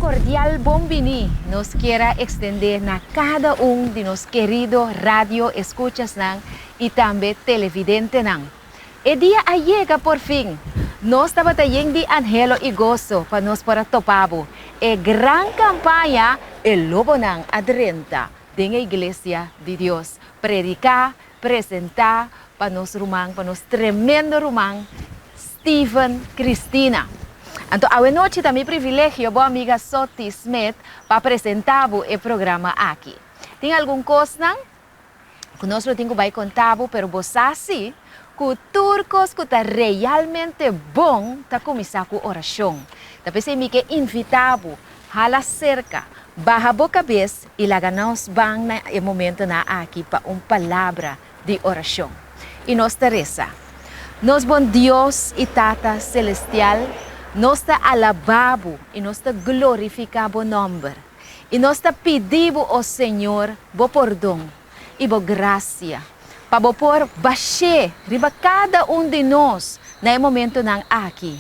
kordial bon bini nos kier a ekstendé na kada un di nos kerido radio eskuchasnan i tambe televidentenan. E dia a yega por fin! Nos tabata yen di anhelo i goso pa nos por a topa bo. E gran kampaña E Lobonan a drenta den e Iglesia di Dios, prediká, presentá pa nos ruman, pa nos tremendo ruman Steven Cristina. Anto awenochi ta mi privilegio, bo amiga Sotty Smith, pa presentá bo e programa aki. Tin algun kosnan ku nos lo tin ku bai konta bo, pero bo sa si ku tur kos ku ta realmente bon ta kuminsá ku orashon. Ta p'esei mi ke invitá bo, hala serka, baha bo kabes i laga nos ban na e momentonan aki pa un palabra di orashon. I nos ta resa, Nos bon Dios i Tata Selestial, nos ta alabá bo i nos ta glorifiká bo nòmber. I nos ta pidi bo, o Señor, bo pordon i bo grasia, pa bo por bash'é riba kada un di nos na e momentonan aki.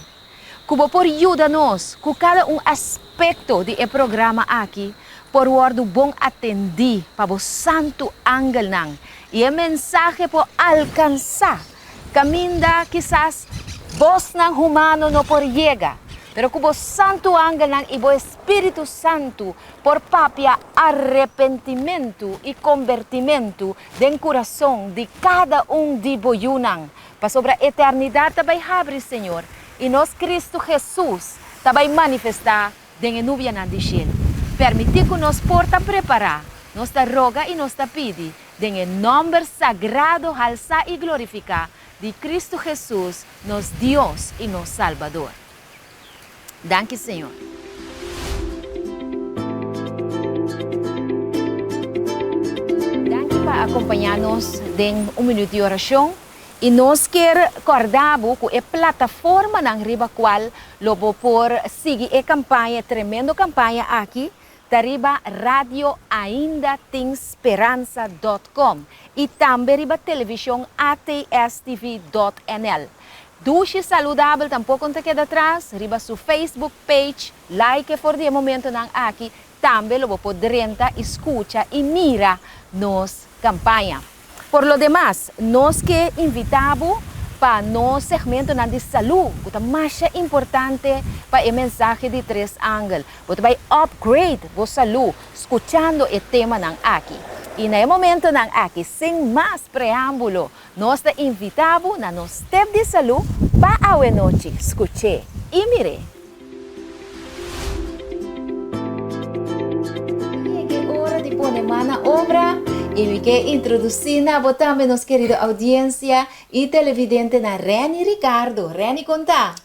Ku bo por yuda nos ku kada un aspekto di e programa aki por wòrdu bon atendí pa bo santu angelnan i e mensahe por alkansá Kaminda kisas bosnan humano no por yega, pero ku bo santu angelnan i bo Espíritu Santu por papia arepentimentu i kombertimentu den kurason di kada un di bo yunan, pasobra eternidat ta bai habri, Señor, i nos Kristu Hesus ta bai manifestá den e nubianan di shelu. Permití ku nos por ta prepará, nos ta roga i nos ta pidi Den e nòmber sagrado halsá i glorifiká di Kristu Hesus, nos Dios i nos Salbador. Danki Señor. Danki pa akompañá nos den un minuut di orashon i nos kier kòrda bo ku e plataformanan riba kual lo bo por sigui e kampaña, e tremendo kampaña aki, Ta riba Radio Ainda Tin Speransa dòt kòm i tambe riba televishon ATSTV dòt nl. Dushi Saludabel tampoko no ta keda atras, riba su Facebook page, like for di e momentonan aki, tambe lo bo por drenta i skucha i mira nos kampaña. Por lo demas, nos ke invitá bo pa nos segmentonan di salú, ku ta masha importante pa e mensahe di Tres Angel. Bo ta bai upgrade bo salú skuchando e temanan aki. I na e momentonan aki, sin mas preámbulo, nos ta invitá bo na nos tip di salú pa awenochi. Skuch'é i mir'é! Yega e ora di pone man na obra i mi ke introdusí na bo tambe nos kerido audiencia i televidentenan Renny Ricardo. Renny kon ta?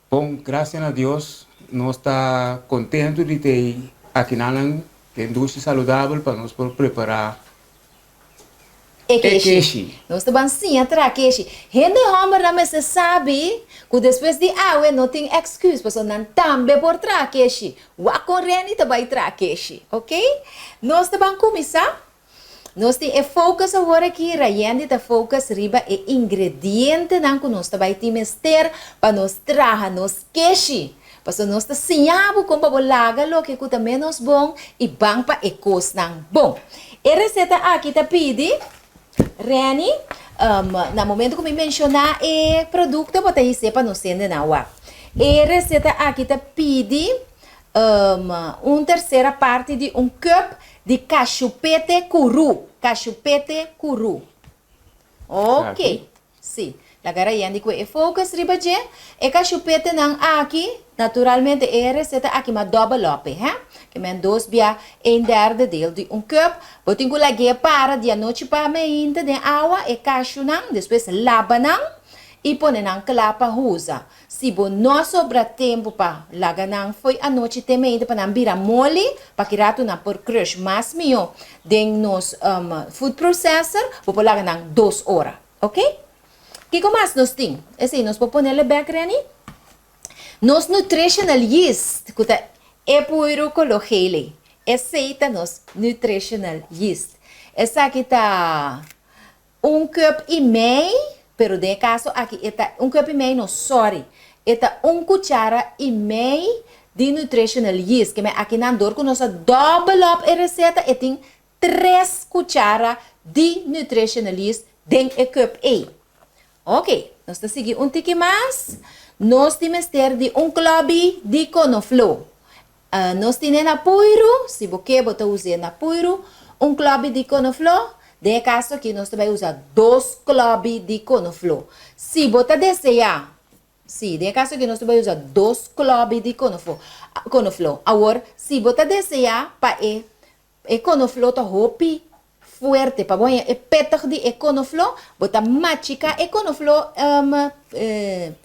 Bon, gracia na Dios nos ta contento di tei akinanan den Dushi Saludabel pa nos por prepara E keshi. Nos ta ban siña traha keshi. Hende hòmbernan mester sabi ku despues di awe no tin èksküs pasobra nan tambe por traha keshi. Wak kon Renny ta bai traha keshi. Ok. Nos ta ban kuminsá. Nos tin e focus awor aki, Rayendi ta focus riba e ingredientenan ku nos ta bai tin mester pa nos traha nos keshi. Pasobra nos ta siña bo kon pa bo laga loke ku ta ménos bon i ban pa e kosnan bon. E reseta aki ta pidi, Renny, na momento ku mi menshoná e produkto bo ta his'é pa nos hende nan wak. E reseta aki ta pidi un tersera parti di un cup di kashupete kurú, kashupete kurú. Oke. Sí. Laga Rayendi ku e focus riba dje. E kashupetenan aki, naturalmente e reseta aki ma dòbel op e, hè. Ke men dos bia een derde deel di un cup. Bo tin ku lag'é para di anochi pa meinta den awa e kashunan, despues laba nan i pone nan kla pa huza. Si bo no a sobra tempu pa laga nan fo'i anochi te meinta pa nan bira moli, pa ki ratu nan por crush mas mihó den nos food processor, bo por laga nan dos ora. Ok? Kiko mas nos tin? Esei nos por ponele bek, Renny? Nos nutritional yeast, ku ta e puiru koló gele. Esei ta nos nutritional yeast. Esaki ta un cup i mei, pero den e kaso aki e ta un cup i mei no, sorry. E ta un kuchara i mei di nutritional yeast. Ke men akinan dor ku nos a double up e reseta e tin tres kuchara di nutritional yeast den e cup ei. Ok, nos ta sigui un tiki mas. Nos tin mester di un klòbi di konofló. Nos tine na puiru, si bo ke bo ta us'é na puiru, un klòbi di konofló. Den e kaso aki nos ta bai usa dos klòbi di konofló. Si bo ta deseá, si, den e kaso aki nos ta bai usa dos klòbi di konofló. Awor, si bo ta deseá pa e E konofló ta hopi fuerte. Pa bo haña e pètag di e konofló, bo ta machiká e konofló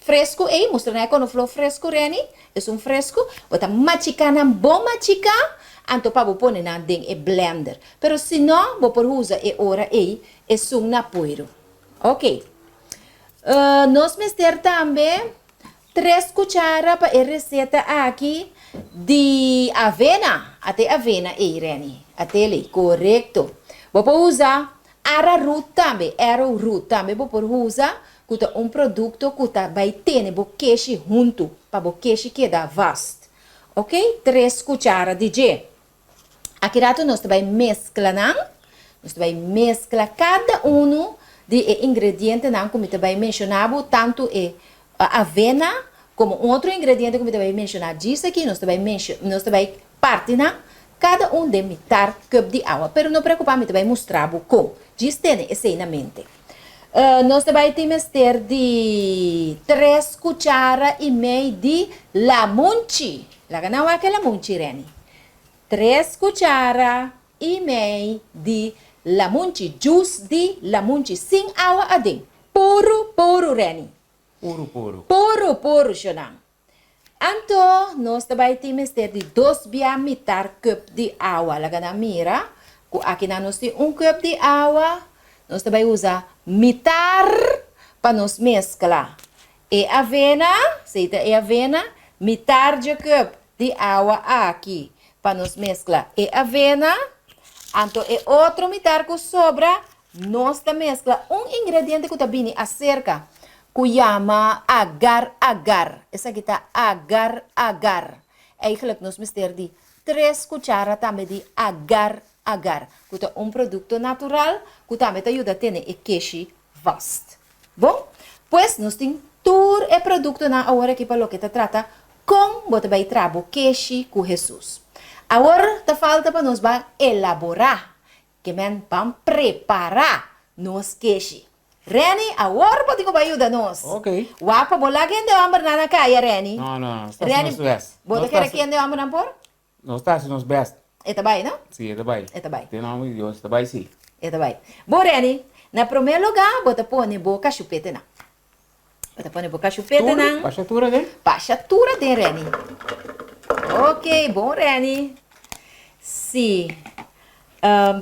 fresku ei, mustra nan e konofló fresku, Renny, esun fresku, bo ta machiká nan bon machiká, anto pa bo pone nan den e blender. Pero si no, bo por usa e ora ei esun na puiru. Oke. Nos mester tambe Tres cuchara pa e receta aki di avena. Ate avena ey, Renny. Atele, corecto. Bo por usa arrowroot tambe, arrowroot tambe bo por usa, cu ta un producto cu ta bay tene bo keshi hunto, pa bo keshi keda vast. Ok, tres cuchara di dje. Aki rato nos ta bai meskla nan. Nos ta bai meskla kada unu di e ingredientenan ku mi ta bai menshoná bo, tantu e avena komo un otro ingrediente ku mi ta bai menshoná djis aki. Nos ta bai nos ta bai parti nan kada un den mitar cup di awa. Pero no preokupá, mi ta bai mustra bo kon. Djis tene esei na mente. Nos ta bai tin mester di tres kuchara i mei di lamunchi. Laga nan wak e lamunchi, Reni. Tres kuchara i mei di lamunchi, jus di lamunchi, sin awa aden. Puru, puru, Reni. Puru, puru. Puru, puru, Shonan. Anto nos ta bai tin mester di dos bia mitar cup di awa. Laga nan mira cu akinan nos tin un cup di awa. Nos ta bai usa mitar pa nos mezcla e avena, esey ta e avena, mitar dje cup di awa aki pa nos mezcla e avena. Anto e otro mitar cu sobra Nos ta meskla un ingrediente ku ta bini aserka ku yama agar agar. Esaki ta agar agar. Eigenlijk nos mester di tres kuchara tambe di agar agar, ku ta un produkto natural ku tambe ta yuda tene e keshi vast. Bon, pues nos tin tur e produktonan awor aki pa loke ta trata kon bo ta bai traha bo keshi ku Hesus. Awor ta falta pa nos ban elaborá Ke men ban prepara nos keshi. Renny, awor bo tin ku bai yuda nos. Ok. Wak pa bo laga hende hombernan na kaya, Renny. No, no, nos ta hasi nos best. Bo ta kere kende hombernan por? Nos ta hasi nos best. E ta bai, no? Si, e ta bai. E ta bai. Den nomber di Dios, e ta bai si. E ta bai. Bo, Renny, na prome luga bo ta pone bo kashupetenan. Bo ta pone bo kashupetenan. Tur? Basha tur aden? Basha tur aden, Renny. Ok, bon, Renny. Si.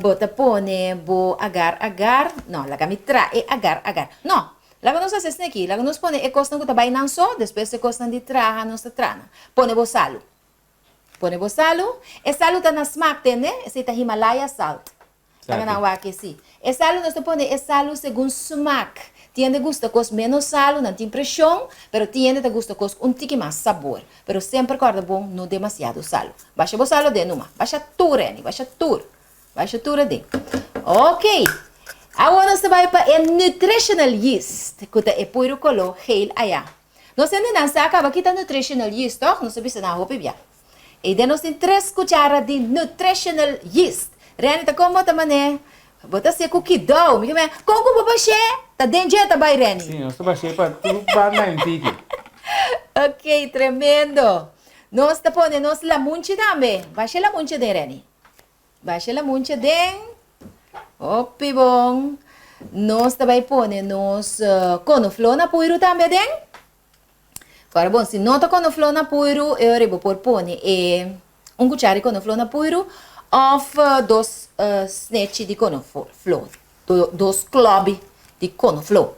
Bo ta pone bo agar agar. No, laga mi tra e agar agar. No, laga nos hasi esei aki. Laga nos pone e kosnan ku ta bai nan so, despues e kosnan di traha nos ta traha nan. Pone bo salu. Pone bo salu. E salu ta na smak, tende? Esei ta Himalaya salt. Laga nan wak esi. E salu nos ta pone e salu segun smak. Tin hende gusta kos menos salu, nan tin preshon, pero tin hende ta gusta kos un tiki mas sabor. Pero semper kòrda bon no demasiado salu. Basha bo salu aden numa. Basha tur, Anny, basha tur. Basha tur aden. Ok. Awor nos ta bai pa e nutritional yeast, ku ta e puiru koló geel ayá. Nos hendenan sa kaba kita nutritional yeast, tòg? Nos ta bisa nan hopi bia. I den nos tin tres kuchara di nutritional yeast. Renny ta kon bo ta man'é? Bo ta hasié ku kidou. Mi ke mira, kon ku bo bash'é? Ta den dje ta bai, Renny. Sí, nos ta bash'é pa tur banda en tiki. Ok, tremendo. Nos ta pone nos lamunchi tambe. Bash'é lamunchi aden, Renny. Bash'é lamunchi aden. Hopi bon. Nos ta bai pone nos konofló na puiru tambe aden. Ora bon, si no ta konofló na puiru, e ora bo por pone e un kuchara di konofló na puiru òf dos snechi di konofló, dos klòbi di konofló.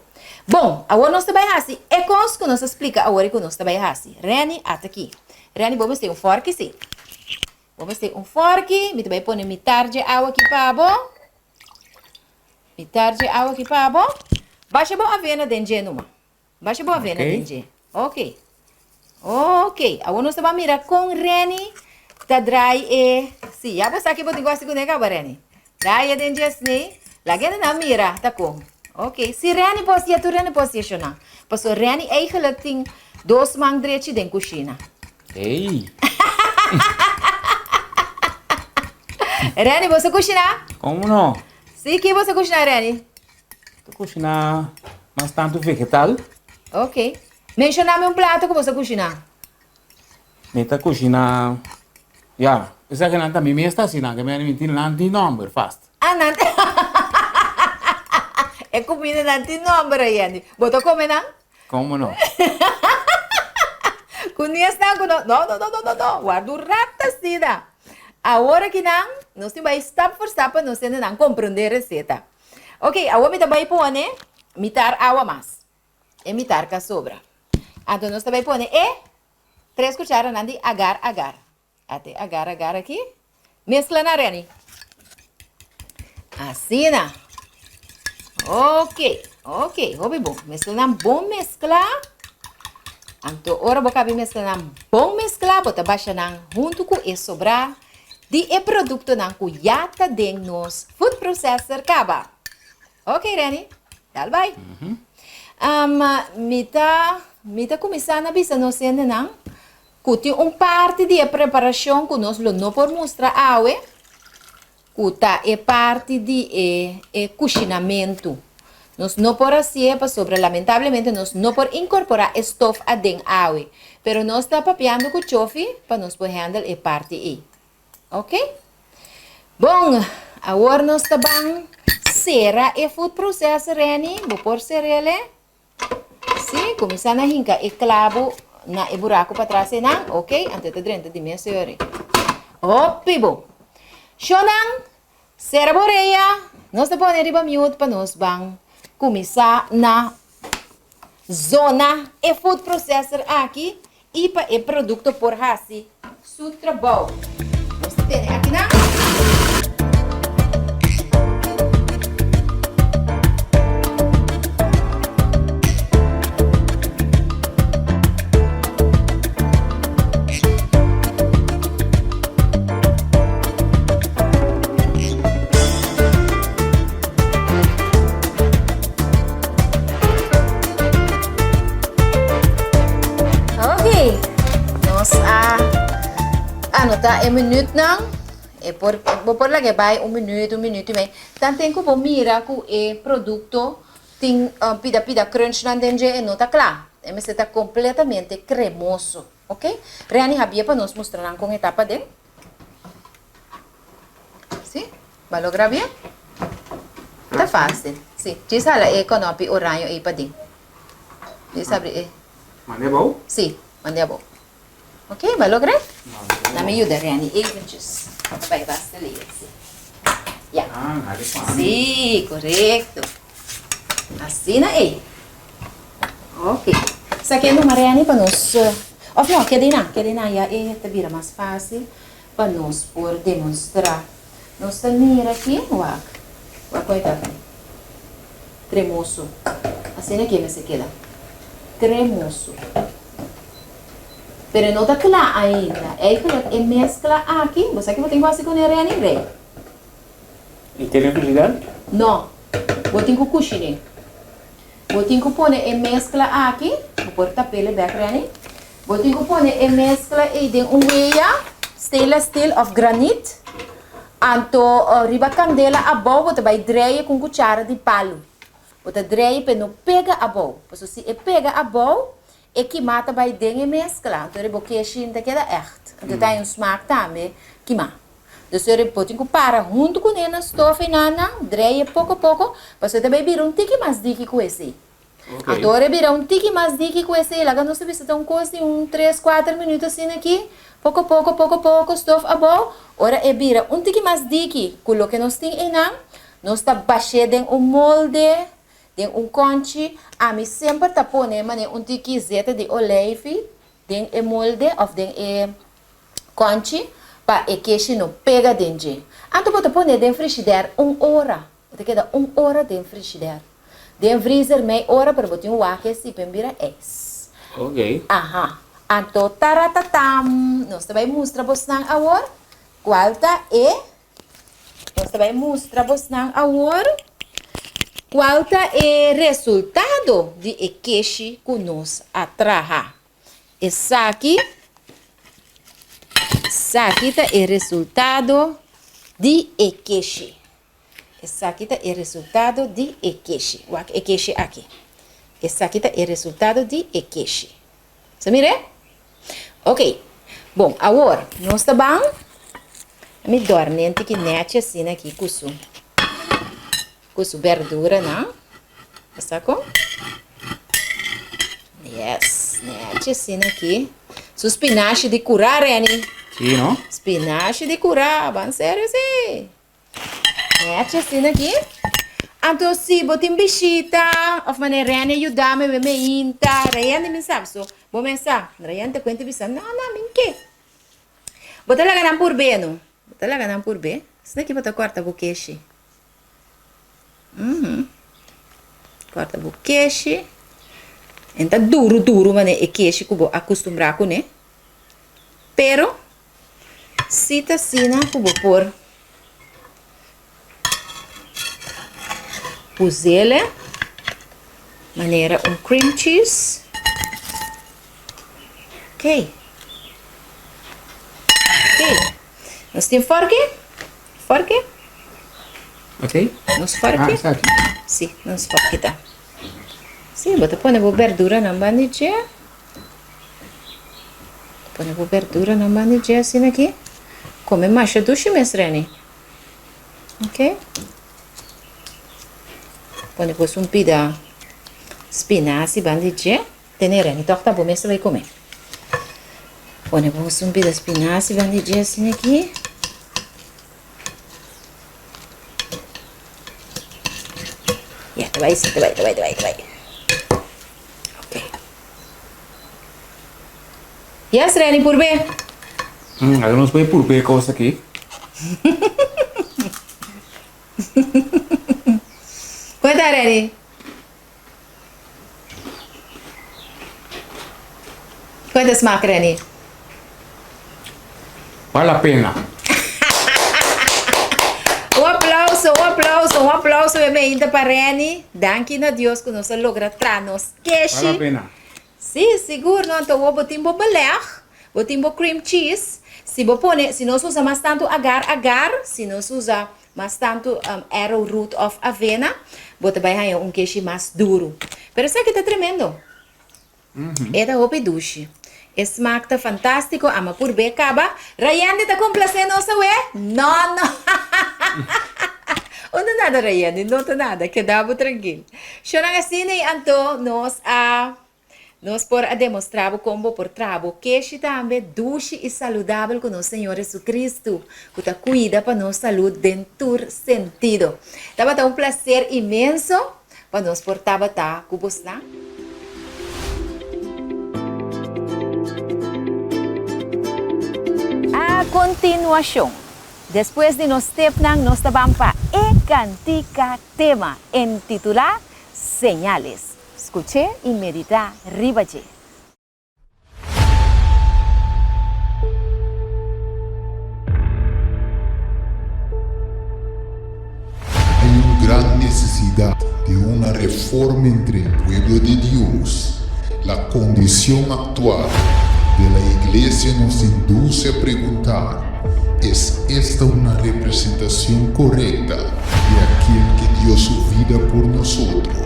Bon, awor nos ta bai hasi e kos ku nos a splika awor ku nos ta bai hasi. Renny, ata aki. Renny, bo mester un fòrki, si. Bo mester un fòrki, mi ta bai pone mitar dje awa aki pa bo. Mitar dje awa aki pa bo. Basha bo avena den dje numa. Basha bo avena den dje. Ok. Ok, awor nos ta ban mira kon Renny ta draai e. Si, ya bo sa ki bo tin ku hasi kuné kaba, Renny. Draai e den djesnei, laga hende nan mira ta kon. Ok, si Renny por hasié, tur hende por hasié shona. Pasobra Renny eigenlijk tin dos man drechi den kushina. Ey! Renny, bo sa kushiná? Komo no? Si, ki bo sa kushiná, Renny? Ta kushiná mas tantu vegetal. Ok. Menshoná mi un plato ku bo sa kushiná. Mi ta kushiná, ya, esaki nan ta mi mes ta hasi nan, ke mi tin nan tin nòmber fast. Ah, nan E kumida nan tin nòmber ayendi. Bo ta kome nan? Komo no? Ku ni esnan ku no, no, no, no, no, no, warda un rato asina. Awor aki nan, nos tin bai stap for stap pa nos hende nan komprondé reseta. Ok, awor mi ta bai pone mitar awa mas. E mitar ka sobra. Anto nos ta bai pone e tres kucharanan di agar agar. Ate agar agar aki. Meskla na Renny. Asina. Ok, ok, hopi bon. Meskla nan bon meskla. Anto ora bo kabi meskla nan bon meskla, bo ta basha nan huntu ku e sobra di e produktonan ku ya ta den nos food processor kaba. Ok Renny, dal bai. Mi ta mi ta kuminsá na bisa nos hendenan ku tin un parti di e preparashon ku nos lo no por mustra awe, ku ta e parti di e e kushinamentu. Nos no por hasié pasobra lamentablemente nos no por inkorporá e stof aden awe. Pero nos ta papiando ku Chofi pa nos por handle e parti ei. Ok. Bon, awor nos ta ban sera e food processor, Renny. Bo por ser'el, eh? Sí, kuminsá na hinka e klabu na e buraku patras einan. Ok, anto e ta drenta di mes ora. Hopi bon. Shownan, sera bo orea. Nos ta pone riba mute pa nos ban kuminsá na zona e food processor aki i pa e produkto por hasi su trabou. Nos ta tene akinan. Ok, nos a anota e minuutnan. E por, bo por laga e bai un minuut, un minuut y mei. Tanten ku bo mira ku e produkto tin pida pida crunchnan den dje e no ta kla. E mester ta kompletamente kremoso. Ok, Renny habia pa nos mustra nan kon e ta paden. Sí, bo a logra bien? Ta fácil. Sí, djis hala e konopi oraño ei paden. Djis abri e. Manda e abou? Sí, manda e abou. Ok, bo a logra? Na mi yuda Renny eventjes. Bai basta lihé, sí. Ya. Ah, hali pa mi. Sí, korekto. Asina ei. Ok. Sa ke numa Renny pa nos, of no, keda einan, keda einan ya e ta bira mas fácil. Pa nos por demonstrá. Nos ta mira aki, wak. Wak kon e ta aki. Kremoso. Asina aki e mester keda. Kremoso. Pero e no ta kla ainda. Eigenlijk e meskla aki, bo sa ki bo tin ku hasi kuné, Reni? Rei. E tene frigider? No. Bo tin ku kushiné. Bo tin ku pone e meskla aki, bo por tap'el bek, Reni. Bo tin ku pone e meskla ei den un weya, stainless steel òf granit. Anto riba kandela abou bo ta bai drei ku un kuchara di palu. Bo ta drei pa e no pega abou. Pasobra si e pega abou, e kimá ta bai den e meskla. Anto riba bo keshi no ta keda ègt. Anto ta haña un smak tambe kimá. Dus ora bo tin ku para huntu kuné na stof einan, drei e poko poko, pasobra e ta bai bira un tiki mas diki ku esei. Anto ora e bira un tiki mas diki ku esei, laga nos ta bisa ta un kos di un tres, kuater minuut asina aki, poko poko, poko poko, stof abou, ora e bira un tiki mas diki ku loke nos tin einan, nos ta bash'é den un molde, den un kònchi, ami semper ta pone manera un tiki zeta di oleifi den e molde òf den e kònchi pa e keshi no pega den dje. Anto bo ta pone den frishidèr un ora. Bo ta keda un ora den frishider. Den vrizer mei ora pero bo tin wak e si pen bira ijs. Ok. Aha. Anto taratatam, nos ta bai mustra bosnan awor cual ta e, nos ta bai mustra bosnan awor cual ta e resultado di e keshi cu nos a traha. Esaki, esaki ta e resultado di e keshi. Esaki ta e resultado di e keshi. Wak e keshi aki. Esaki ta e resultado di e keshi. Sa mir'é? Ok. Bon, awor nos ta ban mi dòrn'é un tiki nèchi asina aki ku su ku su bèrduranan. Bo sa kon? Yes, nèchi asina aki. Su spinashi di kurá, Renny. Sí, no? Spinashi di kurá, ban serio sí. Nèchi asina aki. Anto si bo tin bishita of manera Rene yuda mi mi meinta, Rene mi sab so bo mes sa. Rene ta kuenta bisa no no mi ke. Bo ta laga nan purb'é no. Bo ta laga nan purb'é. Asina aki bo ta kòrta bo keshi. Kòrta bo keshi. En ta duru duru manera e keshi ku bo a kustumbrá kuné. Pero Si ta asina ku bo por pusele manera un cream cheese. Ok. Ok. Nos tin forke? Forke? Ok. Nos forke? Ah, esaki. Si, nos forke ta. Si, bo ta pone bo berduranan banda dje. Pone bo berduranan banda dje asina aki. Come masha dushi mes Reni. Ok. Pone bo un pida spinazi banda dje. Tene Reni toch ta bo mes ta bai come. Pone bo un pida spinazi banda dje asina aki. Ya, ta bai, ta bai, ta bai, ta bai, ta bai. Ok. Yes, Reni, purbe. Ahora nos puede purbe cos aki. Cuenta, Reni. Cuenta smaak, Reni. Vale la pena. Un aplauso, un aplauso, un aplauso bem ainda pa Reni. Danki na Dios ku nos a logra tra nos keshi. Vale la pena. Sí, sigur no. Anto bo tin bo beleg, bo tin bo cream cheese. Si bo pone, si nos usa mas tantu agar agar, si nos usa mas tantu arrowroot of avena, bo ta bai haña un keshi mas duru. Pero esaki ta tremendo. E ta hopi dushi. E smaak ta fantástiko, ama purbe kaba. Rayende ta komplasé nos awe? No, no! Unda nada Rayende, no ta nada, keda bo trankil. Shownan asina i anto nos a nos por a demostrá bo kon bo por traha bo keshi tambe dushi i saludabel ku nos Señor Jesucristo, ku ta kuida pa nos salud den tur sentido. Tabata un plaser inmenso pa nos por tabata ku bosnan. A kontinuashon, despues di nos stepnan nos ta ban pa e kantika tema entitulá Señales. Skuch'é i meditá riba dje. Hay un gran necesidad de una reforma entre el pueblo de Dios. La condición actual de la iglesia nos induce a preguntar, ¿Es esta una representación correcta de aquel que dio su vida por nosotros?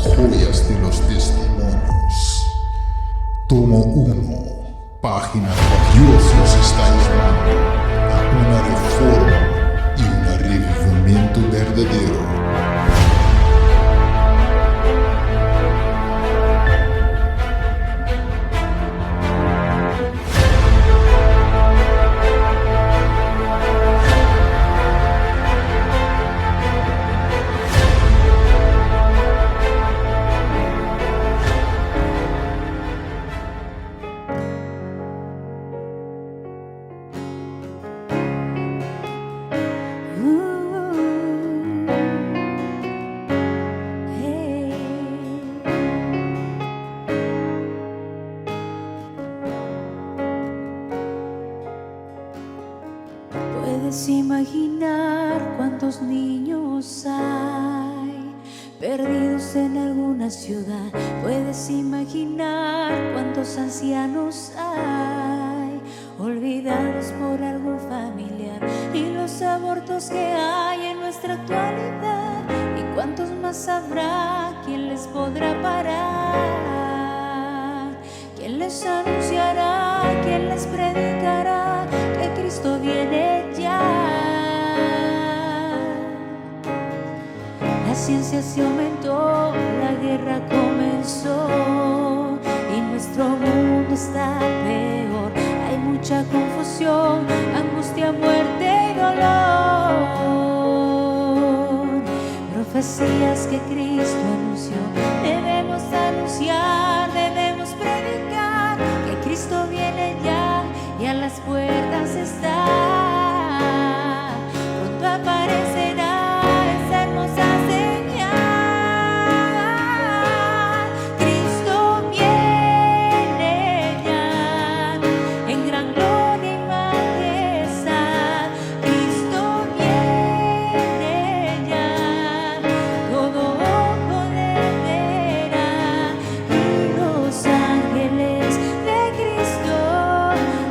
Joyas de los Testimonios, tomo 1, página Dios nos está llamando a una reforma y un revivimiento verdadero. Puedes imaginar cuántos niños hay perdidos en alguna ciudad. Puedes imaginar cuántos ancianos hay olvidados por algún familiar y los abortos que hay en nuestra actualidad y cuántos más habrá, quién les podrá parar, quién les anunciará, quién les predicará que Cristo viene ya. La ciencia se aumentó, la guerra comenzó y nuestro mundo está peor. Hay mucha confusión, angustia, muerte y dolor. Profecías que Cristo anunció, debemos anunciar, debemos predicar que Cristo viene ya y a las puertas está. Pronto aparecerá esa hermosa señal. Cristo viene ya en gran gloria y majestad. Cristo viene ya, todo ojo le verá y los ángeles de Cristo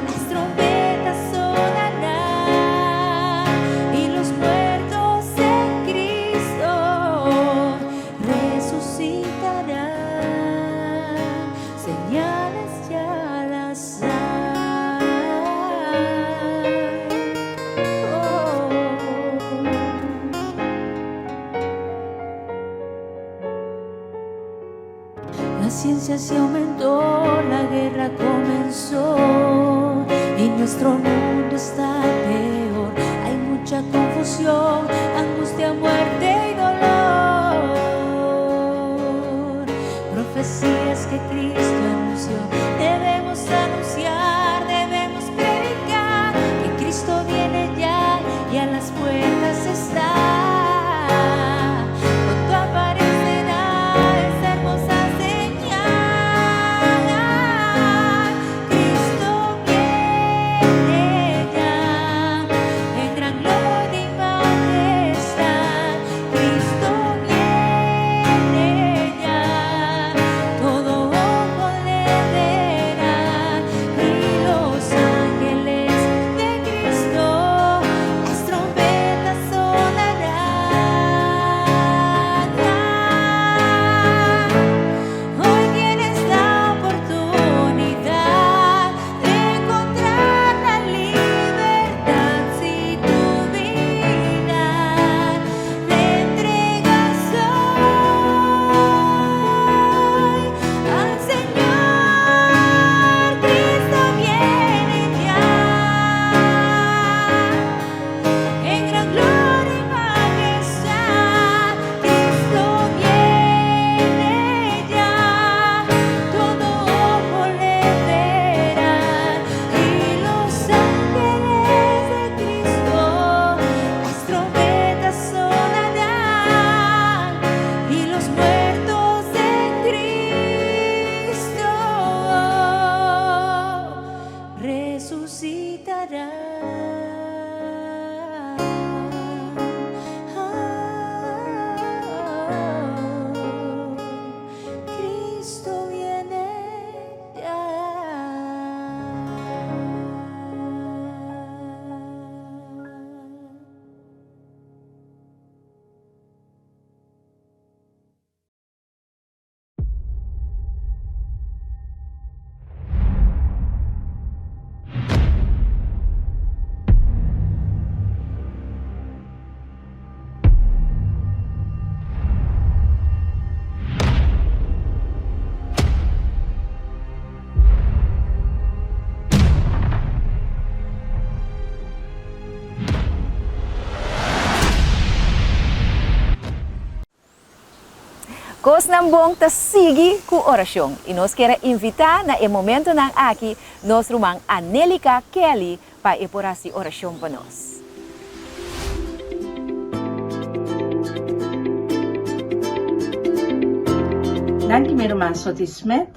las trompetas sonarán y los muertos en Cristo resucitarán. Señales ya las hay. Oh. La ciencia se aumentó, la guerra comenzó y nuestro mundo está peor. Hay mucha confusión, angustia, muerte y dolor. Profecías que Cristo anunció, debemos anunciar, debemos predicar que Cristo viene ya y a las puertas está. Pronto aparecerá esa hermosa señal. Cristo viene ya en gran gloria y majestad. Cristo viene ya, todo ojo le verá y los ángeles de Cristo las trompetas sonarán. Hoy tienes la oportunidad de encontrar la libertad si tu vida le entregas hoy al Señor. Cristo viene ya en gran gloria y majestad. Cristo viene ya, todo ojo le verá y los ángeles de Cristo las trompetas sonarán y los muertos en Cristo resucitarán. Ah, Cristo viene ya. Kosnan Bon ta sigui ku orashon i nos kier a invitá na e momentonan aki nos ruman Anelika Kelly pa e por hasi orashon pa nos. Danki mi ruman Soti Smith.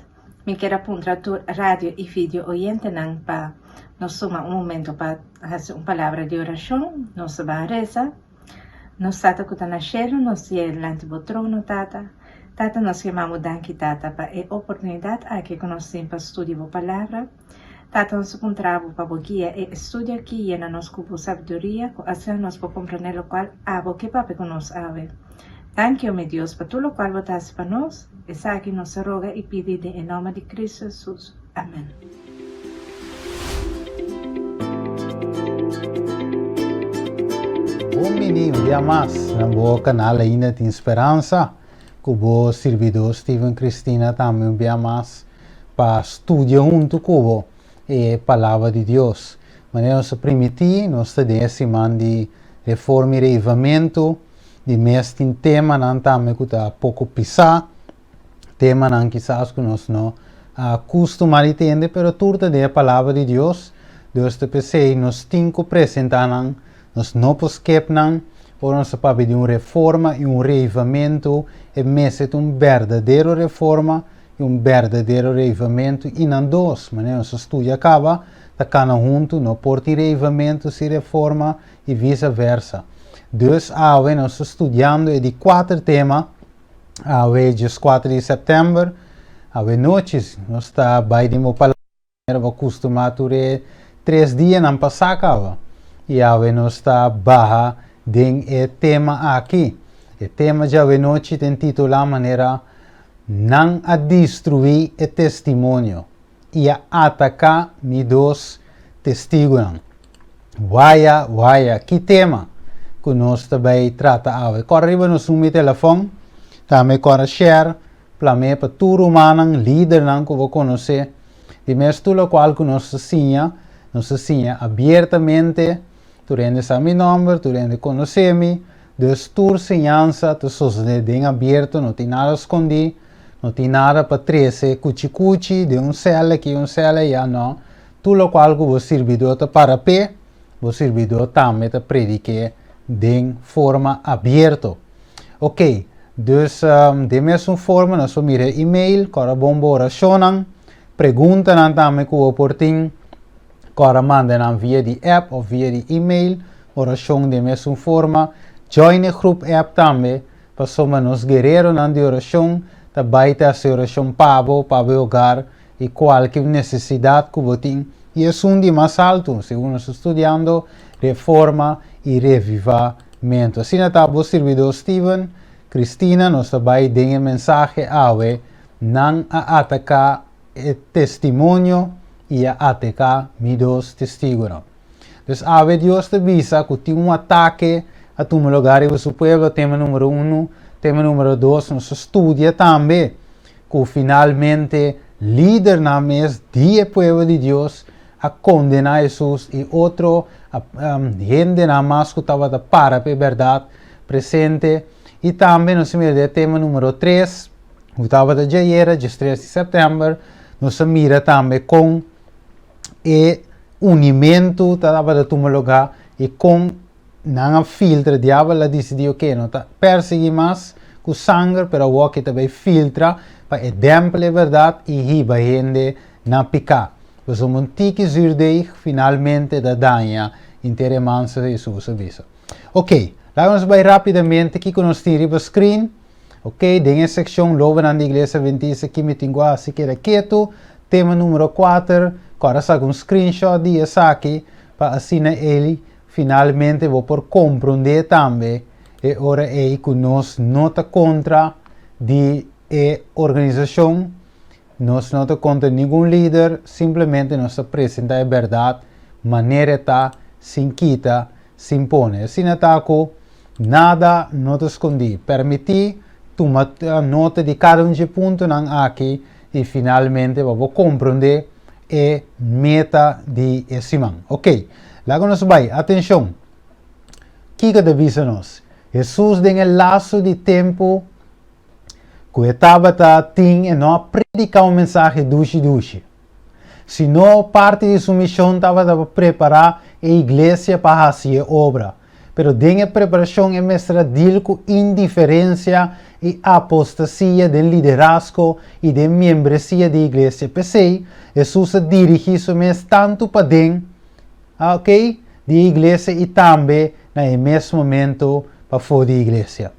Mi kier a puntra tur radio y video oyentenan pa. Nos tuma un momento pa hasi un palabra di orashon. Nos ta ban resa. Nos Tata ku ta na shelu, nos yega dilanti bo trono, Tata. Tata, nos yama bo danki, Tata, pa e oportunidat aki ku nos tin pa studia bo Palabra. Tata, nos ta puntra bo pa bo guia e estudio aki, yena nos ku bo sabiduria, ku asina nos por komprendé lokual abo ke papia ku nos awe. Danki, o mi Dios, pa tur lokual bo ta hasi pa nos. Esaki nos ta roga i pidi den e nòmber di Kristu Hesus. Amèn. Bon bini un dia mas na bo kanal Ainda Tin Speransa ku bo sirbidó Steven Cristina tambe un bia mas pa studia huntu ku bo e Palabra di Dios. Manera nos a primití, nos ta den e siman di Reforma i Reivamentu. Di mes tin temanan tambe ku ta poko pisá, temanan kisas ku nos no a kustumá di tende, pero tur ta den e Palabra di Dios. Dios ta p'esei nos tin ku presentá nan, nos no por skep nan. Ora nos ta papia di un reforma i un reivamentu, e mester ta un berdadero reforma i un berdadero reivamentu, i nan dos, manera nos a studia kaba, ta kana huntu, no por tin reivamentu sin reforma i visa versa. Dus awe nos ta studiando e di kuater tema, awe djeskuater di sèptèmber, awe nochi nos ta bai den bo palabra manera bo kustumá tur e tres dianan pasá kaba. I awe nos ta baha den e tema aki. E tema djawe nochi ta intitulá manera Nan a destruí e testimonio i a ataká mi dos testigunan. Waya, waya, ki tema ku nos ta bai trata awe. Kòrda riba nos number di telefòn, tambe kòrda share, plam'é pa tur rumannan, lidernan ku bo konosé. Di mes tur lokual ku nos ta siña, nos ta siña abiertamente, tur hende sa mi nòmber, tur hende konosé mi, dus tur siñansa ta sosodé den abierto, no tin nada skondí, no tin nada pa trese kuchi kuchi den un sèl aki, un sèl ayá, nò. Tur lokual ku bo sirbidó ta para p'e, bo sirbidó tambe ta predik'é den forma abierto. Oke, dus den mesun forma nos por mira e email, kòrda bon bo orashonnan, preguntanan tambe ku bo por tin, kòrda manda nan via di app òf via di email, orashon den mesun forma. Join e grup app tambe, pasobra nos guereronan di orashon ta bai ta hasi orashon pa bo, pa bo hogar, i kualke nesesidat ku bo tin, i esun di mas altu, segun nos ta studiando, reforma i revivamentu. Asina ta bo sirbidó Steven, Christina, nos ta bai den e mensahe awe, Nan a ataká e testimonio i a ateká mi dos testigunan. Dus awe Dios ta bisa ku tin un atake a tuma lugá riba su pueblo, tema numero unu. Tema numero dos, nos ta studia tambe ku finalmente lidernan mes di e pueblo di Dios a kondená Hesus i otro hendenan mas ku tabata para pa e bèrdat presente. I tambe nos a mira den e tema numero tres, ku tabata djaera, diestres di sèptèmber, nos a mira tambe kon e unimentu tabata tuma lugá i kon Nan a filtra, diabel a disidí, oke, no ta persiguí mas ku sanger, pero awor ke ta bai filtra pa e dèmpel e bèrdat i hiba hende na piká. Pasobra un tiki zuurdeeg finalmente ta daña henter e mansa, Hesus a bisa. Oke, laga nos bai rápidamente kiko nos tin riba screen. Oke, den e sekshon Lobonan di Iglesia Adventista ki mi tin ku hasi keda ketu, tema numero kuater, kòrda saka un screenshot di esaki pa asina ei Finalmente bo por komprondé tambe e ora ei ku nos no ta kontra di e organisashon, nos no ta kontra ningun lider, simplemente nos ta presentá e bèrdat manera e ta, sin kita, sin pone. Asina ta ku nada no ta skondí. Permití tuma nota di kada un dje puntonan aki i finalmente bo por komprondé e meta di e siman. Ok, laga nos bai. Atenshon! Kiko ta bisa nos? Hesus den e laso di tempu ku e tabata tin e no a prediká un mensahe dushi dushi, sino parti di su mishon tabata pa prepará e iglesia pa hasi e obra. Pero den e preparashon e mester a deal ku indiferensia i apostasia den liderazgo i den miembresia di iglesia. P'esei, Hesus a dirigí su mes tantu paden. ok, di iglesia i tambe na e mes momento pafó di iglesia.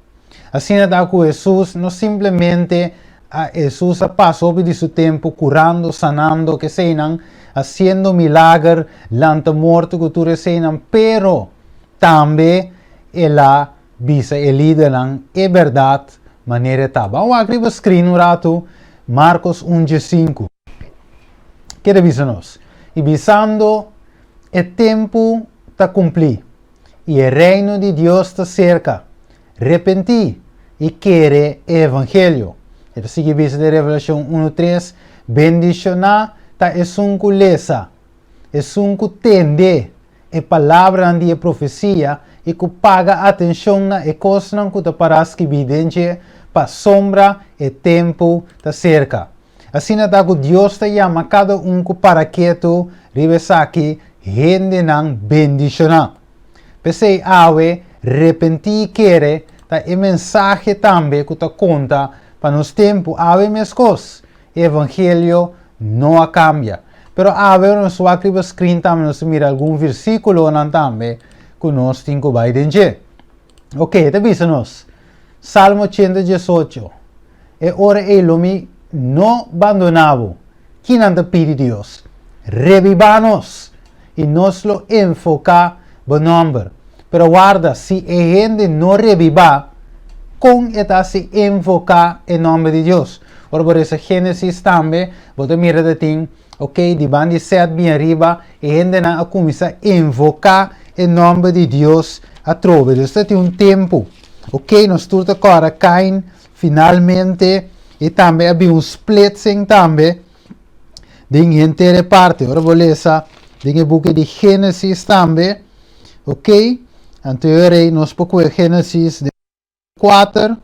Asina ta ku Hesus no simplemente a Hesus a pasa hopi di su tempu kurando, sanando keseinan, hasiendo milager, lanta morto ku tur eseinan, pero tambe el a bisa e lidernan e bèrdat manera e ta. Ban wak riba screen un ratu Markos un diesinku. Ke ta bisa nos? I bisando, E tempu ta kumplí, i e Reino di Dios ta serka. Repentí i kere e evangelio. E ta sigui bisa den Revelashon unu tres, Bendishoná ta esun ku lesa, esun ku tende e palabranan di e profesia i ku paga atenshon na e kosnan ku ta pará skibí den dje, pasobra e tempu ta serka. Asina ta ku Dios ta yama kada un ku para ketu riba esaki hendenan bendishoná. P'esei awe repentí i kere ta e mensahe tambe ku ta konta pa nos tempu. Awe meskos, e evangelio no a kambia. Pero awe ora nos wak riba screen tambe nos ta mira algun versíkulonan tambe ku nos tin ku bai den dje. Ok, e ta bisa nos, Salmo 118, E ora ei lo mi no bandoná bo. Ki nan ta pidi Dios? Rebibá nos, i nos lo enfoká bo nòmber. Pero warda, si e hende no rebibá, kon e ta hasi enfoká e nòmber di Dios? Ora bo resa Génesis tambe, bo ta mira ta tin, ok, di ban di Sèt bin ariba, e hendenan a kuminsá enfoká e nòmber di Dios atrobe. Dus ta tin un tempu, ok, nos tur ta kòrda Kain Finalmente, i tambe a bin un splitsing tambe den henter e parti. Ora bo lesa den e buki di Génesis tambe, ok, anto e rei nos por kohe Génesis 4,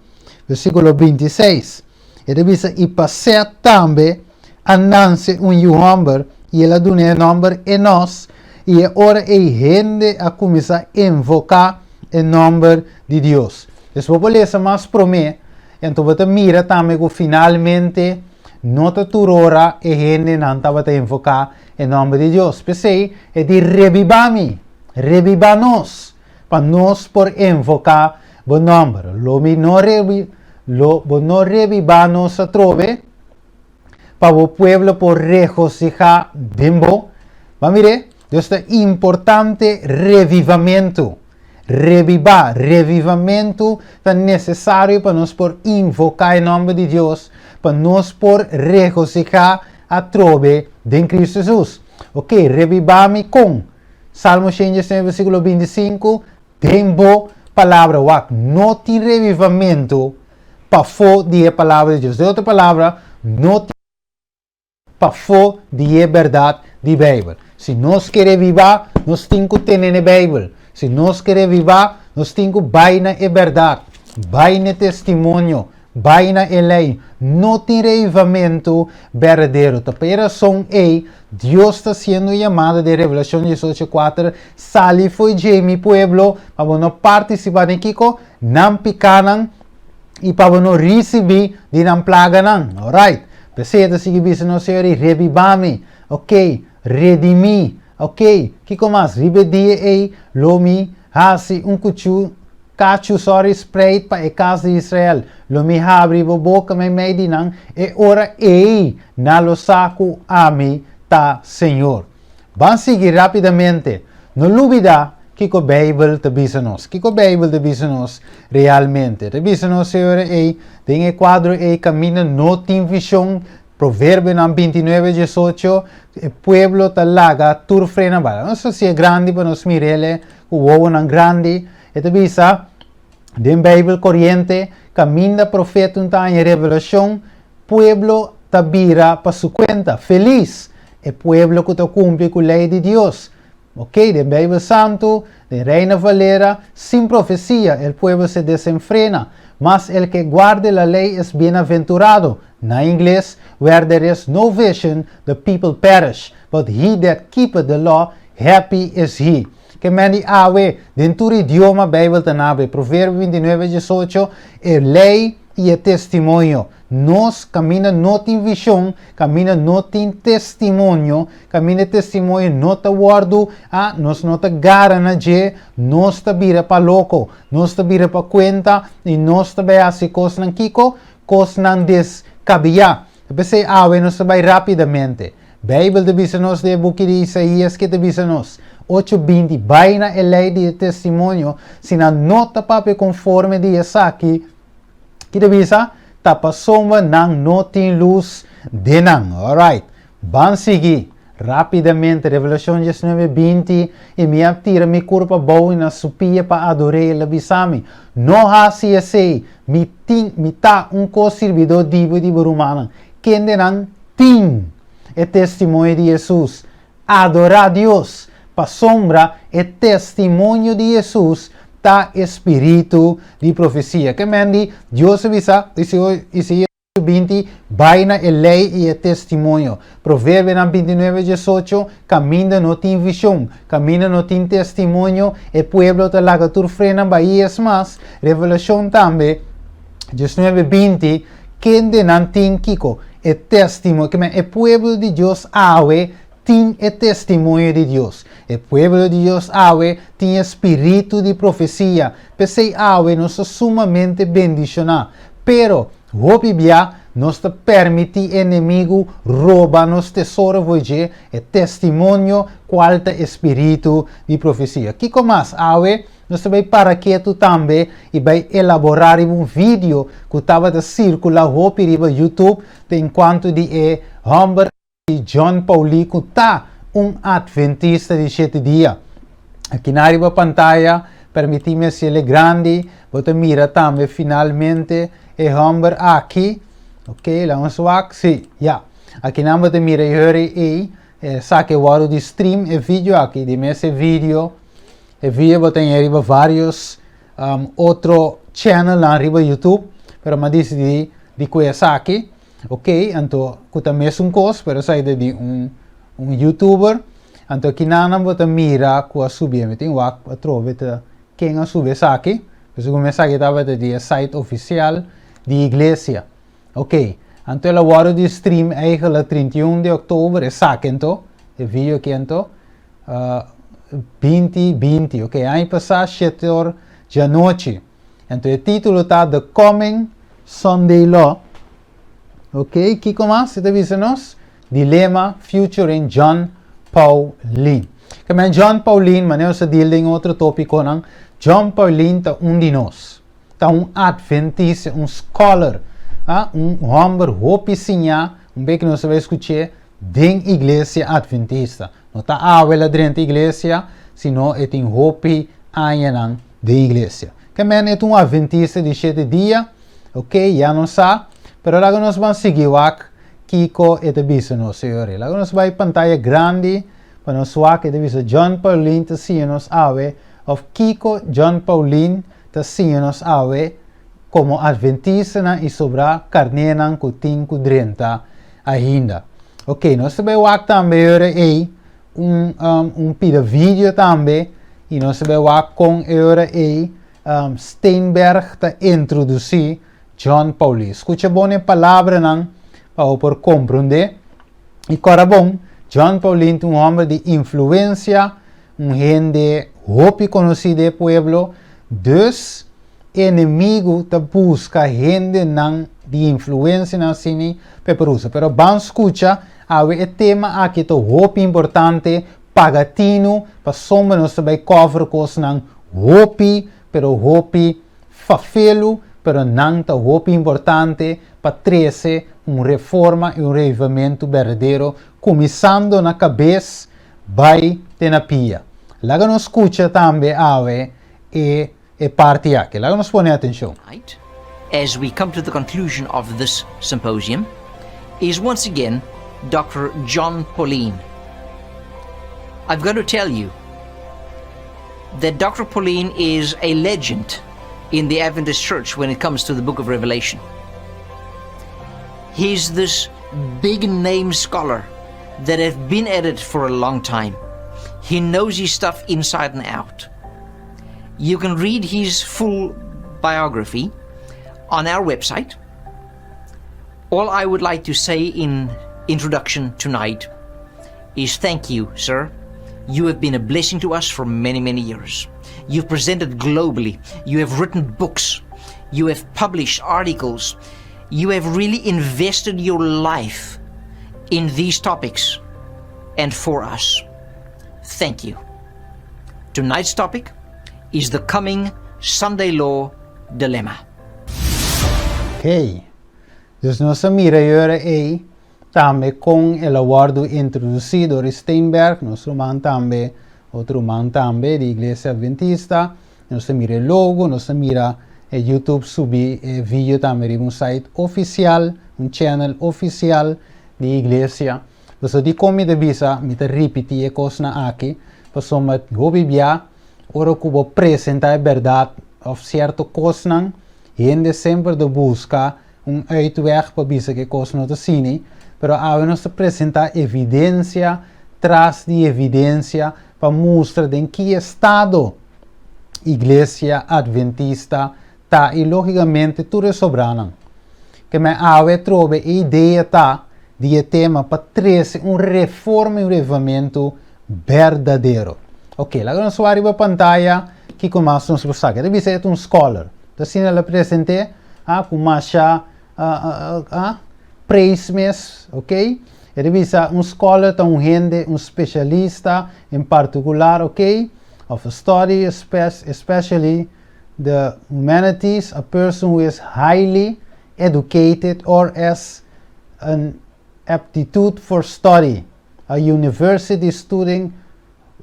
versíkulo 26. E ta bisa, i pa Sèt tambe a nanse un yu hòmber, i el a dun'é e nòmber Enòs, i e ora ei hende a kuminsá invoká e nòmber di Dios. Pues bo por lesa mas promé, anto bo ta mira tambe ku finalmente no ta tur ora e hendenan tabata invoká e nòmber di Dios. P'esei e di, Rebibá mi, rebibá nos, pa nos por invoká bo nòmber. Lo mi no rebi, lo bo no rebibá nos atrobe, pa bo pueblo por regosihá den bo. Bo a mir'é? Dios ta importante revivamentu. Rebibá, revivamentu ta nesesario pa nos por invoká e nòmber di Dios, pa nos por regosihá atrobe den Kristu Hesus. Oke, rebibá mi kon? Salmo 119 versíkulo 25, Den bo palabra wak no tin revivamentu pafó di e palabra di Dios. Den otro palabra, no tin pafó di e bèrdat di Beibel. Si nos ke revivá, nos tin ku tene na e Beibel. Si nos ke revivá, nos tin ku bai na e bèrdat, bai na e testimonio, bai na e lei. No tin revivamentu berdadero. Ta pa e rason ei Dios ta hasiendo yamada den Revelashon 18, 4, Sali fo'i dje, mi pueblo, pa bo no partisipá den kiko? Nan pikánan, i pa bo no risibí di nan plaganan. Alright. P'esei e ta sigui bisa nos, Señor, i rebibá mi. Ok. Redimí. Ok. Kiko mas? Riba e dia ei lo mi hasi un kuchú, kachu, sorry, spreit pa e kas di Israel. Lo mi habri bo boka meimei di nan, e ora ei nan lo sa ku ami ta Señor. Ban sigui rápidamente. No lubidá kiko Beibel ta bisa nos. Kiko Beibel ta bisa nos realmente? Ta bisa nos e ora ei, den e kuadro ei kaminda no tin vishon, Proverbionan 29, 18, e pueblo ta laga tur frena bala. Nos hasié grandi pa nos mir'el ku wowonan grandi. E ta bisa den Beibel koriente, kaminda profeton ta haña revelashon, Pueblo ta bira pa su cuenta. Feliz e pueblo cu ta cumpli cu ley di Dios. Ok, den Bijbel Santo, den Reina Valera, sin profecia el pueblo se desenfrena, mas el que guarde la ley es bienaventurado. Na ingles, where there is no vision, the people perish, but he that keepeth the law, happy is he. Ke men di awe, den tur idioma Bijbel ta nabe. Proverbio 29, 18, e ley. i e testimonio. Nos kaminda no tin vishon, kaminda no tin testimonio, kaminda e testimonio no ta wòrdu, a, nos no ta gara na dje, nos ta bira pa loko, nos ta bira pa kuenta i nos ta bai hasi kosnan kiko? Kosnan deskabiyá. Ta p'esei awe nos ta bai rápidamente. Beibel ta bisa nos den e buki di Isaías ke ta bisa nos, Ocho 20, Bai na e lei di e testimonio, si nan no ta papia konforme di esaki, ki ta bisa? Ta pasobra nan no tin lus den nan. Alright, ban sigui rápidamente. Revelashon 19, 20, I mi a tira mi kurpa abou i na su pia pa ador'é. El a bisa mi, No hasi esei! Mi tin, mi ta un ko-sirbidó di bo i di bo rumannan, kendenan tin e testimonio di Hesus. Adorá Dios, pasobra e testimonio di Hesus ta e spiritu di profesia. Ke men di Dios a bisa, Isaías 20, Bai na e lei i e testimonio. Proverbionan 29, 18, Kaminda no tin vishon, kaminda no tin testimonio, e pueblo ta laga tur frena bai. I es mas, Revelashon tambe 19, 20, Kendenan tin kiko? E testimonio. Ke men, e pueblo di Dios awe tin e testimonio di Dios. E pueblo di Dios awe tin e spiritu di profesia. P'esei awe nos ta sumamente bendishoná. Pero, hopi bia nos ta permití e enemigu roba nos tesoro for dje, e testimonio, kual ta e spiritu di profesia. Kiko mas? Awe nos ta bai para ketu tambe i bai elaborá riba un video ku tabata sirkulá hopi riba YouTube enkuanto di e hòmber John Paulí ku ta un Atventista di shete dia. Akinan riba pantaya, permití mi hasiel e grandi, bo ta mira tambe finalmente e hòmber aki. Ok, laga nos wak. Sí, ya. Akinan bo ta mira e hurry ei, esaki a wòrdu di stream e video aki. Di mes e video, e video bo ta haña riba vários otro channelnan riba YouTube, pero mi a disidí di ku esaki. Ok, anto ku ta mesun kos, pero esaki ta di un un youtuber. Anto kinanan bo ta mira ku a subi, mi tin wak atrobe ta ken a subi esaki. Pasobra ku esaki tabata di e site ofisial di iglesia. Ok, anto el a wòrdu di stream eigenlijk 31 di òktober, esaki anto, e video aki anto, 20 20, ok, aña pasá shete or djanochi. Anto e título ta The Coming Sunday Law. Ok, kiko mas e ta bisa nos? Dilema featuring John Paulien. Kemen John Paulien, manera nos a deal den otro tópikonan, John Paulien ta un di nos. Ta un adventista, un scholar, ah, un hòmber hopi siñá, un bek nos a bai skuch'é den iglesia adventista. No ta awe el a drenta iglesia, sino e tin hopi añanan den iglesia. Ke men e ta un adventista di shete dia, ok, ya nos sa, pero laga nos ban sigui wak kiko e ta bisa nos, señor. Laga nos bai pantaya grandi pa nos wak e ta bisa John Paulien ta siña nos awe, of kiko John Paulien ta siña nos awe komo adventistanan i sobrá karnénan ku tin ku drenta ainda. Ok, nos ta bai wak tambe ora ei un, um, un pida video tambe i nos ta bai wak kon e ora ei um, Steenberg ta introdusí John Paulien. Skucha bon e palabranan pa bo por komprondé. I kòrda bon, John Paulien ta un hòmber di influensia, un hende hopi konosí den e pueblo, dus enemigu ta buska hendenan di influensianan asini pa e por usa. Pero ban skucha, awe e tema aki ta hopi importante, paga tinu, pasobra nos ta bai cover kosnan hopi, pero hopi fafelu, pero nan ta hopi importante pa trese un reforma i un revivamentu berdadero, kuminsando na kabes bai te na pia. Laga nos skucha tambe awe e e parti aki. Laga nos pone atenshon. As we come to the conclusion of this symposium, is once again Dr. John Paulien. I've got to tell you that Dr. Paulien is a legend in the Adventist Church when it comes to the book of Revelation. He's this big name scholar that have been at it for a long time. He knows his stuff inside and out. You can read his full biography. on our website. All I would like to say in introduction tonight is thank you, sir. You have been a blessing to us for many, many years. You've presented globally. You have written books. You have published articles. You have really invested your life in these topics and for us. Thank you. Tonight's topic is the coming Sunday law dilemma. Ok. Dus nos a mira ayera ei tambe kon el a wòrdu introdusí dor di Steenberg, nos ruman tambe, otro ruman tambe di Iglesia Adventista. Nos ta mira e logo, nos ta mira e YouTube subi e video tambe riba un site ofisial, un channel ofisial di iglesia. Pasobra dikon mi ta bisa, mi ta ripití e kosnan aki, pasobra hopi bia ora ku bo presentá e bèrdat òf sierto kosnan, hende semper ta buska un uitweg pa bisa ku e kos no ta asina, pero awe nos ta presentá evidensia tras di evidensia pa mustra den ki estado Iglesia Adventista ta i lógikamente tur e sobranan. Ke men awe trobe e idea ta di e tema pa trese un reforma i un revamentu berdadero. Ok, laga nos wak riba pantaya kiko mas nos por saka. E ta bisa e ta un scholar. Ta asina el a present'é, ah, ku masha praise mes, ok. E ta bisa un scholar ta un hende, un specialista en particular, ok, of a study, especially the humanities, a person who is highly educated or has an aptitude for study, a university student,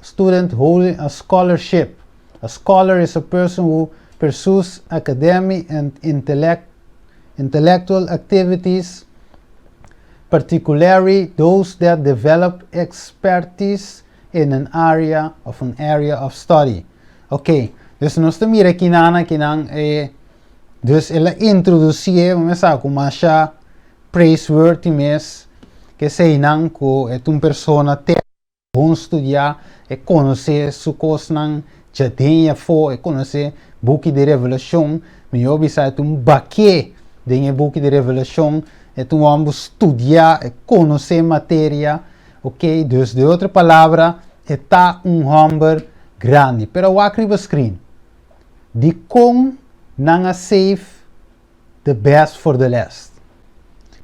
student holding a scholarship. A scholar is a person who pursues academic and intellectual activities, particularly those that develop expertise in an area of study. Ok, dus nos ta mira akinan akinan dus el a introdusí, ban bisa ku masha praiseworthy mes, ku eseinan ku e un persona te bon studiá e konosé su kosnan djaden afó, e konosé buki di Revelashon, mihó bisa e un baké den buki di Revelashon, e un hòmber studiá e konosé materia, ok? Dus di otro palabra, e ta un hòmber grandi. Pero wak riba screen. Dikon nan a save the best for the last.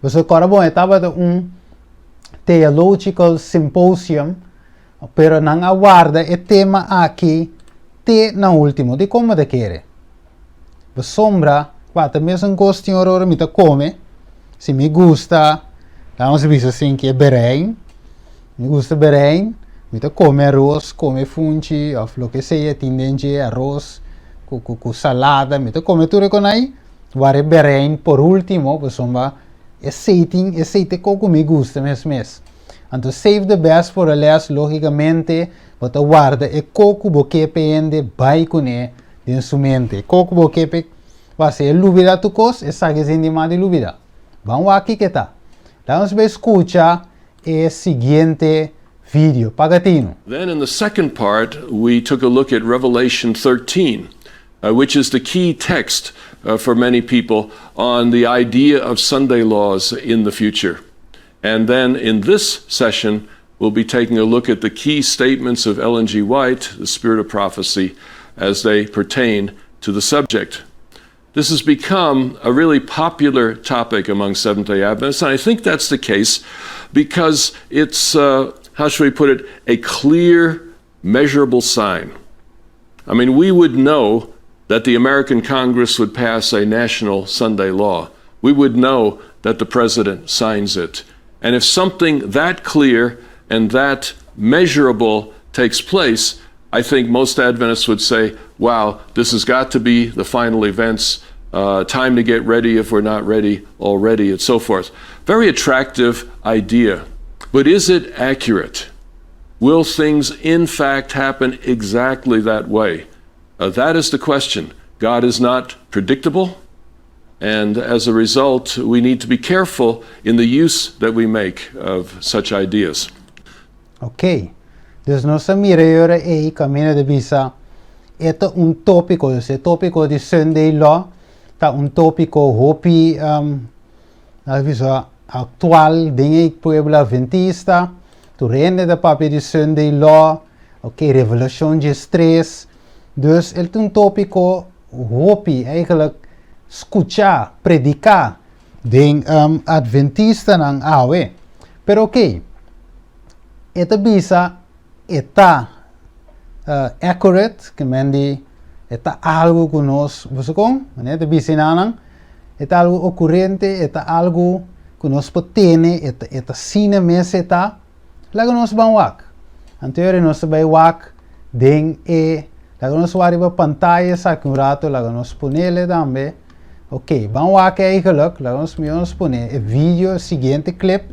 Bo kòrda bon, tabata un theological symposium, pero nan a warda e tema aki te na último. Dikon bo ta kere? Pasobra, wak, mesun kos ora mi ta kome, si mi gusta, ban bisa asina ku e berein, mi gusta berein, mi ta kome aros, kome funchi, òf loke sea, tin den aros, ku salada, mi ta kome tur ku ei, warda berein por último, pasobra esei ta ku mi gusta mes mes. Anto, save the best for the last, lógikamente, bo ta warda e kos ku bo ke p'e hende bai kuné den su mente. Kos ku bo ke p'e bai lubidá tur kos, esaki sin di mas di lubidá. Ban wak kiko ta. Ban bai skucha e siguiente video. Paga tinu. Then in the second part, we took a look at Revelation 13, which is the key text for many people on the idea of Sunday laws in the future. And then in this session, we'll be taking a look at the key statements of Ellen G. White, the Spirit of Prophecy, as they pertain to the subject. This has become a really popular topic among Seventh day Adventists, and I think that's the case because it's, how should we put it, a clear, measurable sign. I mean, we would know that the American Congress would pass a national Sunday law. We would know that the president signs it. And if something that clear and that measurable takes place, I think most Adventists would say, "Wow, this has got to be the final events, time to get ready if we're not ready already," and so forth. Very attractive idea. But is it accurate? Will things in fact happen exactly that way? That is the question. God is not predictable, and as a result, we need to be careful in the use that we make of such ideas. Ok. Dus nos a mira e kaminda di bisa, e ta un tópiko, e tópiko di Sunday Law. Ta un tópiko hopi, laga bisa, aktual den e pueblo adventista. Tur hende ta papia di Sunday Law, ok, Revelashon 13. Dus el ta un tópiko hopi eigenlijk skuchá, prediká den adventistanan awe. Pero ok, e ta bisa e ta accurate, ke men di e ta algu ku nos, bo sa kon? Manera ta bisa enanan, e ta algu okurente, e ta algu ku nos por tene, e ta e ta asina mes e ta. Laga nos ban wak. Anto yori nos ta bai wak den e, laga nos wak riba pantaya esaki un rato, laga nos ponele tambe. Ok, ban wak eigenlijk, laga nos mihó nos pone e video, e siguiente clip,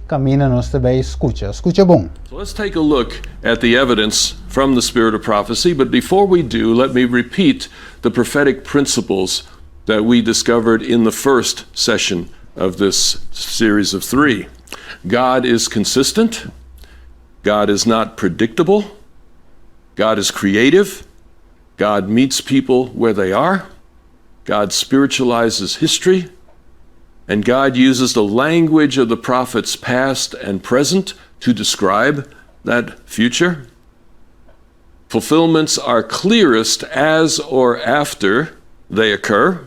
kaminda nos ta bai skucha. Skucha bon. So let's take a look at the evidence from the spirit of prophecy, but before we do, let me repeat the prophetic principles that we discovered in the first session of this series of three. God is consistent, God is not predictable, God is creative, God meets people where they are, God spiritualizes history, and God uses the language of the prophets past and present to describe that future. Fulfillments are clearest as or after they occur.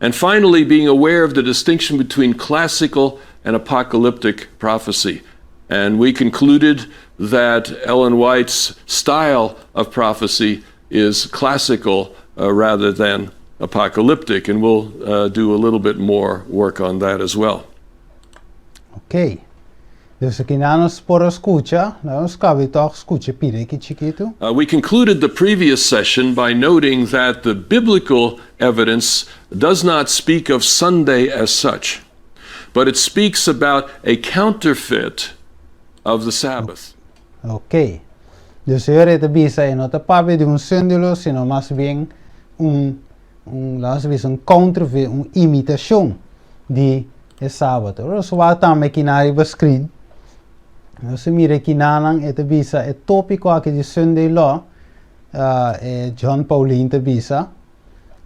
And finally, being aware of the distinction between classical and apocalyptic prophecy. And we concluded that Ellen White's style of prophecy is classical rather than apocalyptic, and we'll do a little bit more work on that as well. Ok. Dus aki nos por skucha, nos kaba toch skucha pida aki chikitu. We concluded the previous session by noting that the biblical evidence does not speak of Sunday as such, but it speaks about a counterfeit of the Sabbath. Ok. Dus e ta bisa e no ta papia di un Sunday law, sino mas bien un, laga bisa, un counterfeit, un imitashon di e sabat. Nos wak tambe aki na riba screen. Nos mira aki nan e ta bisa e tópiko aki di Sunday law, e Jon Paulien ta bisa.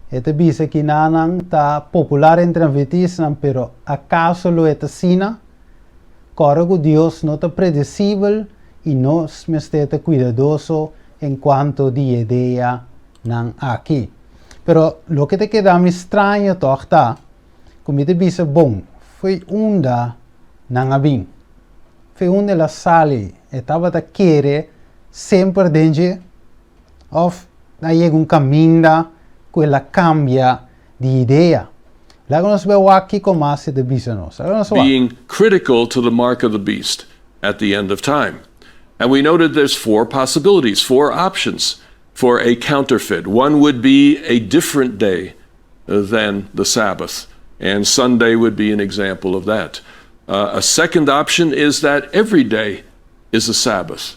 E ta bisa ku nan ta popular entre adventistanan, pero akaso lo e ta asina? Kòrda ku Dios no ta predesibel i nos mester ta kuidadoso en kuanto di ideanan aki. Pero loke ta keda mi straño tòg ta ku mi ta bisa bon, fo'i unda nan a bin? Fo'i unda el a sali? E tabata kere semper den dje? Òf a yega un kaminda ku el a kambia di idea? Laga nos bai wak kiko mas e ta bisa nos. Laga nos wak. Being critical to the mark of the beast at the end of time. And we noted there's four possibilities, four options for a counterfeit. One would be a different day than the Sabbath, and Sunday would be an example of that. A second option is that every day is a Sabbath,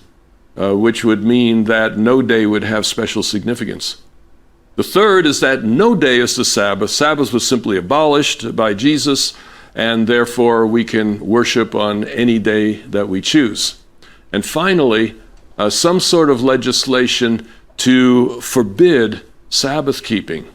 which would mean that no day would have special significance. The third is that no day is the Sabbath. Sabbath was simply abolished by Jesus, and therefore we can worship on any day that we choose. And finally, some sort of legislation to forbid Sabbath keeping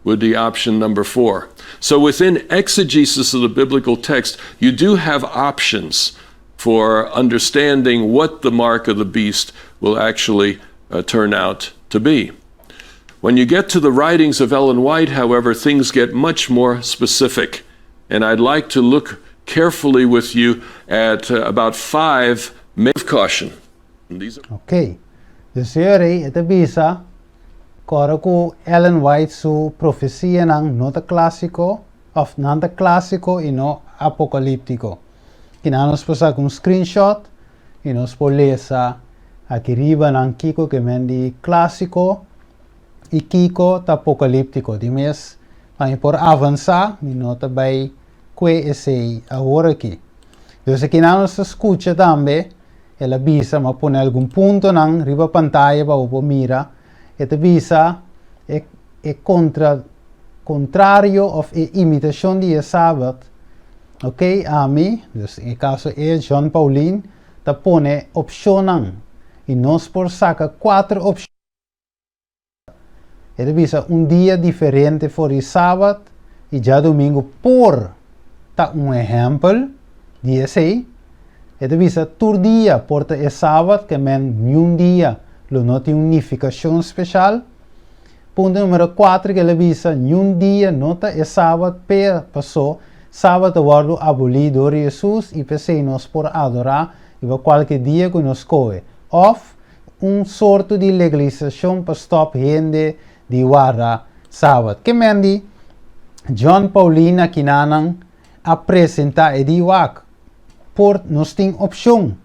would be option number four. So within exegesis of the biblical text, you do have options for understanding what the mark of the beast will actually turn out to be. When you get to the writings of Ellen White, however, things get much more specific. And I'd like to look carefully with you at about five of caution. And these are Ok. Dus e ta bisa kòrda ku Ellen White su profesianan no ta klásiko, òf nan ta klásiko i no apokalíptiko. I nan nos por saka un screenshot i nos por lesa aki riba nan kiko ke men di klásiko i kiko ta apokalíptiko. Di mes pa mi por avansá mi no ta bai kue esei awor aki. Dus aki nan nos ta skucha tambe el a bisa, mi a pone algun puntonan riba pantaya pa bo por mira. E ta bisa e kontra kontrario òf e imitashon di e sabat. Ok, ami, dus den e kaso e Jon Paulien, ta pone opshonnan i nos por saka kuater opshon. E ta bisa un dia diferente for di sabat i djadumingu por ta un ehèmpel di esei. E ta bisa tur dia por ta e sabat ke men niun dia lo no tin un nifikashon speshal. Punto numero kuater ke el a bisa niun dia no ta e sabat p'e pasó sabat a wòrdu abolí dor di Hesus i p'esei nos por adorá riba kualke dia ku nos skohe òf un sorto di legalisashon pa stòp hende di warda sabat. Ke men di John Paulina kinanan a presentá e di wak por nos tin opshon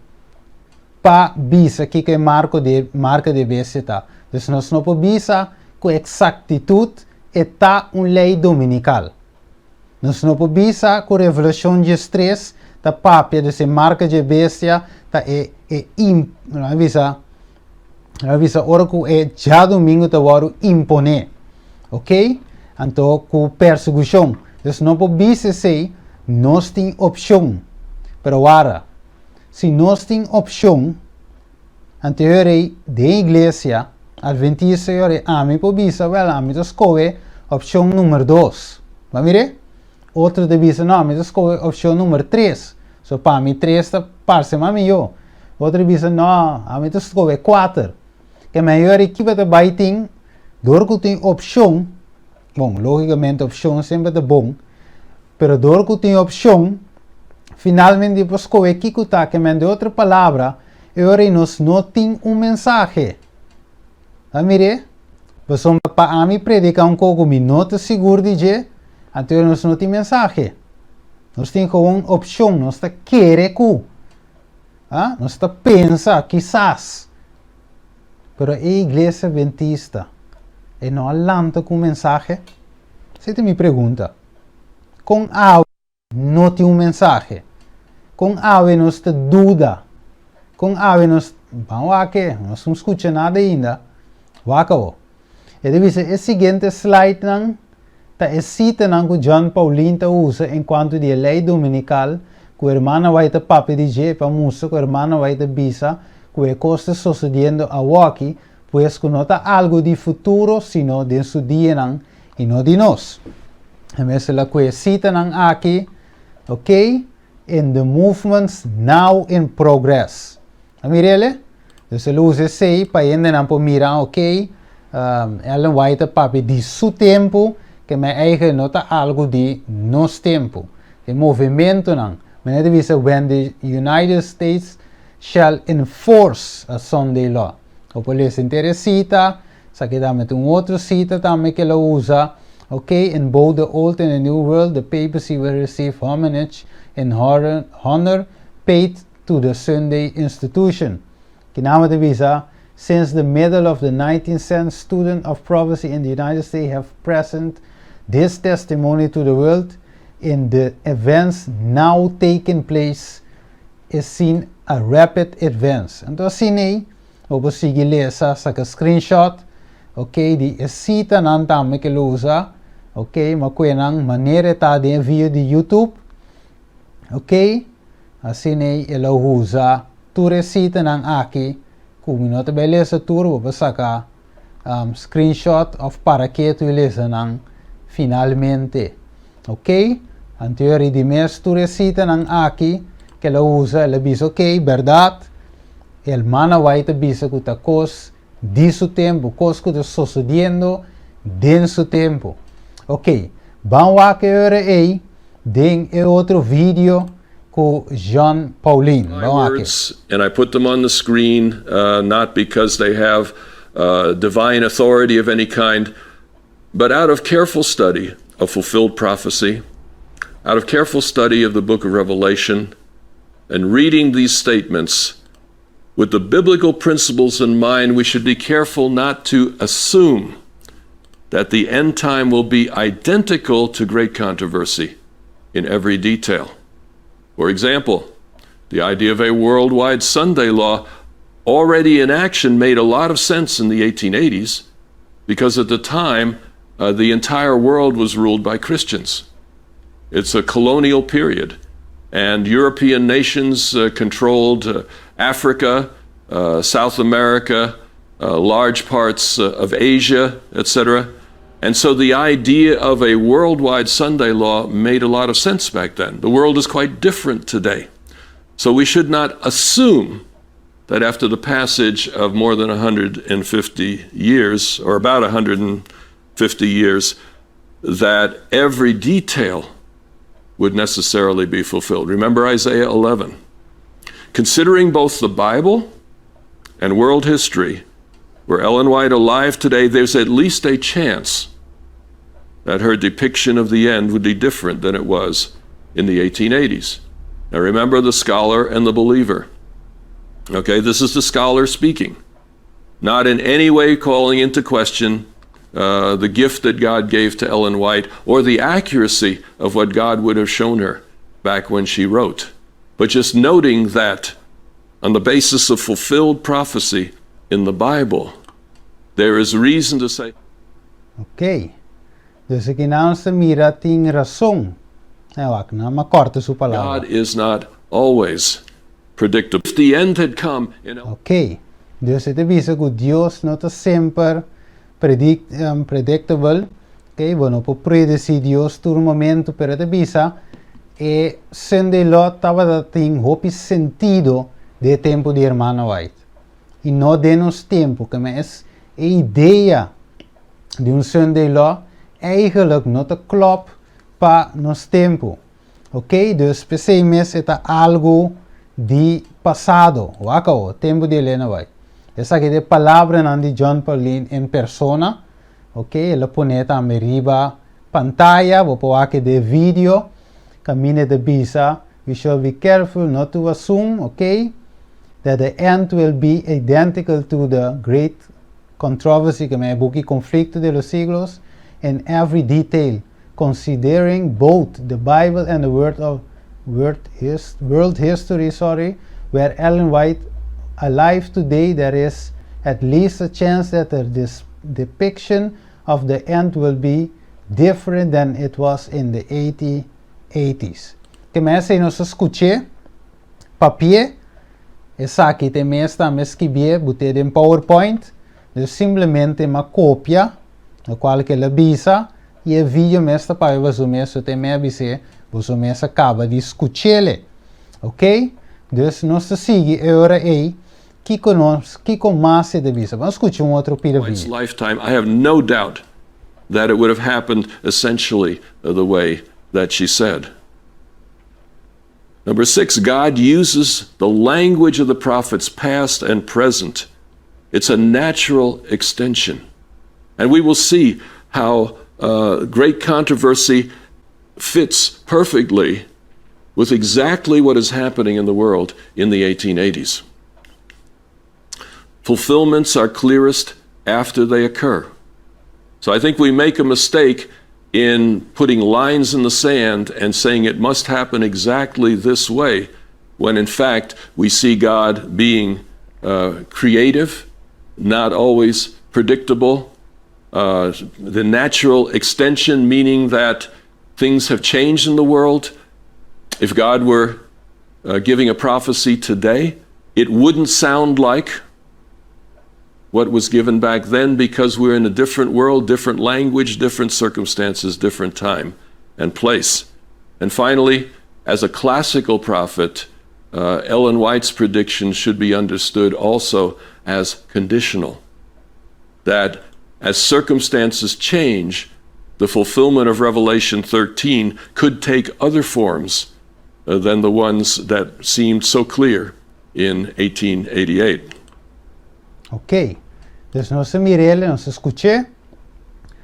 pa bisa kiko e marko di marka di e bestia ta. Dus nos no por bisa ku eksaktitut e ta un lei dominikal. Nos no por bisa ku Revelashon 13 ta papia dus e marka dje bestia ta e e imp nan a bisa nan a bisa ora ku e djadumingu ta wòrdu imponé ok anto ku persekushon dus no por bisa esei nos tin opshon pero wara si nos tin opshon anto e ora ei den iglesia adventista e ora ei ami por bisa wèl ami ta skohe opshon numer dos bo a mir'é otro ta bisa no ami ta skohe opshon numer tres so pa mi tres ta parse mas mihó otro ta bisa no ami ta skohe kuater ke men e ora ei kiba ta bai tin dor ku tin opshon bon logikamente opshon semper ta bon Pero dor ku tin opshon, finalmente bo por skohe kiko ta ke men. De otro palabra, e ora ei nos no tin un mensahe. Ta mir'é? Pasobra pa ami prediká un kos ku mi no ta sigur di dje, anto e ora nos no tin mensahe. Nos tin gewoon opshon, nos ta kere ku, ah, nos ta pensa kisas. Pero e iglesia adventista e no a lanta ku un mensahe? Esei ta mi pregunta. Kon awe no tin un mensahe? Kon awe nos ta duda? Kon awe nos, ban wak e, nos no skucha nada ainda. Wak awo. E ta bisa e siguiente slidenan ta e sitanan ku John Paulin ta usa enkuanto di e lei dominikal ku hermana White ta papia di dje pa mustra ku hermana White ta bisa ku e kos ta sosodiendo awoki pues ku no ta algu di futuro sino den su dianan i no di nos. E mester la ku e sitanan aki, ok, in the movements now in progress. A mira ele? Dus el usa esei pa hendenan por mira, ok, Ellen White a papia di su tempu, ke men eigen no ta algu di nos tempu. E movimentunan, men ta bisa when the United States shall enforce a Sunday law. Bo por lesa henter e sita, Esaki tambe ta un otro sita tambe ke lo usa, ok, in both the old and the new world the papacy will receive homenage and honor paid to the Sunday institution. Ki nan ta bisa, Since the middle of the 19th cent student of prophecy in the United States have present this testimony to the world in the events now taking place is seen a rapid advance. Anto asina ei Bo por sigui lesa, saka screenshot, ok, di e sitanan tambe ke lo usa, ok, ma kue nan manera e ta den e video di YouTube, ok, asina ei e lo usa tur e sitanan aki ku mi no ta bai lesa tur, bo por saka screenshot of para ketu i lesa nan finalmente, ok, anto di mes tur e sitanan aki ke lo usa e lo bisa ok, bèrdat. Hermana White ta bisa ku ta kos di su tempu, kos ku ta sosodiendo den su tempu. Ok, ban wak e ora ei den e otro video ku Jean Paulien. My Ban wak e. words, and I put them on the screen not because they have divine authority of any kind, but out of careful study of fulfilled prophecy, out of careful study of the book of Revelation, and reading these statements with the biblical principles in mind, we should be careful not to assume that the end time will be identical to great controversy in every detail. For example, the idea of a worldwide Sunday law already in action made a lot of sense in the 1880s because at the time the entire world was ruled by Christians. It's a colonial period, and European nations controlled Africa, South America, large parts of Asia, etc. And so the idea of a worldwide Sunday law made a lot of sense back then. The world is quite different today. So we should not assume that after the passage of more than 150 years, or about 150 years, that every detail would necessarily be fulfilled. Remember Isaiah 11. Considering both the Bible and world history, were Ellen White alive today, there's at least a chance that her depiction of the end would be different than it was in the 1880s. Now remember the scholar and the believer. Okay, this is the scholar speaking, not in any way calling into question the gift that God gave to Ellen White or the accuracy of what God would have shown her back when she wrote, but just noting that on the basis of fulfilled prophecy in the Bible, there is reason to say. Ok. Dus aki nos ta mira tin rason. E, no, m'a kòrta su palabra. God is not always predictable. If the end had come in Ok. Dus e ta bisa ku Dios no ta semper predictable. Ok, bo no por predesí Dios tur momento, pero e ta bisa e Sunday Law tabatin hopi sentido den tempu di Hermana White. I no den nos tempu, ku e idea di un Sunday Law eigenlijk no ta klop pa nos tempu. Ok? Dus p'esei mes ta algu di pasado. Wak, tempu di Elena White. Esaki ta palabra di Jon Paulien en persona. Ok? El a pone tambe riba pantaya, bo por wak e video. Kaminda e ta bisa. We shall be careful not to assume, ok, that the end will be identical to the great controversy, ku ta buki Conflicto de los Siglos, in every detail, considering both the Bible and the word of world history, sorry, were Ellen White alive today, there is at least a chance that this depiction of the end will be different than it was in the 1880s. Ke men si nos skucha, papia, esaki ta mes tambe skirbí, bot'é den PowerPoint, dus simplemente m'a kopia, loke ku el a bisa, i e video mes ta pa bo mes, te mi a bisa, bo mes a kaba di skuch'é. Ok? Dus nos ta sigui ora ei, kiko nos, kiko mas e ta bisa. Ban skucha un otro pida White's video. lifetime, I have no doubt that it would have happened essentially the way that she said. Number six, God uses the language of the prophets, past and present. It's a natural extension. And we will see how great controversy fits perfectly with exactly what is happening in the world in the 1880s. Fulfillments are clearest after they occur. So I think we make a mistake in putting lines in the sand and saying it must happen exactly this way, when in fact we see God being creative, not always predictable. The natural extension, meaning that things have changed in the world. If God were giving a prophecy today, it wouldn't sound like what was given back then because we're in a different world, different language, different circumstances, different time and place. And finally, as a classical prophet, Ellen White's prediction should be understood also as conditional. That as circumstances change, the fulfillment of Revelation 13 could take other forms than the ones that seemed so clear in 1888. Ok. Dus nos a mir'é, nos a skuch'é.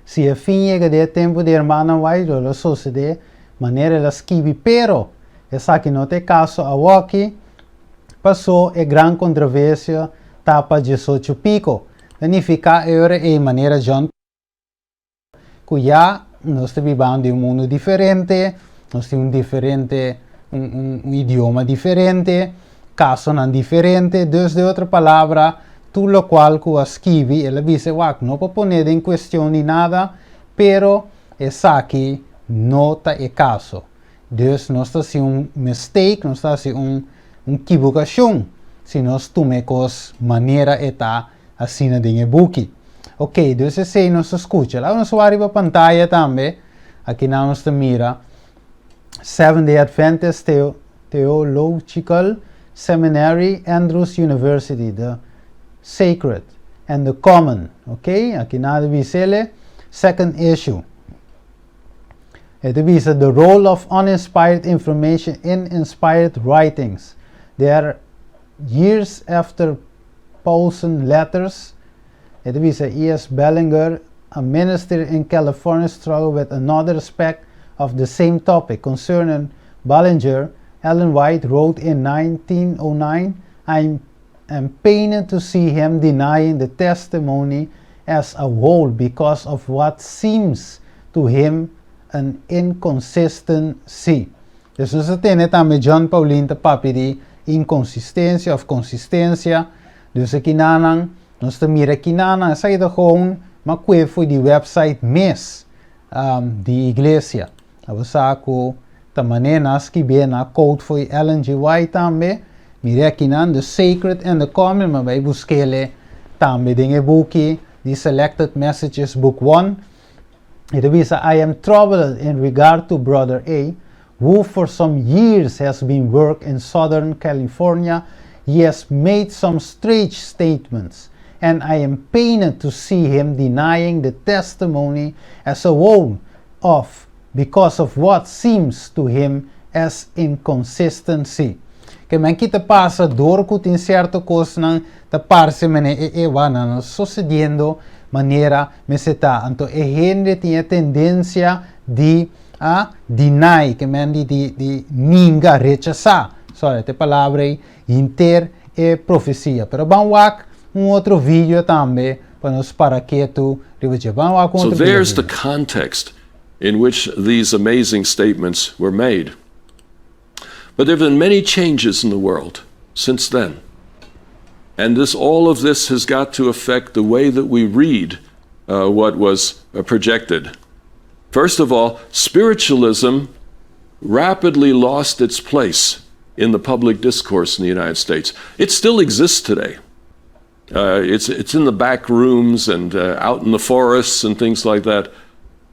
Si e fin yega den tempu di Hermana White, lo sosodé manera el a skirbi, pero esaki no ta e kaso awoki, pasó e gran kontroversia ta pa 18 piko. Signifiká e manera John ku ya nos ta biba den un mundu diferente, nos tin un idioma diferente, kasonan diferente, dus den otro palabra, tur loke ku a skirbi, el a bisa, wak, no por pone den kuestion ni nada, pero esaki no ta e kaso. Dus nos ta hasi un mistake, nos ta hasi un ekivokashon, si nos tuma kos manera e ta. asina den e buki. Ok, dus esei nos a skucha. Laga nos wak riba pantaya tambe. Akinan nos ta mira Seventh Day Adventist Theological Seminary, Andrews University, The Sacred and the Common. Ok, akinan ta bisa ele, second issue. E ta bisa The Role of Uninspired Information in Inspired Writings. There years after Paulson letters, e ta bisa E.S. Bellinger, a minister in California, struggled with another aspect of the same topic. Concerning Ballinger, Ellen White wrote in 1909, "I am pained to see him denying the testimony as a whole because of what seems to him an inconsistency." Dus nos a tende tambe Jon Paulien ta papia di inkonsistensia òf konsistensia. Dus akinanan, nos ta mira akinanan, esaki ta gewoon m'a kue for di website mes di iglesia. Abo sa ku ta manera nan a skib'é, nan a quote for di Ellen G. White tambe. Mira akinan, The Sacred and the Common, m'a bai busk'é tambe den e buki di Selected Messages Book 1. E ta bisa, "I am troubled in regard to Brother A, who for some years has been work in Southern California. He has made some strange statements, and I am pained to see him denying the testimony as a whole of because of what seems to him as inconsistency." Ke men ki ta pasa dor ku tin sierto kosnan ta parse mene e e wana no sosediendo manera mester ta. Anto e hende tin e tendensia di a deny, ke men di ninga, rechasá. Sorry, e palabra ei, henter e profesia. Pero ban wak un otro video tambe pa nos para ketu riba dje. Ban wak un So otro there's video. the context in which these amazing statements were made. But there have been many changes in the world since then. And all of this has got to affect the way that we read what was projected. First of all, spiritualism rapidly lost its place in the public discourse in the United States. It still exists today. It's in the back rooms and out in the forests and things like that.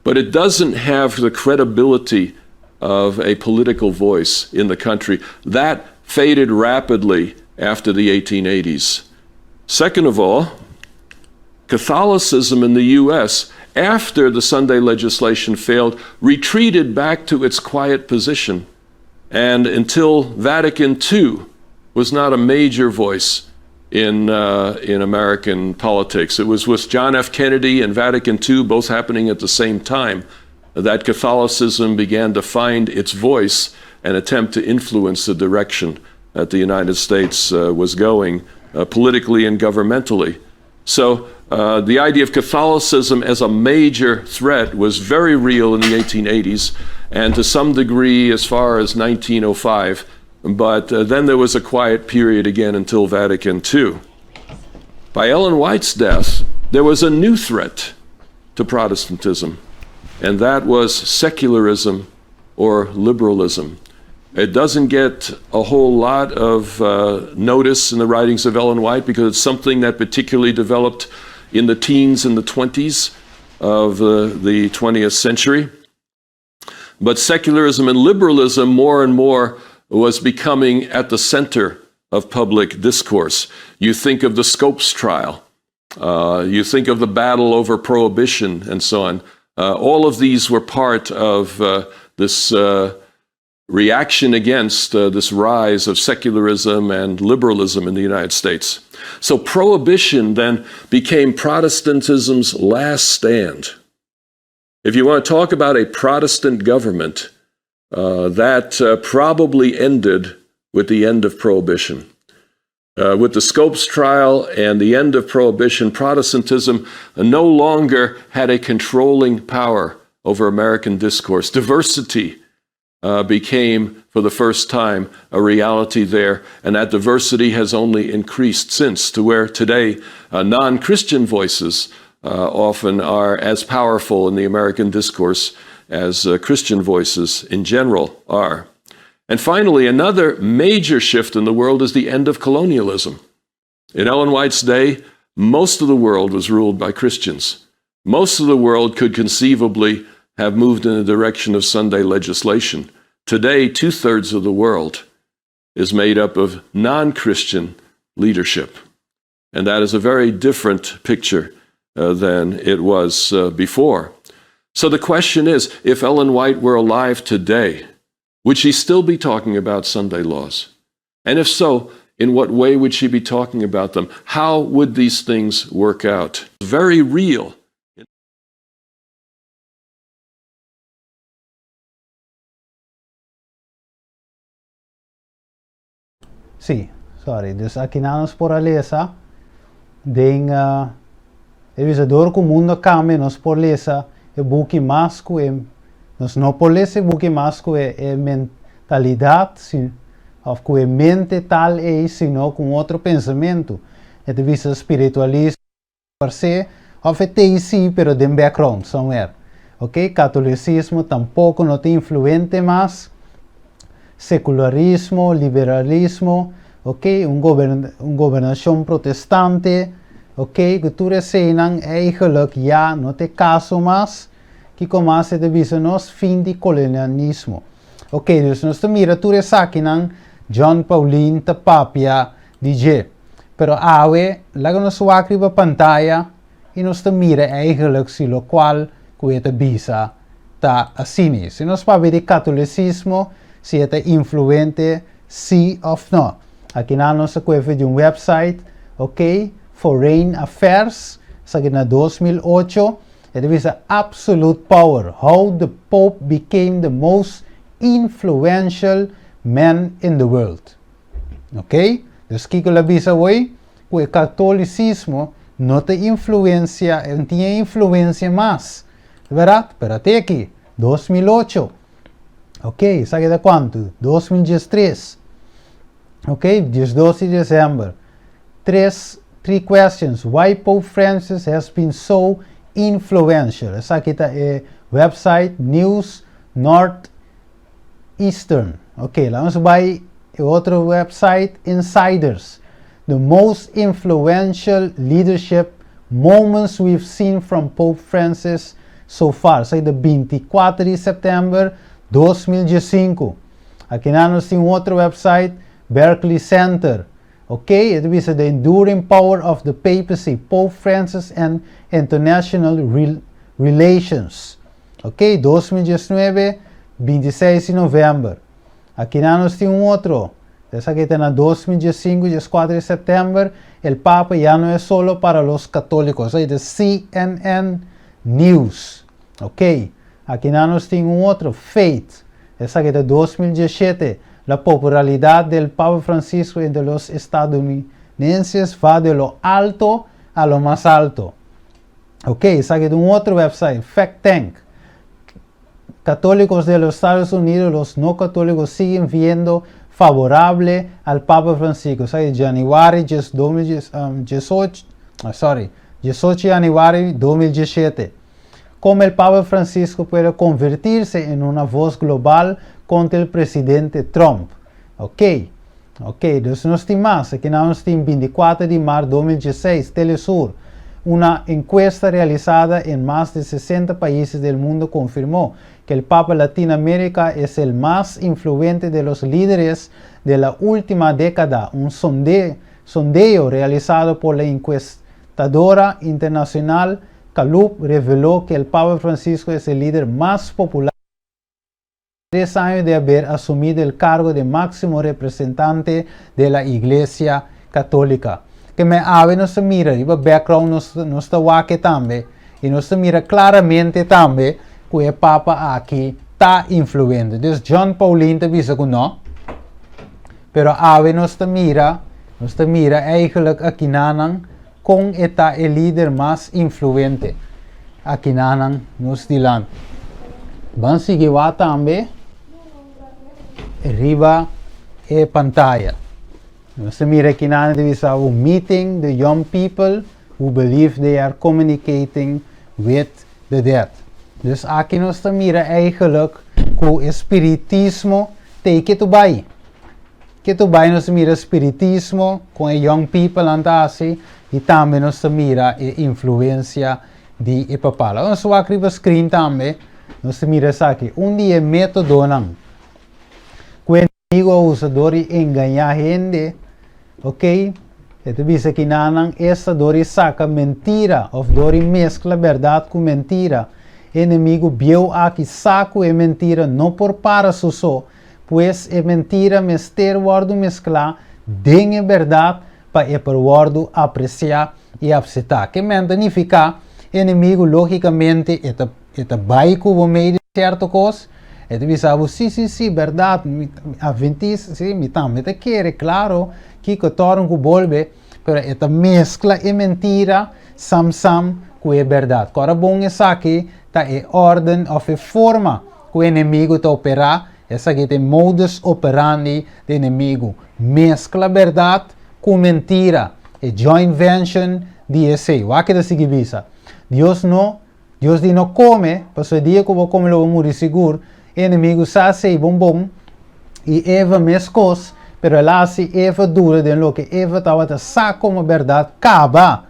But it doesn't have the credibility of a political voice in the country. That faded rapidly after the 1880s. Second of all, Catholicism in the U.S., after the Sunday legislation failed, retreated back to its quiet position. And until Vatican II was not a major voice in American politics. It was with John F. Kennedy and Vatican II both happening at the same time that Catholicism began to find its voice and attempt to influence the direction that the United States was going politically and governmentally. So the idea of Catholicism as a major threat was very real in the 1880s and to some degree as far as 1905. But then there was a quiet period again until Vatican II. By Ellen White's death, there was a new threat to Protestantism, and that was secularism or liberalism. It doesn't get a whole lot of notice in the writings of Ellen White because it's something that particularly developed in the teens and the 20s of the 20th century. But secularism and liberalism more and more was becoming at the center of public discourse. You think of the Scopes trial. You think of the battle over prohibition and so on. All of these were part of this reaction against this rise of secularism and liberalism in the United States. So prohibition then became Protestantism's last stand. If you want to talk about a Protestant government, that probably ended with the end of prohibition. With the Scopes trial and the end of prohibition, Protestantism no longer had a controlling power over American discourse. Diversity became, for the first time, a reality there, and that diversity has only increased since to where today non Christian voices often are as powerful in the American discourse as Christian voices in general are. And finally, another major shift in the world is the end of colonialism. In Ellen White's day, Most of the world was ruled by Christians. Most of the world could conceivably have moved in the direction of Sunday legislation. Today, two thirds of the world is made up of non Christian leadership. And that is a very different picture than it was before. So the question is if Ellen White were alive today, would she still be talking about Sunday laws? And if so, in what way would she be talking about them? How would these things work out? Very real. Si, sorry. Dus aki nos por a lesa den e bisa dor ku mundu a kambia nos por lesa e buki mas ku e nos no por lesa e buki mas ku e e mentalidat si òf ku e mente tal ei sino ku un otro pensamentu. E ta bisa spiritualismo. Parse of e tei si pero den background somewhere. Ok, catolicismo tampoco no ta influente mas, secularismo, liberalismo, ok, un gobern un gobernacion protestante, ok, cu tur eseinan eigenlijk ya no ta e caso mas, kico mas e ta bisa nos? Fin di colonialismo. Ok, dus nos ta mira tur esakinan John Paulien ta papia di dje. Pero awe, laga nos wak riba pantaya i nos ta mira eigenlijk si lokual ku e ta bisa ta asini. Si nos papia di katolisismo, si e ta influente si òf no. Akinan nos a kuefe di un website, ok, Foreign Affairs, esaki na 2008, e ta bisa Absolute Power, How the Pope Became the Most Influential Man in the World. Ok? Dus kiko el a bisa awor? Ku e katolisismo no ta influensia, e no tin e influensia mas. Bèrdat? Pero ate aki, 2008. Ok, esaki ta kuantu? 2013. Ok, 12 di desèmber. Tres, three questions why Pope Francis has been so influential. Esaki ta e website News North Eastern. Ok, laat nos bai e otro website Insiders. The most influential leadership moments we've seen from Pope Francis so far. Esaki ta 24 di sèptèmber 2015. Akinan nos tin un otro website Berkeley Center. Ok, e ta bisa The Enduring Power of the Papacy, Pope Francis and International Relations. Ok, 2019, 26 di novèmber. Akinan nos tin un otro. Esaki ta na 2015, 14 di sèptèmber, El Papa ya no es solo para los católicos. Esaki ta CNN News. Ok, akinan nos tin un otro, Faith. Esaki ta 2017, La popularidad del Papa Francisco entre los estadounidenses va de lo alto a lo más alto. Ok, esaki ta un otro website, Fact Tank. Católicos de los Estados Unidos, los no católicos siguen viendo favorable al Papa Francisco. Esaki di januari 2018, sorry, 18 januari 2017. Cómo el Papa Francisco puede convertirse en una voz global contra el presidente Trump. Ok, ok, dus nos tin mas. Aki nos tin 24 di mart 2016, Telesur. Una encuesta realizada en más de 60 países del mundo confirmó que el Papa Latinoamérica es el más influyente de los líderes de la última década. Un sondeo realizado por la encuestadora internacional Gallup reveló que el Papa Francisco es el líder más popular 3 años de haber asumido el cargo de máximo representante de la Iglesia Católica. Ke men awe nos ta mira, riba background nos ta wak tambe, i nos ta mira klaramente tambe ku e Papa aki ta influyente. Dus John Paulien ta bisa ku no, pero awe nos ta mira eigenlijk aki kon e ta e lider mas influyente. Aki nos dilanti. Ban sigui tambe riba e pantaya. Nos ta mira aki nan bisa un meeting the young people who believe they are communicating with the dead. Dus aki nos ta mira eigenlijk ku spiritismo tin ku bai. Ku bai nos mira spiritismo ku e young people anda asina. I tambe nos ta mira e influensia di e papal. Ora nos wak riba screen tambe nos ta mira esaki. Un di e metodonan ku e enemigo a usa dor di engañá hende, ok, e ta bisa kinanan esta dor di saka mentira òf dor di meskla bèrdat ku mentira. E enemigo bieu aki sa ku e mentira no por para su so, pues e mentira mester wòrdu mesklá den e bèrdat pa e por wòrdu apresiá i apsetá. Ke men ta nifiká, e enemigu lógikamente e ta e ta bai ku bo mei di sierto kos, e ta bisa bo, sí, sí, sí, bèrdat, mi adventista, sí, mi tambe ta kere, klaro, kiko tòrn ku bolbe, pero e ta meskla e mentira sam sam ku e bèrdat. Kòrda bon esaki ta e órden òf e forma ku e enemigu ta operá, esaki ta e modus operandi di enemigu, meskla bèrdat ku mentira, e joint vention di esei. Wak e ta sigui bisa, Dios no, Dios di no kome, pasobra e dia ku bo kome lo bo muri sigur. E enemigu sa esei bon bon, i Eva meskos, pero el a hasi Eva dura den loke Eva tabata sa komo bèrdat kaba.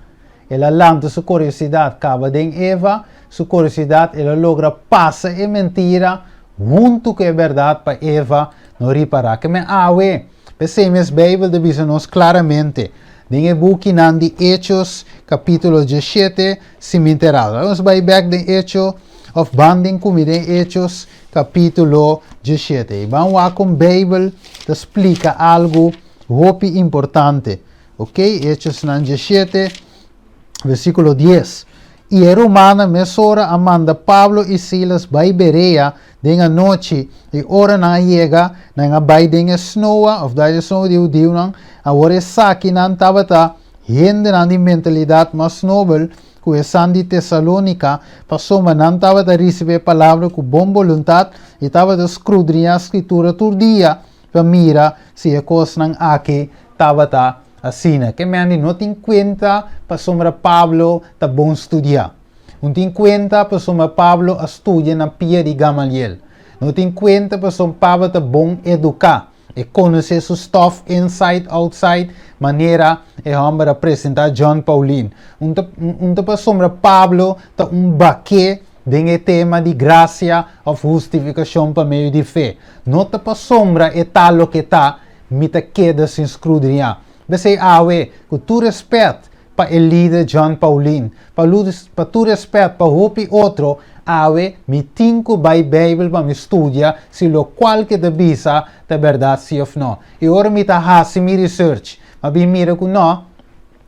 El a lanta su kuriosidat kaba den Eva, su kuriosidat el a logra pasa e mentira huntu ku e bèrdat pa Eva no ripará. Ke men awe, p'esei mes Beibel ta bisa nos klaramente den e bukinan di Hechos kapítulo diesshete, si mi enterado. Laga nos bai bèk den Hecho òf ban den ku mi den Hechos kapítulo diesshete i ban wak kon Beibel ta splika algu hopi importante. Ok, Hechosnan diesshete, versíkulo dies. I e rumannan mesora a manda Pablo i Silas bai Berea den anochi, i ora nan a yega, nan a bai den e snoa, òf dai e snoa di hudiunan. Awor esakinan tabata hendenan di mentalidat mas nobel ku esan di Tesalónika, pasobra nan tabata risibí e palabra ku bon boluntat i tabata skrudriñá Skritura tur dia pa mira si e kosnan aki tabata asina. Ke mende no tin kuenta pasobra Pablo ta bon studiá. No tin kuenta pasobra Pablo a studia na pia di Gamaliel. No tin kuenta pasobra Pablo ta bon eduká. E konosé su stòf inside outside manera e hòmber a presentá John Paulin. Un ta un ta pasobra Pablo ta un baké den e tema di grasia òf hustifikashon pa medio di fe. No ta pasobra e ta loke ta, mi ta keda sin skrudriñá. P'esei awe, ku tur rèspèt pa e lider John Paulin, pa pa tur rèspèt pa hopi otro, awe mi tin ku bai Beibel pa mi studia si lokual ke ta bisa ta bèrdat si òf nò. I ora mi ta hasi mi research, mi a bin mira ku nò,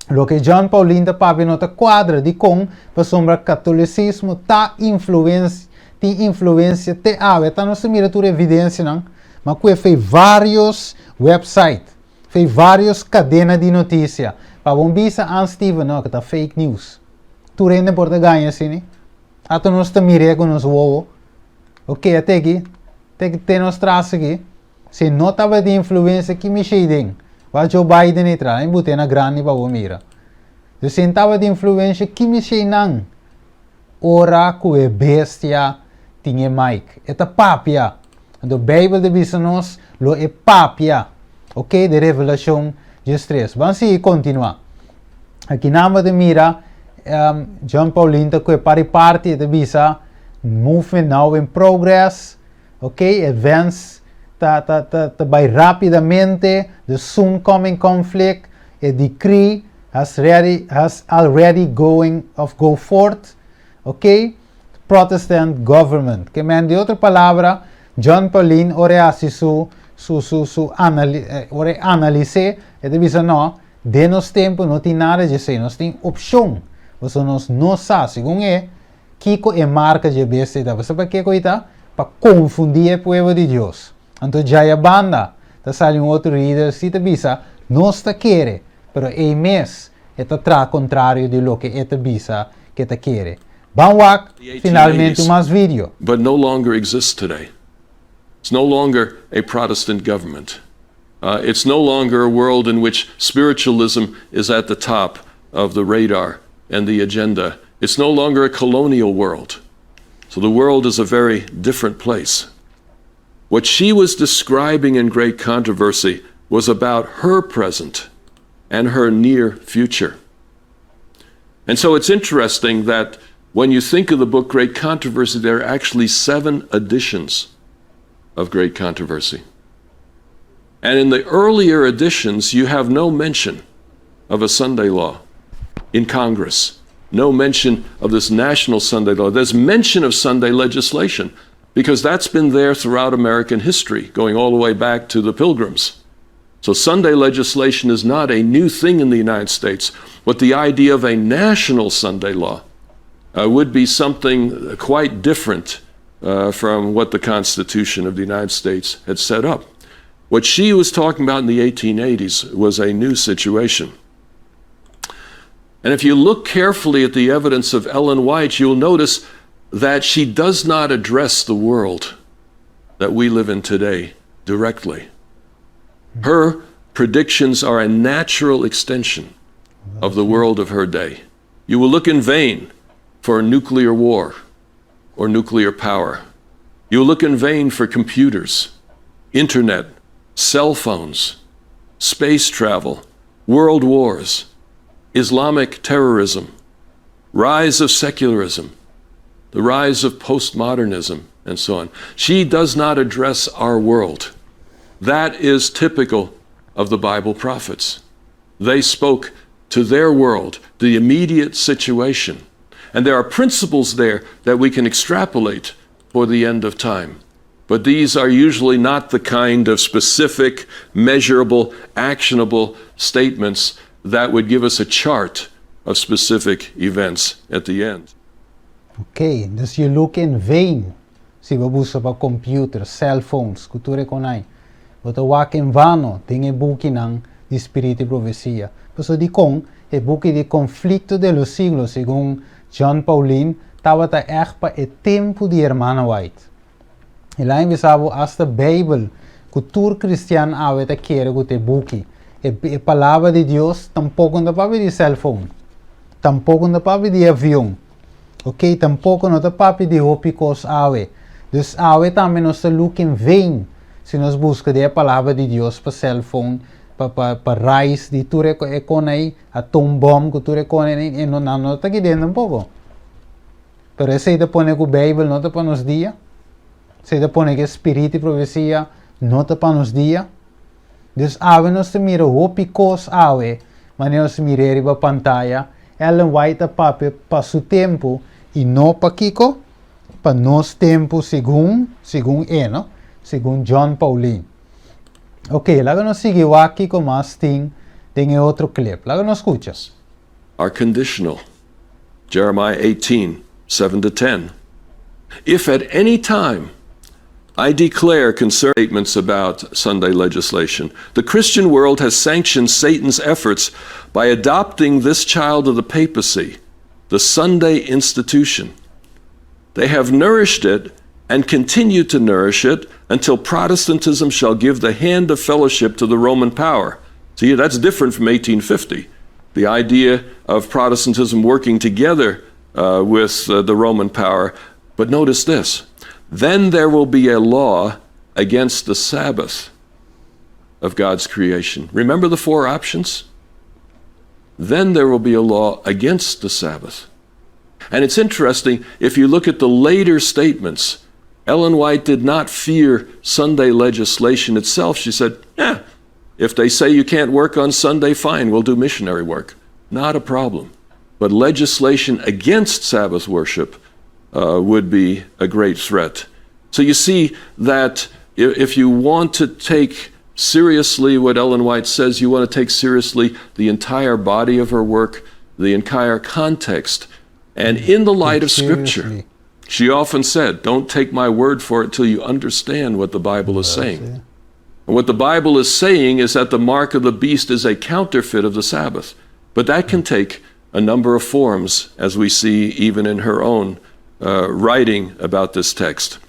loke John Paulin ta papia no ta kuadra. Dikon? Pasobra katolisismo ta influensia, tin influensia te awe. Ta nos ta mira tur evidensianan. Ma ku e fei varios website, fei varios kadena di notisia. Pa bon bisa Ann Steven no, ku ta fake news. Tur hende por ta gaña asina. Ata nos ta mir'é ku nos wowo. Oke, a teki, te te nos tras aki. Si no tabatin influensia ki mishei den? Wak Joe Biden ei tra, mi but'é na grandi pa bo mira. Dus si tabatin influensia ki mishei nan? Ora ku e bestia tin e mic, e ta papia. Anto Beibel ta bisa nos lo e papia. Ok, den Revelashon diestres. Ban sigui kontinuá. Aki nan bo ta mira John Paulin ta kue par di parti, e ta bisa movement now in progress. Ok, events ta ta ta ta bai rapidamente, the soon coming conflict, e decree has ready has already going of go forth, ok, Protestant government. Ke men di otro palabra, John Paulin ora e hasi su su su su anali ora e analis'é, e ta bisa no, den nos tempu no tin nada djesei, nos tin opshon, pasobra nos no sa, segun e, Kiko e marka dje bestia ta? Bo sa pa kiko i ta? Pa konfundí e pueblo di Dios. Anto djaya banda ta sali un otro lider si ta bisa, Nos ta kere, pero ei mes e ta traha kontrario di loke e ta bisa ke ta kere. Ban wak finalmente un mas video. But no longer exists today. It's no longer a Protestant government. It's no longer a world in which spiritualism is at the top of the radar and the agenda. It's no longer a colonial world. So the world is a very different place. What she was describing in great controversy was about her present and her near future. And so it's interesting that when you think of the book Great Controversy, there are actually seven editions of Great Controversy. And in the earlier editions, you have no mention of a Sunday law in Congress, no mention of this national Sunday law. There's mention of Sunday legislation because that's been there throughout American history, going all the way back to the Pilgrims. So Sunday legislation is not a new thing in the United States, but the idea of a national Sunday law would be something quite different from what the Constitution of the United States had set up. What she was talking about in the 1880s was a new situation. And if you look carefully at the evidence of Ellen White, you'll notice that she does not address the world that we live in today directly. Her predictions are a natural extension of the world of her day. You will look in vain for a nuclear war or nuclear power. You will look in vain for computers, internet, cell phones, space travel, world wars, Islamic terrorism, rise of secularism, the rise of postmodernism, and so on. She does not address our world. That is typical of the Bible prophets. They spoke to their world, the immediate situation. And there are principles there that we can extrapolate for the end of time. But these are usually not the kind of specific, measurable, actionable statements that would give us a chart of specific events at the end. Ok, dus you look in vain. Si bo buska pa computer, cell phones, ku tur kos ei. Bo ta wak en vano, den e bukinan di Spiritu i Profesia. Paso dikon, e buki di Conflicto de los Siglos, segun Jon Paulien, tabata echt pa e tempu di Hermana White. El a bisa bo hasta Bijbel, ku tur kristian awe ta kere ku ta e buki. E palabra di Dios tampoko no ta papia di cell phone. Tampoko no ta papia di avion. Ok, tampoko no ta papia di hopi kos awe. Dus awe tambe nos ta look in vain si nos buska e palabra di Dios pa cell phone, pa rise di tur e kos ei, atom bomb ku tur e kos ei, e no ta aki den tampoko. Pero esei ta pone ku Bijbel no ta pa nos dia. Esei ta pone ku Spiritu i Profesia no ta pa nos dia. Dus awe nos ta mira hopi kos awe, ma nos mira riba pantaya, Ellen White a papia pa su tempu i no pa kiko, pa nos tempu segun e, no? Segun Jon Paulien. Ok, laga nos sigui aki ku mas tin den otro clip. Laga nos skucha. Are conditional. Jeremiah 18, 7 to 10. If at any time I declare concerning statements about Sunday legislation, the Christian world has sanctioned Satan's efforts by adopting this child of the papacy, the Sunday institution. They have nourished it and continue to nourish it until Protestantism shall give the hand of fellowship to the Roman power. See, that's different from 1850. The idea of Protestantism working together with the Roman power. But notice this: then there will be a law against the Sabbath of God's creation. Remember the four options? Then there will be a law against the Sabbath. And it's interesting, if you look at the later statements, Ellen White did not fear Sunday legislation itself. She said, "Yeah, if they say you can't work on Sunday, fine, we'll do missionary work. Not a problem." But legislation against Sabbath worship would be a great threat. So you see that if you want to take seriously what Ellen White says, you want to take seriously the entire body of her work, the entire context, and in the light of Scripture. Seriously. She often said, "Don't take my word for it till you understand what the Bible is saying." And what the Bible is saying is that the mark of the beast is a counterfeit of the Sabbath. But that can take a number of forms, as we see even in her own writing about this text.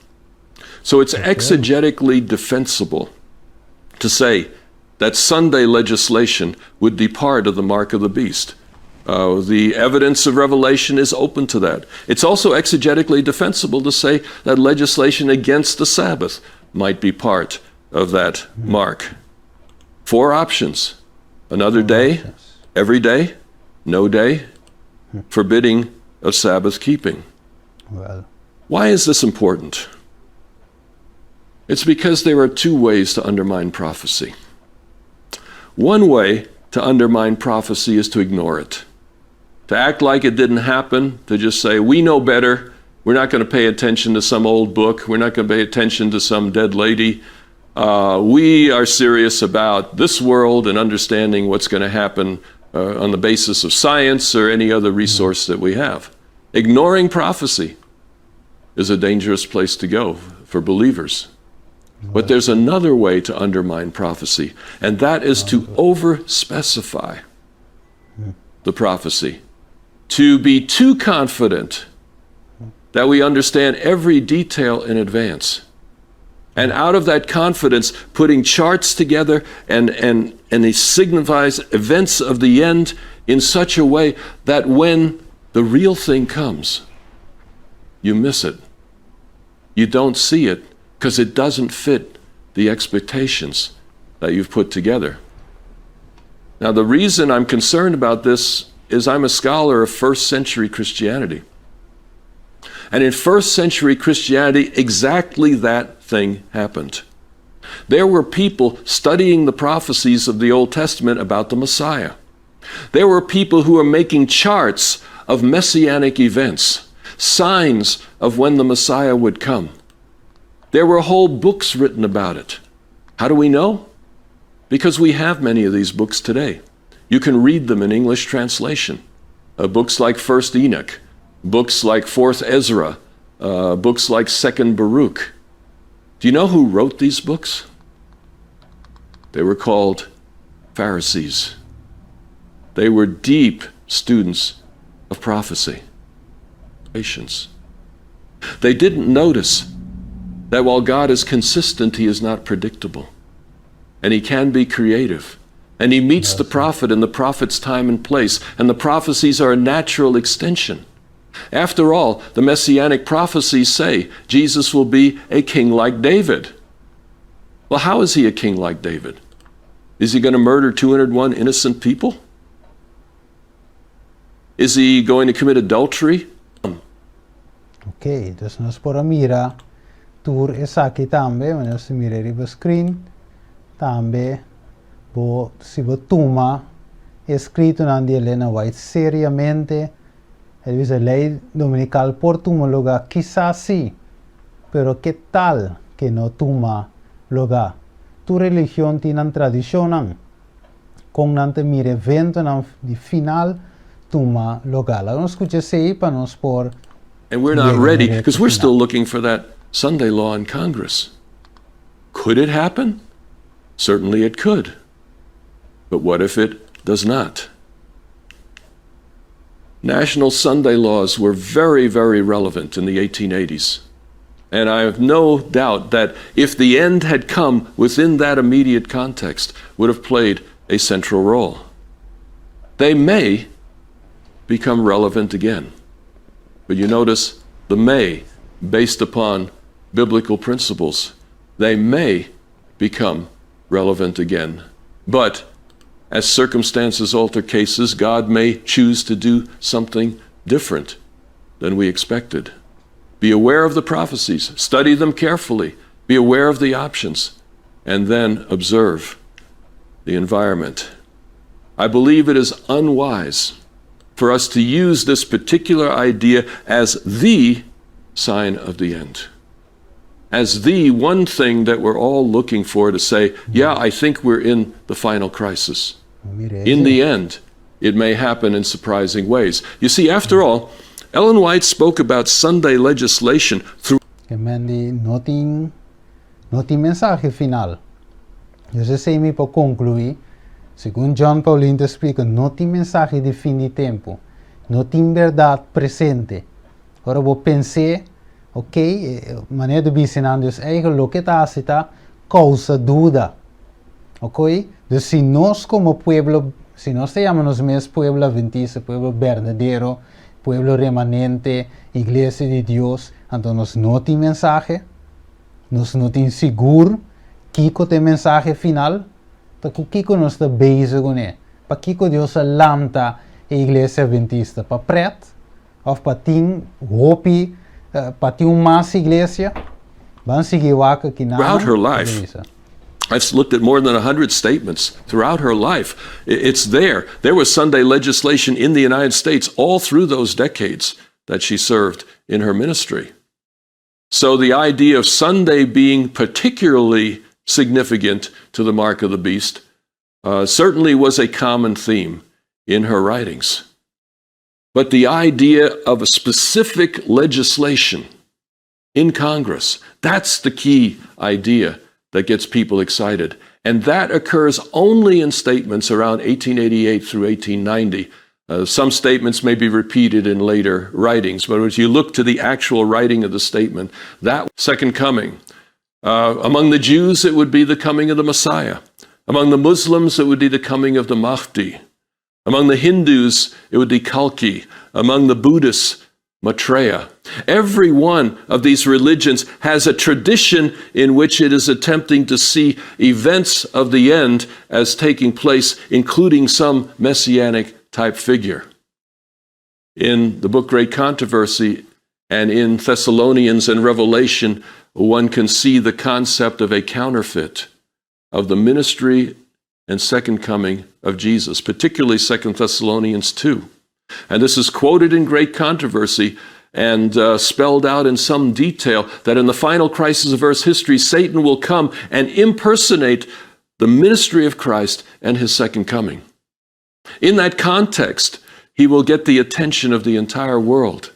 So it's exegetically defensible to say that Sunday legislation would be part of the mark of the beast. The evidence of Revelation is open to that. It's also exegetically defensible to say that legislation against the Sabbath might be part of that mark. Four options: another day, every day, no day, Forbidding of Sabbath keeping. Well. Why is this important? It's because there are two ways to undermine prophecy. One way to undermine prophecy is to ignore it, to act like it didn't happen, to just say, we know better. We're not going to pay attention to some old book. We're not going to pay attention to some dead lady. We are serious about this world and understanding what's going to happen on the basis of science or any other resource that we have. Ignoring prophecy is a dangerous place to go for believers. But there's another way to undermine prophecy, and that is to over specify the prophecy, to be too confident that we understand every detail in advance. And out of that confidence, putting charts together and it signifies events of the end in such a way that when the real thing comes, you miss it. You don't see it because it doesn't fit the expectations that you've put together. Now, the reason I'm concerned about this is I'm a scholar of first century Christianity. And in first century Christianity, exactly that thing happened. There were people studying the prophecies of the Old Testament about the Messiah. There were people who were making charts of messianic events, signs of when the Messiah would come. There were whole books written about it. How do we know? Because we have many of these books today. You can read them in English translation. Books like First Enoch, books like Fourth Ezra, books like Second Baruch. Do you know who wrote these books? They were called Pharisees. They were deep students of prophecy. Patience. They didn't notice that while God is consistent, He is not predictable. And He can be creative. And He meets the prophet in the prophet's time and place. And the prophecies are a natural extension. After all, the messianic prophecies say Jesus will be a king like David. Well, how is he a king like David? Is he going to murder 201 innocent people? Is he going to commit adultery? Ok, dus nos por mira tur esaki tambe, nos mira riba screen tambe bo si bo tuma eskritonan di Elena White seriamente, e ta bisa lei dominikal por tuma lugá, kisas si, pero ke tal ku no tuma lugá? Tur religion tin un tradishon kon nan ta mira eventonan di final tuma lugá. Laga skucha esei pa nos por And we're not ready because we're still looking for that Sunday law in Congress. Could it happen? Certainly it could. But what if it does not? National Sunday laws were very, very relevant in the 1880s. And I have no doubt that if the end had come within that immediate context, would have played a central role. They may become relevant again. But you notice the may, based upon biblical principles, they may become relevant again. But as circumstances alter cases, God may choose to do something different than we expected. Be aware of the prophecies, study them carefully, be aware of the options, and then observe the environment. I believe it is unwise for us to use this particular idea as the sign of the end, as the one thing that we're all looking for to say, yeah, I think we're in the final crisis. In the end, it may happen in surprising ways. You see, after all, Ellen White spoke about Sunday legislation through Ke men di no tin mensahe final. Esei mi por konkluí, segun Jon Paulien ta splika, no tin mensahe di fin di tempu, no tin berdat presente. Ora bo pensa, ok, manera di bisa, dus eigenlijk loke ta ta kousa duda. Ok? Dus si nos komo pueblo, si nos yama nos mes pueblo atventista, pueblo berdadero, pueblo remanente, iglesia di Dios, anto nos no tin mensahe, nos no tin sigur kiko ta e mensahe final, ta ku kiko nos ta bezig kuné? Pa kiko Dios a lanta e iglesia adventista? Pa pret òf pa tin hopi pa tin un mas iglesia? Ban sigui wak aki nan Throughout her life, I've looked at more than 100 statements throughout her life. It's there. There was Sunday legislation in the United States all through those decades that she served in her ministry. So the idea of Sunday being particularly significant to the mark of the beast certainly was a common theme in her writings. But the idea of a specific legislation in Congress, that's the key idea that gets people excited. And that occurs only in statements around 1888 through 1890. Some statements may be repeated in later writings, but as you look to the actual writing of the statement, that second coming, among the Jews, it would be the coming of the Messiah. Among the Muslims, it would be the coming of the Mahdi. Among the Hindus, it would be Kalki. Among the Buddhists, Maitreya. Every one of these religions has a tradition in which it is attempting to see events of the end as taking place, including some messianic type figure. In the book Great Controversy and in Thessalonians and Revelation, one can see the concept of a counterfeit of the ministry and second coming of Jesus, particularly 2 Thessalonians 2. And this is quoted in Great Controversy and spelled out in some detail that in the final crisis of earth's history, Satan will come and impersonate the ministry of Christ and his second coming. In that context, he will get the attention of the entire world.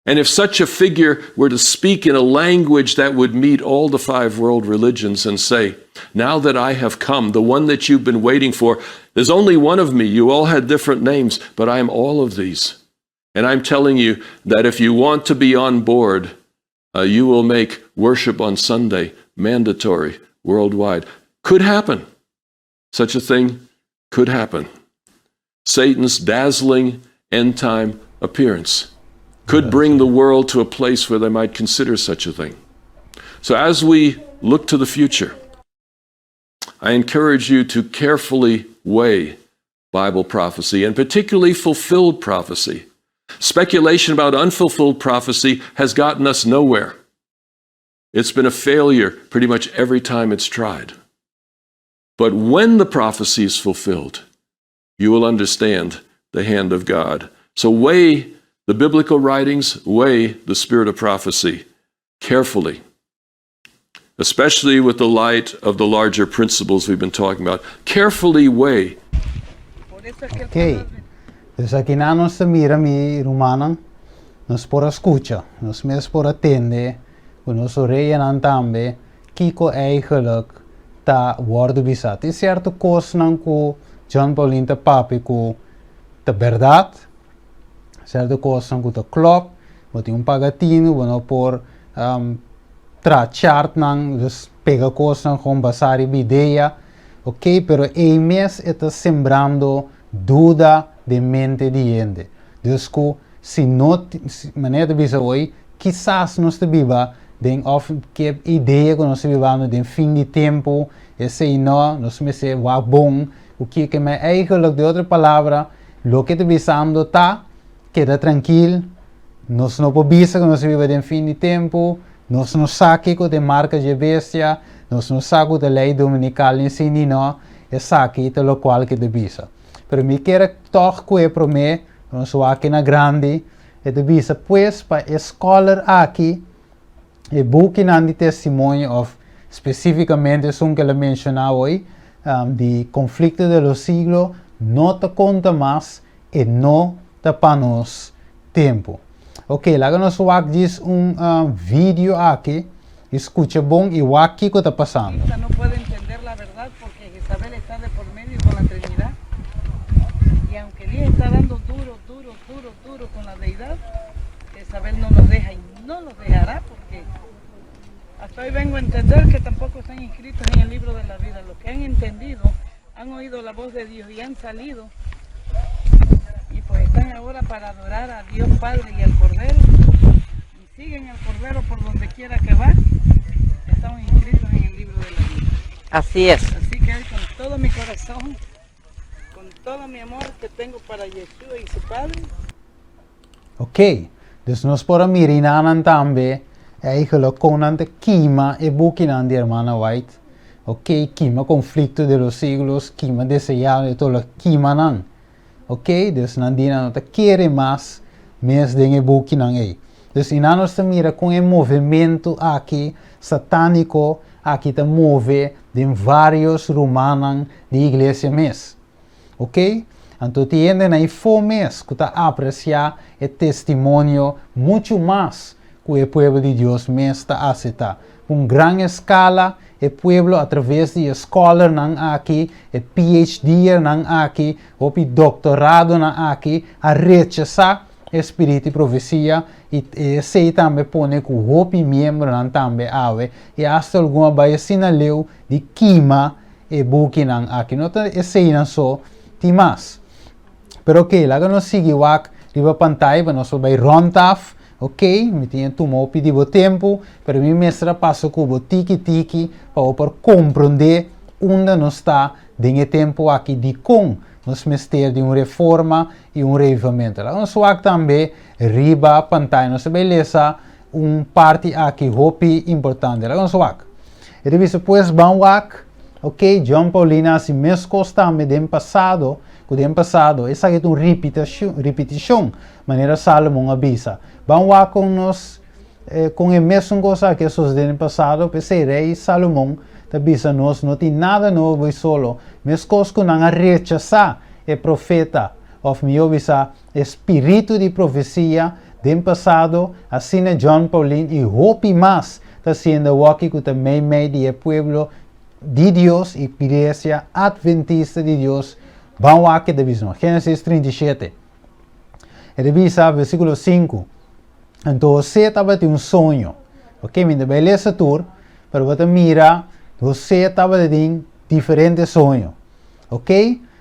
And if such a figure were to speak in a language that would meet all the five world religions and say, now that I have come, the one that you've been waiting for, there's only one of me. You all had different names, but I am all of these. And I'm telling you that if you want to be on board, you will make worship on Sunday mandatory worldwide. Could happen. Such a thing could happen. Satan's dazzling end-time appearance could bring the world to a place where they might consider such a thing. So as we look to the future, I encourage you to carefully weigh Bible prophecy, and particularly fulfilled prophecy. Speculation about unfulfilled prophecy has gotten us nowhere. It's been a failure pretty much every time it's tried. But when the prophecy is fulfilled, you will understand the hand of God. So weigh the biblical writings, weigh the spirit of prophecy carefully, especially with the light of the larger principles we've been talking about. Carefully weigh. Ok. Dus akinan nos ta mira mi rumannan, nos por a skucha, nos mes por a tende ku nos oreyanan tambe kiko eigenlijk ta wòrdu bisá. Tin sierto kosnan ku John Paulien ta papia ku ta bèrdat, sierto kosnan ku ta klòp, bo tin un paga tinu, bo no por traha chartnan, dus pega kosnan gewoon basá riba idea, ok, pero ei mes e ta sembrando duda den mente di hende. Dus ku si no, manera ta bisa hoy, kisas nos ta biba den òf ke idea ku nos ta bibando den fin di tempu, esei no, nos mester wak bon ku kiko, ma eigenlijk di otro palabra loke ta bisando ta, keda trankil, nos no por bisa ku nos ta biba den fin di tempu, nos no sa kiko ta e marka dje bestia, nos no sa ku ta lei dominikal ni si ni no, esaki ta lokual ke ta bisa. Pero mi kier tòg ku e promé, nos wak na grandi, e ta bisa pues pa e scholar aki, e bukinan di testimonio òf spesífikamente esun ku el a menshoná hoy, di Conflicto de los Siglos, no ta konta mas, e no ta pa nos tempu. Ok, laga nos wak djis un video aki i skucha bon i wak kiko ta pasando. No puede entender la verdad porque Jezabel está de por medio con la Trinidad y aunque Elías está dando duro, duro, duro, duro con la deidad, Jezabel no lo deja y no lo dejará porque hasta hoy vengo a entender que tampoco están inscritos en el libro de la vida. Los que han entendido, han oído la voz de Dios y han salido y pues están ahora para adorar a Dios Padre y al Cordero y siguen al Cordero por donde quiera que va, están inscritos en el libro de la vida. Así es. Así que hoy con todo mi corazón, con Todo mi amor que tengo para Yeshua y su Padre. Ok, dus nos por a mira inanan tambe eigenlijk kon nan ta kima e bukinan di Hermana White. Ok, kima Conflicto de los Siglos, kima Deseado y todo lo kima nan. Ok, dus nan di nan no ta kere mas mes den e bukinan ei. Dus inan nos ta mira kon e movementu aki satániko aki ta move den vários rumannan di iglesia mes. Ok, anto tin hendenan ei fo mes ku ta apresiá e testimonio muchu mas ku e pueblo di Dios mes ta asetá. Ku un gran eskala, e pueblo atraves di e scholarnan aki, e PhD'ernan aki, hopi doktoradonan aki a rechasá e spiritu di profesia i esei tambe pone ku hopi miembronan tambe awe i asta algun a bai asina leu di kima e bukinan aki. No ta eseinan so, tin mas. Pero ok, laga nos sigui wak riba pantaya pa nos por bai rònt af. Ok, mi tin e tuma hopi di bo tempu, pero mi mester a pasa ku bo tiki tiki pa bo por komprondé unda nos ta den e tempu aki, dikon nos mester di un reforma i un revivamentu. Laga nos wak tambe riba pantaya. Nos ta bai lesa un parti aki hopi importante. Laga nos wak. E ta bisa, Pues ban wak, ok, John Paulina hasi meskos tambe den pasado, ku den pasado esaki ta un ripitishon, manera Salomon a bisa. Ban wak kon nos, kon e mesun kos aki a sosodé den pasado, p'esei rei Salomon ta bisa nos, no tin nada nobo i solo, meskos ku nan a rechasá e profeta, òf mihó bisa, E spiritu di profesia den pasado, asina John Paulin i hopi mas ta siendo awoki ku ta meimei di e pueblo di Dios i Iglesia Adventista di Dios, ban wak e ta bisa nos. Genesis 37. E ta bisa, versikulo 5, Anto José tabatin un soño. Ok, mi ta bai lesa tur, pero bo ta mira José tabatin diferente soño. Ok,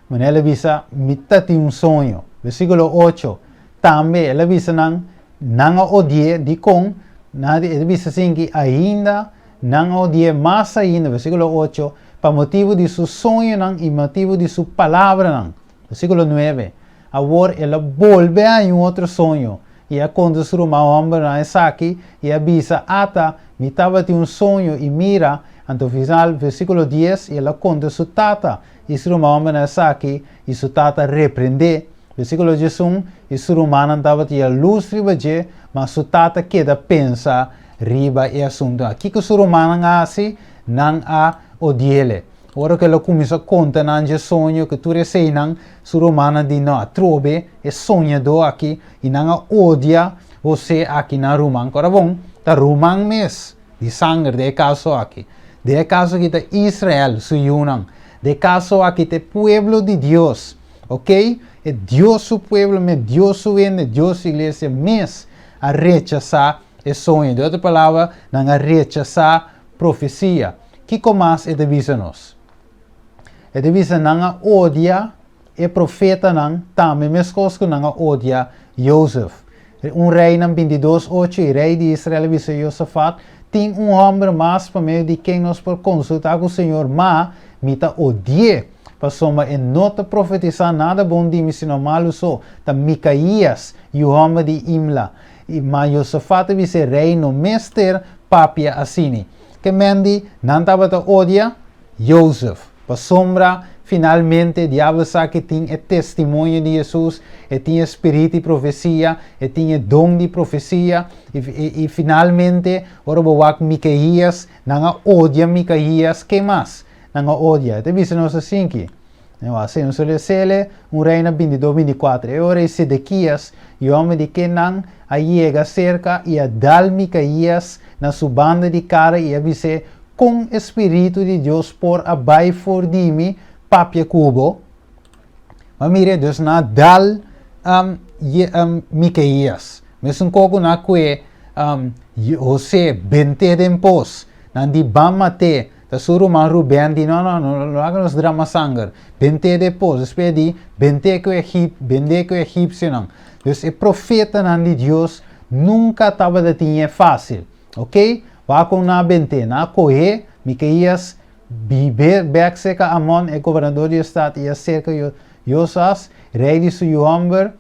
Manera el a bisa, Mi ta tin un soño. Versíkulo ocho, Tambe el a bisa nan, Nan a odi'é. Dikon? Nan a, el a bisa asin ki ainda nan a odi'é mas ainda, versíkulo ocho, pa motibu di su soñonan i motibu di su palabranan. Versíkulo nuebe, Awor el a bolbe haña un otro soño, i a konta su ruman hòmbernan esaki, i a bisa, Ata, mi tabatin un soño, i mira, anto final, versíkulo dies, i el a konta su tata I su ruman hombernan esaki, i su tata reprendé. Versíkulo 11, I su rumannan tabata yalurs riba dje, ma su tata keda pensa riba e asuntu. Kiko su rumannan a hasi? Nan a odi'el. Ora ku el a kuminsá konta nan dje soño ku tur eseinan, su rumannan di, No, atrobe e soñadó aki, i nan a odia Hosé aki, nan ruman. Kora bon, ta ruman mes. Di sanger den e kaso aki. Den e kaso aki ta Israel su yunan. Den e kaso aki ta e pueblo di Dios. Ok? E Dios su pueblo mes, Dios su hende, Dios su iglesia mes a rechasá e soño. Den otro palabra, nan a rechasá profesia. Kiko mas e ta bisa nos? E ta bisa nan a odia E profetanan tambe meskos ku nan a odia Jozef. Un Reinan bintidos ocho i rei di Israel a bisa Josafat, Tin un hòmber mas pa medio di ken nos por konsultá ku señor, ma mi ta odi'é, pasobra e no ta profetisá nada bon di mi sino malu so, ta Mikaías, yu hòmber di Imla. I ma Josafat a bisa e rei, No mester papia asini. Ke men di, nan tabata odia Jozef. Pasobra, finalmente, diabel sa ku e tin e testimonio di Hesus, e tin e spirit di profesia, e tin e don di profesia, i, i finalmente, ora bo wak Mikaías, nan a odia Mikaías, ke mas nan a odia? E ta bisa nos asinki, Nos a lesele un Reina bintidos, binticuater, E ora ei Sedekias, e hòmber di Kenan, a yega serka i a dal Mikaías na su banda di kara i a bis'é, Kon e Spiritu di Dios por a bai for di mi papia ku bo? Ma mira, Dios nan a dal Mikaías. Mesun kos ku nan a kue José bent'é den pos. Nan di, Ban mat'é. Ta su ruman Rubén di, No, no, no, no laga nos drama sanger. Bent'é den pos. Despues di, Bent'é ku e bend'é ku e egipsionan. Dus e profetanan di Dios nunka tabata tin e fásil. Ok, wak kon nan a bent'é. Nan a koh'é, Mikaías, bib'é bèk serka Amon, e gobernador di e stat, i a serka Josas, rei di su yu hòmber,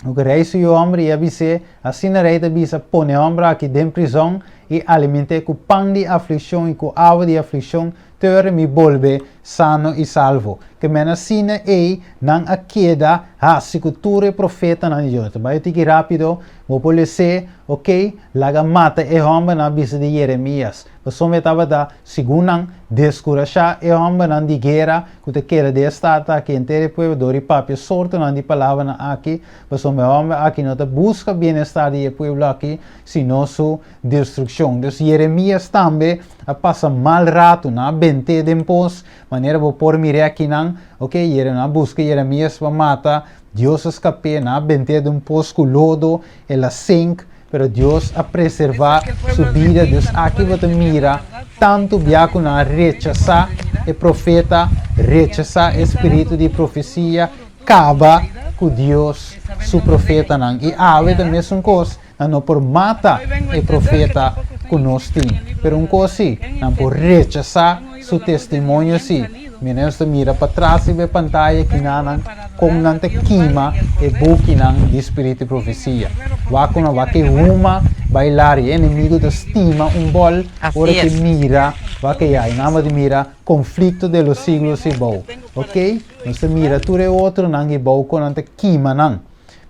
ku rei su yu hòmber i a bis'é, Asina rei ta bisa, Pone e hòmber aki den prizòn i aliment'é ku pan di aflikshon i ku awa di aflikshon te ora mi bolbe sano i salvo. Ke men asina ei nan a keda hasi ku tur e profetanan di Dios. Ta bai tiki rápido, bo por les'é, Oke, laga mata e hòmbernan a bisa di Yeremías. Pasobra e tabata, segun nan, deskurashá e hòmbernan di guera ku ta keda den e stat aki henter e pueblo dor di papia sortonan di palabranan aki, pasobra e hòmber aki no ta buska bienestar di e pueblo aki, sino su destrukshon. Dus Yeremías tambe a pasa mal ratu, nan a bent'é den pos, manera bo por mir'é akinan, oke, nan a buska Yeremías pa mata, Dios a skap'é, nan a bent'é den un pos ku lodo, el a sink, pero Dios a preservá su bida. Dus aki bo ta mira tantu bia ku nan a rechasá e profeta, rechasá e spiritu di profesia, kaba ku Dios su profetanan. I awe ta mesun kos, nan no por mata e profeta ku nos tin. Pero un kos sí, nan por rechasá su testimonio sí. Mira nos ta mira patras riba e pantaya kinanan kon nan ta kima e bukinan di spiritu di profesia. Wak ku nan wak e huma bai lari. E enemigu ta stima un bòl ora ke mira wak e ya. E nan tabata mira konflikto de los siglos i bou. Ok, nos ta mira tur e otronan i bou kon nan ta kima nan.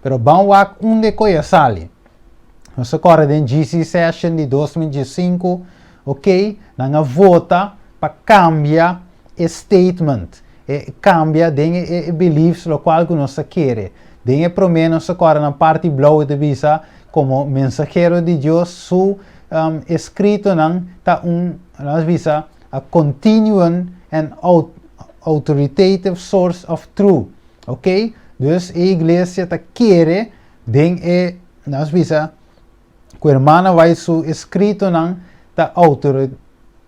Pero ban wak unda e koe a sali. Nos ta kòrda den GC session di 2015, ok, nan a vota pa kambia e statement, e kambia den e beliefs lokual ku nos ta kere. Den e promé nos ta kòrda na parti blou e ta bisa komo mensahero di Dios su eskritonan ta un, nos bisa, a continuing and authoritative source of truth. Ok, dus e iglesia ta kere den e, nos bisa, ku hermana White su eskritonan ta autor,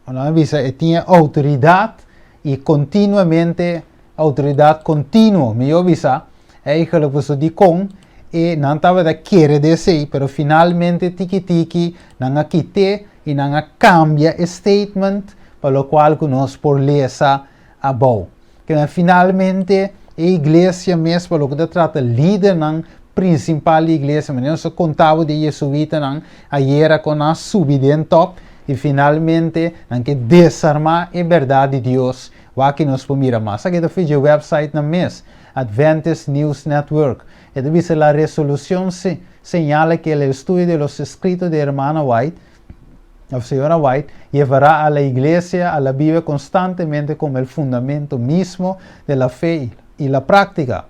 nos bisa e tin e outoridat i kontinuamente, outoridat kontinuo, mihó bisa, eigenlijk pasobra dikon e nan tabata kere den esei, pero finalmente tiki tiki nan a kit'é i nan a kambia e statement pa lokual ku nos por lesa abou. Keda finalmente e iglesia mes pa loke ta trata lidernan principal di iglesia, manera nos a conta bo di e jesuitanan ayera con nan a subi den top y finalmente nan ke desarma e berdad di Dios, wak nos por mira mas. Aki ta fidje website nan mes, Adventist News Network. E ta bisa la resolucion señala que el estudio de los escritos de hermana White of señora White, llevará a la iglesia a la Biblia constantemente como el fundamento mismo de la fe y la práctica.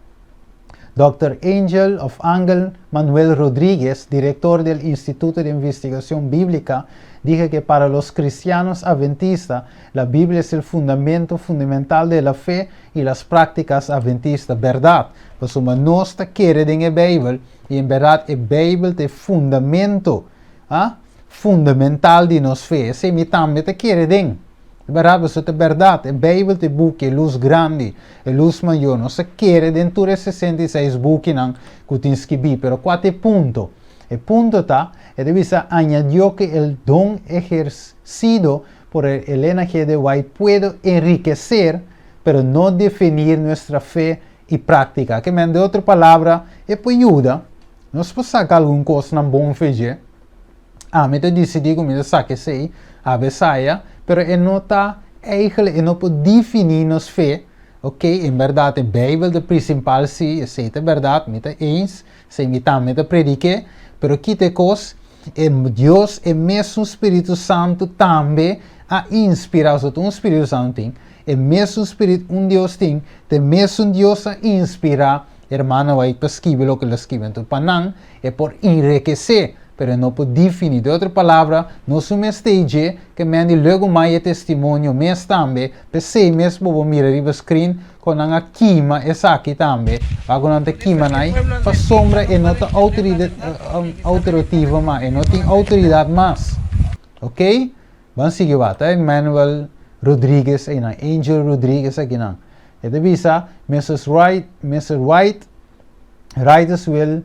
Dr. Angel of Angel Manuel Rodríguez, director del Instituto de Investigación Bíblica, dijo que para los cristianos adventistas, la Biblia es el fundamento fundamental de la fe y las prácticas adventistas. Berdad, pasobra nos ta kere den e Bijbel, y en berdad e Bijbel ta e fundamento A fundamental di nos fe. Esei mi tambe ta kere den. E bèrdat, pasobra ta bèrdat. E Beibel ta e buki, e lus grandi, e lus mayor. Nos ta kere den tur e 66 bukinan ku tin skibí. Pero kua ta e punto? E punto ta, e ta bisa, añadió ke el don ehersido por Elena G. De White puede enriquecer, pero no definir nuestra fe y práctica. Ke men, de otro palabra, e por yuda. Nos por saka algun kosnan bon fe dje. Ami ta disidí ku mi ta saka esei, awe saya, pero e no ta eigenlijk, e no por definí nos fe, ok, en bèrdat e Beibel ta prinsipal sí, esei ta bèrdat, mi ta eens, esei mi tambe ta predik'é, pero kita e kos, e Dios, e mesun Spiritu Santu tambe a inspirá, osea ta un Spiritu Santu tin, e mesun Spiritu, un Dios tin, ta e mesun Dios a inspirá Hermano White pa skibi loke el a skibi. Anto pa nan e por enrekesé, pero e no por definí. De otro palabra, no su mester dje ke men di luego mai e testimonio mes tambe, p'esei mes bo por mira riba screen kon nan a kima esaki tambe, wak ku nan ta kima nai, pasobra e no ta autorativo mas, e no tin outoridat mas. Ok? Ban sigui wak. Ta Emmanuel Rodriguez einan, Angel Rodriguez akinan. E ta bisa, Mrs. Wright, Mr. White, writers will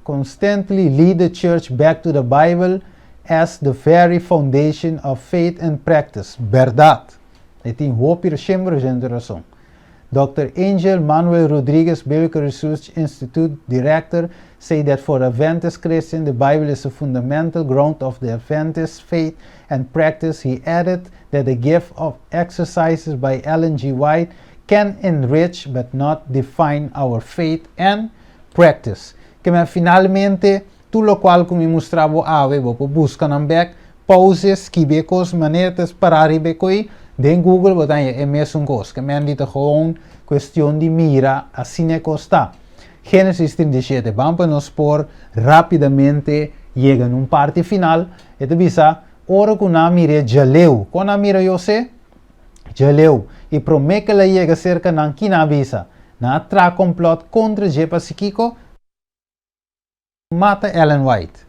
constantly lead the church back to the Bible as the very foundation of faith and practice. Berdad. E tin hopi shembro gente rason. Dr. Angel Manuel Rodriguez, Biblical Research Institute director, say that for Adventist Christian, the Bible is a fundamental ground of the Adventist faith and practice. He added that the gift of exercises by Ellen G. White can enrich but not define our faith and practice. Ke men finalmente, tur lokual ku mi mustra bo awe, bo por buska nan bek, pause, skibi e kos, manera ta para riba e koi, den Google bo ta haña e mesun kos. Ke men di ta gewoon kuestion di mira asina e kos ta. Génesis 37, ban pa nos por rápidamente yega na un parti final. E ta bisa, Ora ku nan a mir'é djaleu. Kon nan a mira José? Djaleu. I promé ku el a yega serka nan, ki nan a bisa? Nan a traha komplòt kontra dje pa si kiko? Mata Ellen White.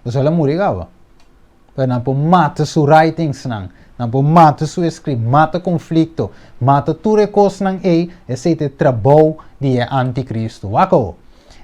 Pasobra el a muri kaba. Pero nan por mata su writingsnan, nan por mata su eskrit, mata konflikto, mata tur e kosnan ei, esei ta e trabou di e antikristu. Wak awo.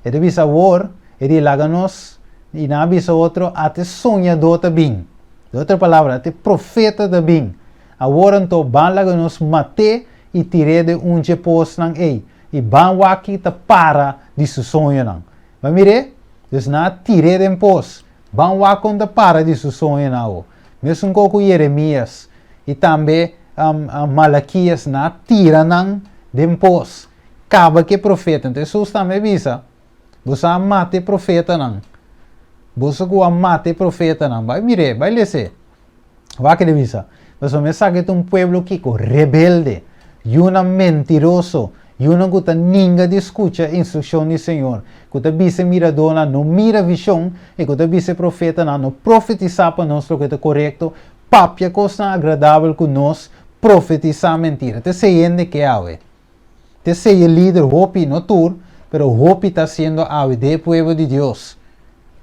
E ta bisa awor, e di laga nos, i nan a bisa otro, ata e soñadó ta bin. Den otro palabra, ata e profeta ta bin. Awor anto, ban laga nos mat'é i tir'é den un dje posnan ei, i ban wak ki ta para di su soñonan. Bo a mir'é? Dus nan a tir'é den pos. Ban wak kon ta para di su soñonan awo. Mesun kos ku Yeremías i tambe Malakias, nan a tira nan den pos. Kaba ku e profeta. Anto Hesus tambe a bisa, Boso a mata e profetanan. Boso ku a mata e profetanan. Bai mir'é, bai les'é. Wak e ta bisa, Pasobra esaki ta un pueblo kiko? Rebelde, yunan mentiroso, yunan ku ta ninga di skucha instrukshon di Señor, ku ta bisa e miradónan, No mira vishon, i ku ta bisa e profetanan, No profetisá pa nos loke ta korekto, papia kosnan agradabel ku nos, profetisá mentira. Ta esei hende ke awe. Ta esei e lider, hopi, no tur, pero hopi ta hasiendo awe den e pueblo di Dios.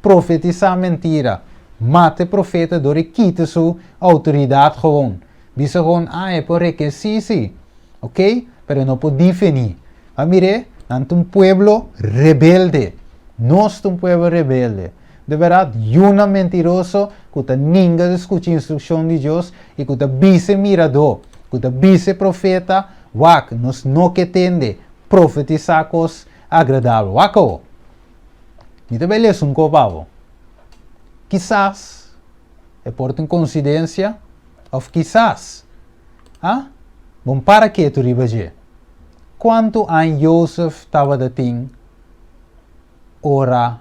Profetisá mentira, mata e profeta dor e kita su outoridat gewoon. Bisa gewoon, ah, e por rekesí sí, ok, pero e no por difení. Pa mir'é, nan ta un pueblo rebelde. Nos ta un pueblo rebelde. De bèrdat, yunan mentiroso ku ta ninga di skucha instrukshon di Dios i ku ta bisa e miradó, ku ta bisa e profeta, Wak, nos no ke tende profetisá kos agradabel. Wak awo. Mi ta bai lesa un kos pa bo. Kisas e por tin konsidensia òf kisas, ah, bon para ketu riba dje. Kuantu aña Josef tabata tin ora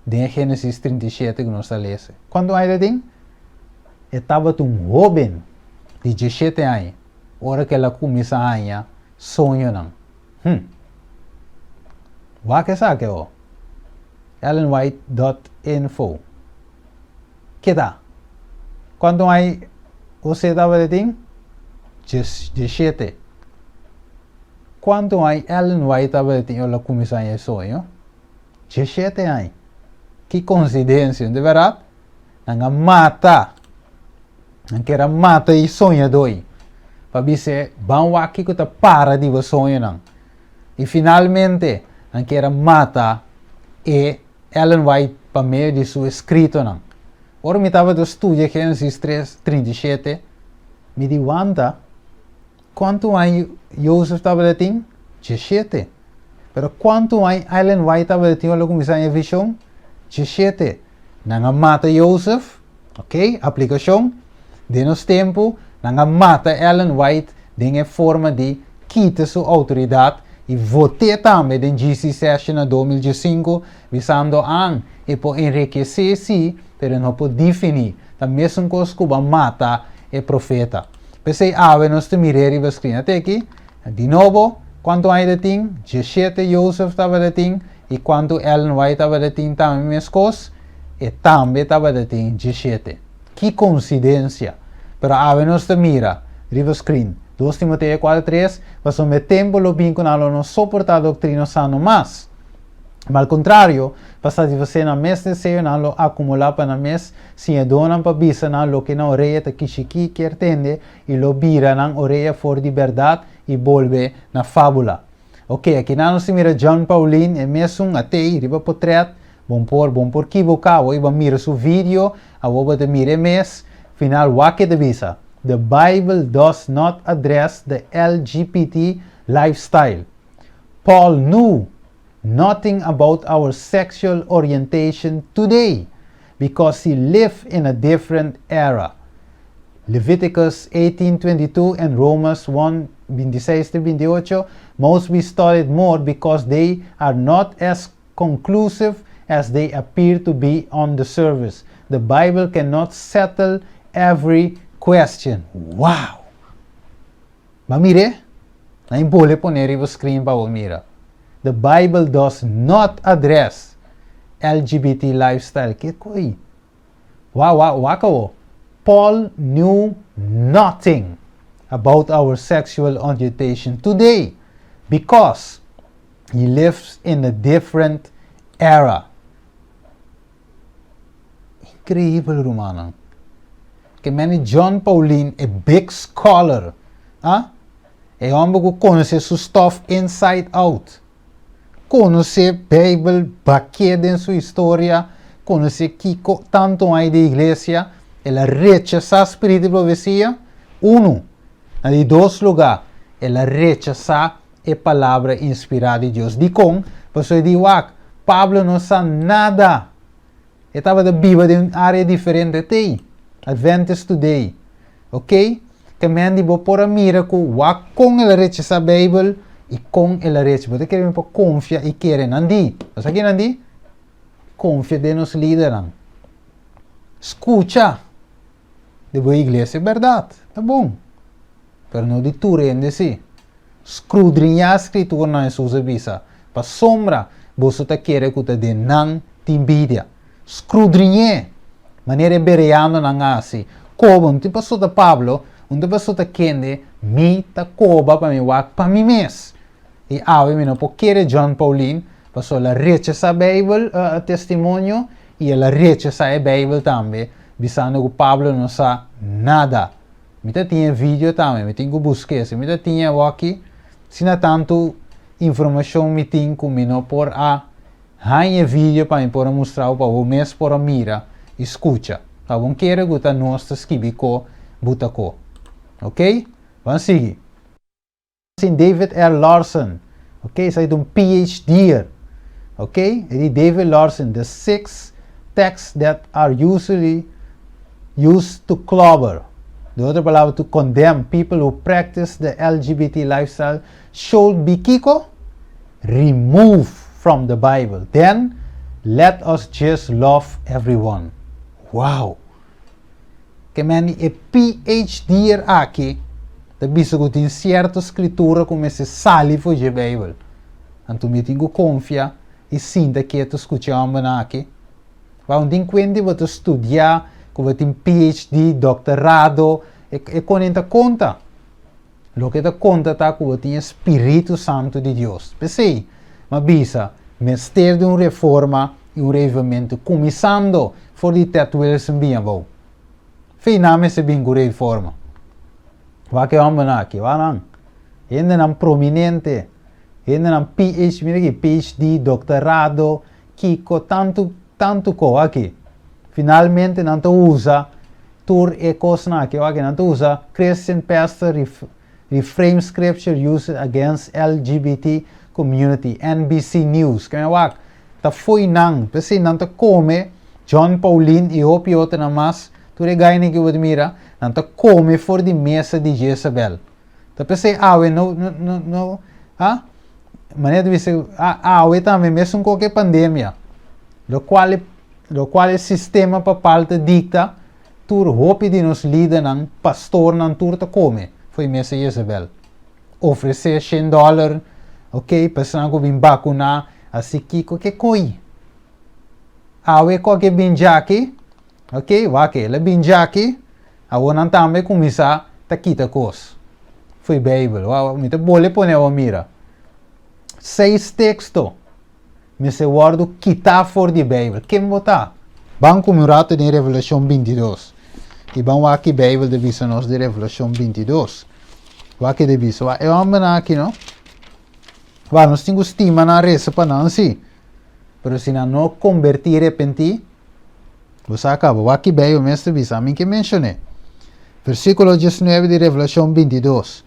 den e Génesis 37 ku nos ta lesa? Kuantu aña e ta tin? E tabata un hóben di diesshete aña ora ku el a kuminsá haña soñonan. Hm. Wak esaki awo. Ellenwhite dot info. Ke ta? Kuantu aña José tabata tin? Diesshete. Kuantu aña Ellen White tabata tin ora el a kuminsá haña e soño? Diesshete aña. Ki konsidensia, no ta bèrdat? Nan a mata. Nan kier a mata e soñadó ei. Pa bis'é, Ban wak kiko ta para di bo soñonan. I finalmente, nan kier a mata e Ellen White pa medio di su eskritonan. Ora mi tabata studia Génesis tres, 37, mi di wanta kuantu aña Josef tabata tin? Diesshete. Pero kuantu aña Ellen White tabata tin ora el a kuminsá haña vishon? Diesshete. Nan a mata Josef, ok, aplikashon, den nos tempu, nan a mata Ellen White den e forma di kita su outoridat i vot'é tambe den GC Session na 2015, bisando an e por enrekesé sí, pero e no por definí. Ta mesun kos ku bo a mata e profeta. P'esei awe nos ta mir'é riba screen. Ate aki, di nobo, kuantu aña ta tin? Diesshete Josef tabata tin. I kuantu Ellen White tabata tin tambe meskos, e tambe tabata tin diesshete. Ki konsidensia! Pero awe nos ta mira riba screen, Dos Timoteo kuater tres, pasobra e tempu lo bin ku nan lo no soportá doktrina sano mas. Ma al kontrario, pa satisfasé nan mes deseo nan lo akumulá pa nan mes siñadónan pa bisa nan loke nan orea ta kishikí kier tende i lo bira nan orea for di bèrdat i bolbe na fábula. Ok, akinan nos ta mira John Paulin, e mesun atei riba potret, bon por, bon por kiboká, awor i bo a mira su video, awor bo ta mira e mes, final wak e ta bisa, The Bible does not address the LGBT. lifestyle. Paul knew nothing about our sexual orientation today because he lived in a different era. Leviticus 18:22 and Romans 1, 26 to 28 must be studied more because they are not as conclusive as they appear to be on the surface. The Bible cannot settle every question. Wow! Bo a mir'é? Mi a bolbe pone riba screen pa mira. The Bible does not address LGBT lifestyle. Ki kos? Wow. Paul knew nothing about our sexual orientation today because he lives in a different era. Inkreibel, ruman. Ke men John Paulien a big scholar. Ah? E hòmber ku konosé su stuff inside out. Konosé Beibel, baké den su historia, konosé kiko tantu ei di iglesia, el a rechasá spiritu di profesia, unu. Na di dos lugá, el a rechasá e palabra inspirá di Dios. Dikon, pasobra e di wak, Pablo no sa nada. E tabata biba den un área diferente tei. Adventist Today. Ok? Ke men di bo por a mira ku wak kon el a rechasá Beibel i kon el a rechasá. Bo ta kere pa konfia i kere nan di. Bo sa ki nan di? Konfia den nos lidernan. Skucha di bo iglesia bèrdat. Ta bon. Pero no di tur hende si. Skudriñá Skrituranan Hesus a bisa, pasobra boso ta kere ku ta den nan tin bida. Skudriñ'é, manera e bereanonan a hasi. Koba, un tin pasó ta Pablo, un tin pasó ta kende, mi ta koba pa mi wak pa mi mes. I awe mi no por kere John Paulien, pasobra el a rechasá Beibel, testimonio, i el a rechasá e Beibel tambe, bisando ku Pablo no sa nada. Mi ta tin e video tambe, mi tin ku busk'é. Si mi ta tin e awaki, asina tantu informashon mi tin ku mi no por a haña e video pa mi por a mustra bo pa bo mes por a mira i skucha. Pa bo kere ku ta nos ta skibi ko buta ko. Ok? Ban sigui. Sin David R. Larson, ok, esaki ta un PhD'er, ok, e di David Larson, the six texts that are usually used to clobber, di otro palabra to condemn people who practice the LGBT lifestyle should be kiko? Removed from the Bible. Then let us just love everyone. Wow! Ke men di e PhD'er aki ta bisa ku tin sierto skritura ku mester sali for dje Beibel. Anto mi tin ku konfia i sinta ketu skucha e hòmbernan aki. Wou tin kuenti bo ta studiá, ku bo tin PhD, doktorado, e e konen ta konta. Loke ta konta ta ku bo tin e spiritu santu di Dios. P'esei, m'a bisa, mester di un reforma i un reavivamentu, kuminsando for di Ted Wilson bin abou. Fei nan mester bin ku reforma. Wak e hòmbernan aki, wak nan. Hendenan prominente, hendenan PhD, mira aki, PhD, doktorado, kiko, tantu, tantu ko aki. Finalmente nan ta usa tur e kosnan aki, wak nan ta usa Christian pastor reframe scripture used against LGBT community, NBC News. Kende wak, ta fo'i nan, p'esei nan ta kome John Paulien i hopi otronan mas, tur e gainan ki bo ta mira, nan ta kome for di mesa di Jezebel. Ta p'esei awe no, no, no, no, ha? Manera ta bisa, awe tambe mesun ku e pandemia, lokual e Lokual e sistema papal ta dikta, tur hopi di nos lidernan, pastornan tur ta kome fo'i mesa Jezebel. Ofresé shen dòler, ok, pa esnan ku bin bakuná, hasi kiko ke koi. Awe koke bin djaki, ok, wak el a bin djaki, awor nan tambe kuminsá ta kita kos fo'i Beibel. Wak, mi ta bole pone awor mira. Seis teksto. Mester wòrdu kitá for di Beibel. Ken bo ta? Ban ku mi un ratu den Revelashon bintidos. I ban wak ki Beibel ta bisa nos den Revelashon bintidos. Wak ki ta bisa. Wak e hòmbernan aki no. Wak nos tin ku stima nan, resa pa nan si. Pero si nan no kombertí i repentí, bo sa kaba. Wak ki Beibel mes ta bisa. Ami ke menshoné. Versíkulo diesnuebe di Revelashon bintidos.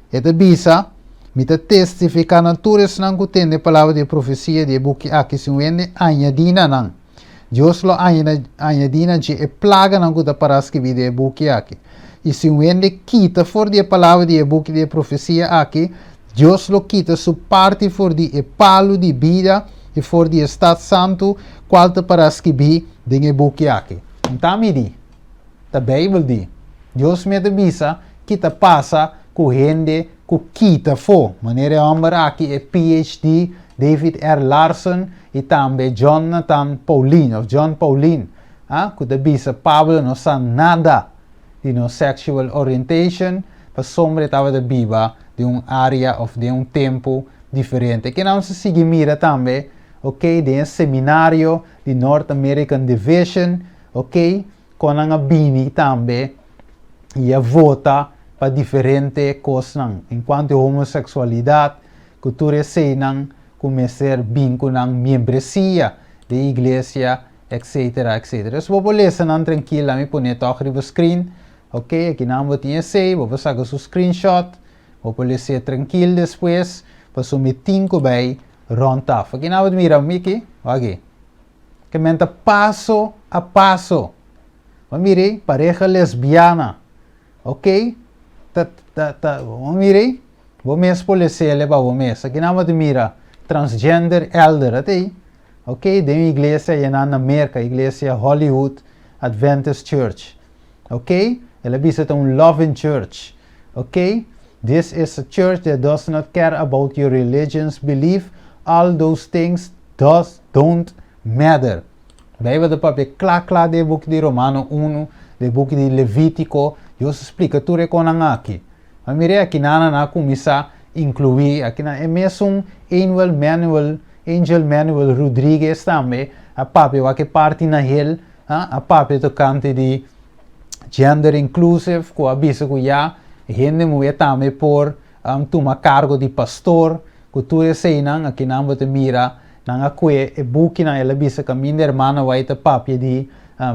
E ta bisa. Mi ta testifiká na tur esnan ku tende e palabra di e profesia di e buki aki, si un hende añadí na nan, Dios lo añadí na dje e plaganan ku ta pará skibí den e buki aki. I si un hende kita for di e palabra di e buki di e profesia aki, Dios lo kita su parti for di e palu di bida i for di e stat santu, kual ta pará skibí den e buki aki. N ta mi di, ta Beibel di. Dios mes ta bisa ki ta pasa ku hende ku kita afó, manera e hòmber aki, e PhD David R. Larson i tambe Jonathan Paulin òf John Paulin, a ku ta bisa Pablo no sa nada di nos sexual orientation pasobra e tabata biba den un área òf den un tempu diferente. Ke nan sa sigui mira tambe, ok, den e seminario di North American Division, ok, kon nan a bini tambe i a vota pa diferente kosnan en kuantu e homoseksualidat, ku tur eseinan ku mester bin ku nan miembresia den iglesia, etcetera, etcetera. Dus bo por lesa nan trankil, ami pone tòg riba screen, ok, akinan bo tin esei, bo por saka su screenshot, bo por les'é trankil despues, pasobra mi tin ku bai rònt af. Akinan bo ta mira miki, wak aki. Ke men ta paso a paso. Bo mira ei, pareha lesbiana. Ok, ta, ta, ta, bo mira ei, bo mes por lesele pa bo mes. Akinan bo ta mira transgender elder, ata ei. Ok, den un iglesia yená na Merka, iglesia Hollywood Adventist Church. Ok, el a bisa ta un loving church. Ok, this is a church that does not care about your religion's belief, all those things does don't matter. Bijbel ta papia kla kla den e buki di Romano unu, den e buki di Levítiko, Dios a splika tur e konan aki. Ma mira aki nan nan a kuminsá inkluí aki nan e mesun Angel Manuel, Angel Manuel Rodriguez tambe a papia wak e parti na hel a papia tokante di gender inclusive ku a bisa ku ya hende muhé tambe por tuma kargo di pastor ku tur eseinan akinan bo ta mira nan a kue e bukinan el a bisa kaminda hermana White ta papia di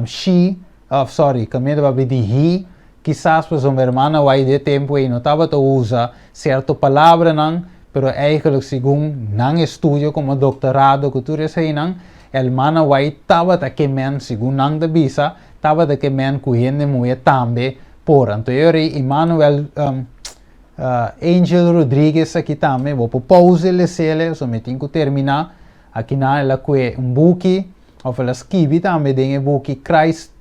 she of sorry kaminda ta papia di he kisas pasobra hermana White den e tempu ei no tabata usa sierto palabranan pero eigenlijk segun nan estudio komo doktorado ku tur eseinan hermana White tabata ke men segun nan ta bisa tabata ke men ku hende muhé tambe por. Anto e ora ei Emmanuel Angel Rodriguez aki tambe, bo por pausa e lesele, so mi tin ku terminá. Akinan el a kue un buki, òf el a skibi tambe den e buki Christ,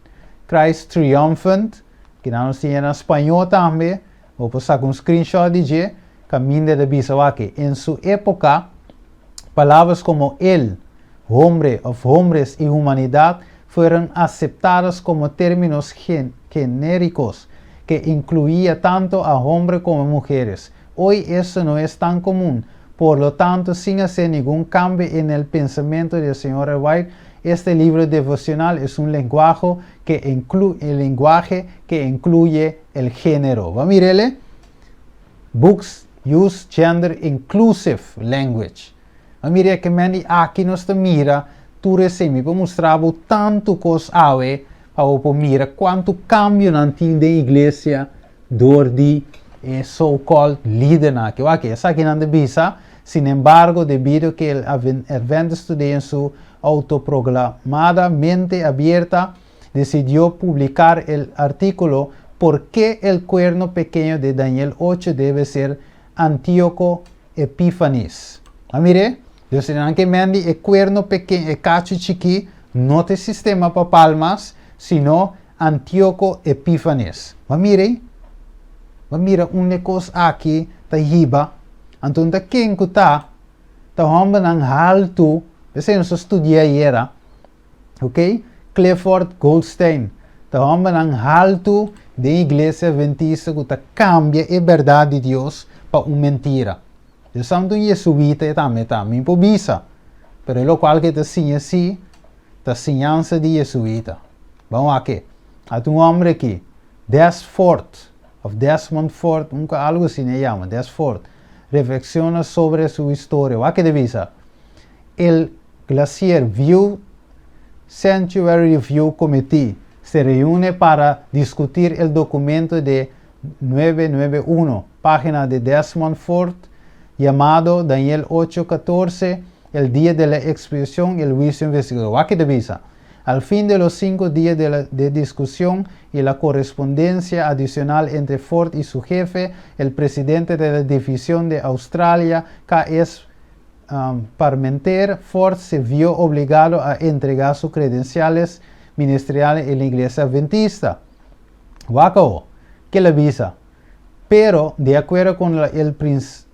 Christ Triumphant, kinan nos tin e na spañó tambe, bo por saka un screenshot di dje, kaminda e ta bisa wak, En su époka, palabras komo el, hombre òf hombres i humanidat fueron aceptadas como términos genéricos que incluía tanto a hombre como mujeres. Hoy esto no es tan común. Por lo tanto, sin hacer ningún cambio en el pensamiento de señora White, este libro devocional es un lenguaje que inclu el lenguaje que incluye el género. Bo a mir'ele? Books use gender inclusive language. A mira ke men di aki nos ta mira tur esei. Mi por mustra bo tantu kos awe pa bo por mira kuantu kambionan tin den iglesia dor di e so called lidernan aki. Wak, esakinan ta bisa, Sinembargo, debido ke el Adventist Today en su autoproglamada mente abierta decidió publicar el artículo ¿Por qué el cuerno pequeño de Daniel ocho debe ser Antíoco Epífanes. A mir'é? Dios di nan ke men di e kuerno pekeño, e kachu chikí, no ta e sistema papal mas, sino Antíoco Epífanes. Bo a mir'é? Bo a mira unda e kos aki ta hiba? Anto un ta ken ku ta? Ta hòmbernan haltu, p'esei nos a studia ayera, Ok, Clifford Goldstein ta hòmbernan haltu den Iglesia Adventista ku ta kambia e bèrdat di Dios pa un mentira. Dios santu un yesuita e tambe ta, mi por bisa, pero e lokual ku e ta siña si ta siñansa di yesuita. Ban wak e. Ata un hòmber aki, Des Ford, òf Desmond Ford, un algu asina e yama, Des Ford, refleksiona sobre su historia. Wak e ta bisa, El Glacier View Sanctuary Review Committee se reúne para discutir el documento de 991 página de Desmond Ford. llamado Daniel 8:14, el día de la expiación y el juicio investigador. Wak ki ta bisa. Al fin de los 5 días de discusión y la correspondencia adicional entre Ford y su jefe, el presidente de la división de Australia, K.S. Parmenter, Ford se vio obligado a entregar sus credenciales ministeriales en la iglesia adventista. Wak, ki el a bisa. Pero, de acuerdo con el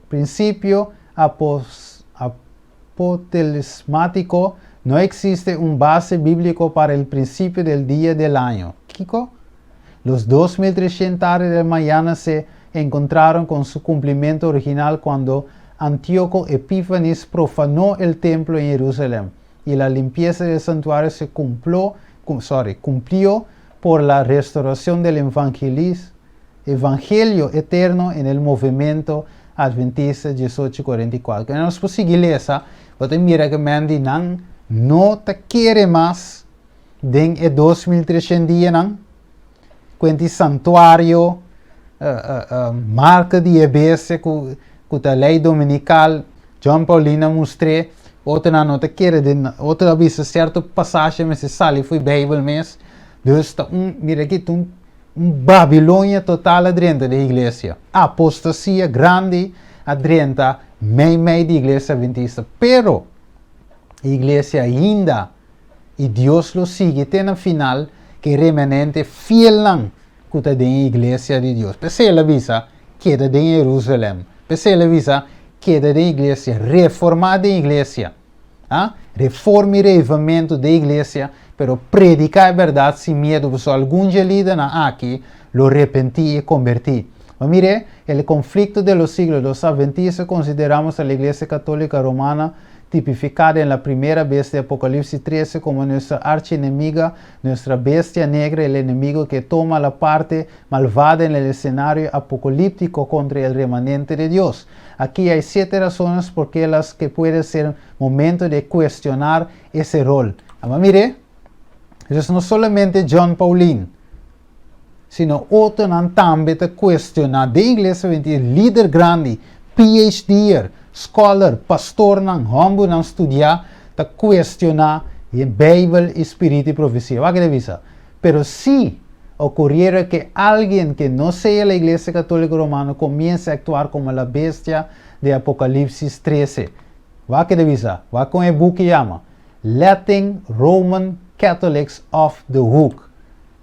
principio apotelismático, no existe un base bíblico para el principio del día del año. Kiko? Los 2300 tarde de mañana se encontraron con su cumplimiento original cuando Antíoco Epífanes profanó el templo en Jerusalén y la limpieza del santuario se cumplió, sorry, cumplió por la restauración del evangelio eterno en el movimiento adventista 1844. Ku nos por sigui lesa, bo ta mira ku manera nan no ta kere mas den e 2300 dianan, kuenta santuario, marka di e bestia ku ta lei dominikal, Jon Paulien a mustra, otro no ta kere, otro a bisa sierto pasashi, ma sali for di Beibel mes. Dus ta un, mira aki, un Babilonia total aden di iglesia. Apostasia grandi aden mei mei di iglesia adventista. Pero iglesia ainda i Dios lo sigui te na final ku remanente fiel ku ta den iglesia di Dios. P'esei el a bisa, keda den Jerusalèm. P'esei el a bisa, keda den iglesia, reformá den iglesia. Ah? Reforma i reavivamentu di iglesia, pero prediká e berdat sin miedu, pasobra algun lidernan aki lo arepentí i konvertí. Ma mira, el conflicto de los siglos, los adventistas consideramos a la Iglesia Católica Romana tipificada en la primera bestia de Apocalipsis 13 como nuestra archienemiga, nuestra bestia negra, el enemigo que toma la parte malvada en el escenario apocalíptico contra el remanente de Dios. Aquí hay siete razones por qué las que puede ser momento de cuestionar ese rol. Ma mira, eso no solamente Jon Paulien, sino otronan tambe ta kuestioná den iglesia lider grandi, PhD, scholar, pastornan, hòmbernan studiá, ta kuestioná e Beibel i spiritu i profesia. Wak ki bisa. Pero si ocurriera que alguien que no sea la Iglesia Católica Romana comience a actuar como la bestia de Apocalipsis 13. Wak ki bisa. Wak kon e buki yama. Letting Roman Catholics off the Hook.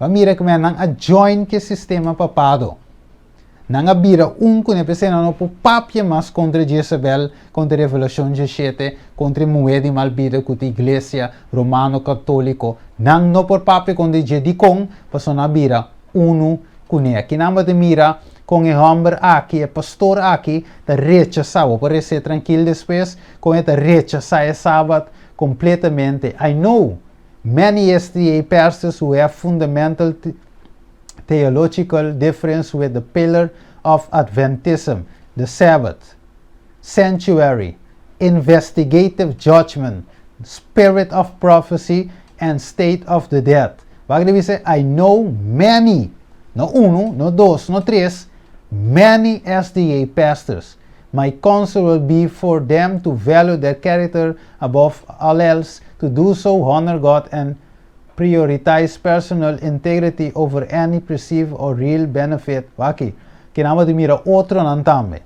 Bai mira ku nan a join ku e sistema papado. Nan a bira un ku ne nan no por papia mas kontra Jezabel, kontra Revelashon 17, kontra muhé di mal bida ku iglesia romano katóliko. Nan no por papia kontra dje dikon, paso nan a bira unu kuné. Aki nan ta mira kon e hòmber aki, e pastor aki, ta rechasá, por ser trankil despues, kon e ta rechasá e sabat kompletamente. I know many SDA pastors who have fundamental theological difference with the pillar of Adventism, the Sabbath, sanctuary, investigative judgment, spirit of prophecy, and state of the dead. Wak bisa, I know many, no unu, no dos, no tres, many SDA pastors. My counsel will be for them to value their character above all else, to do so, honor God, and prioritize personal integrity over any perceived or real benefit. Aki, ku nan ta mira otronan tambe.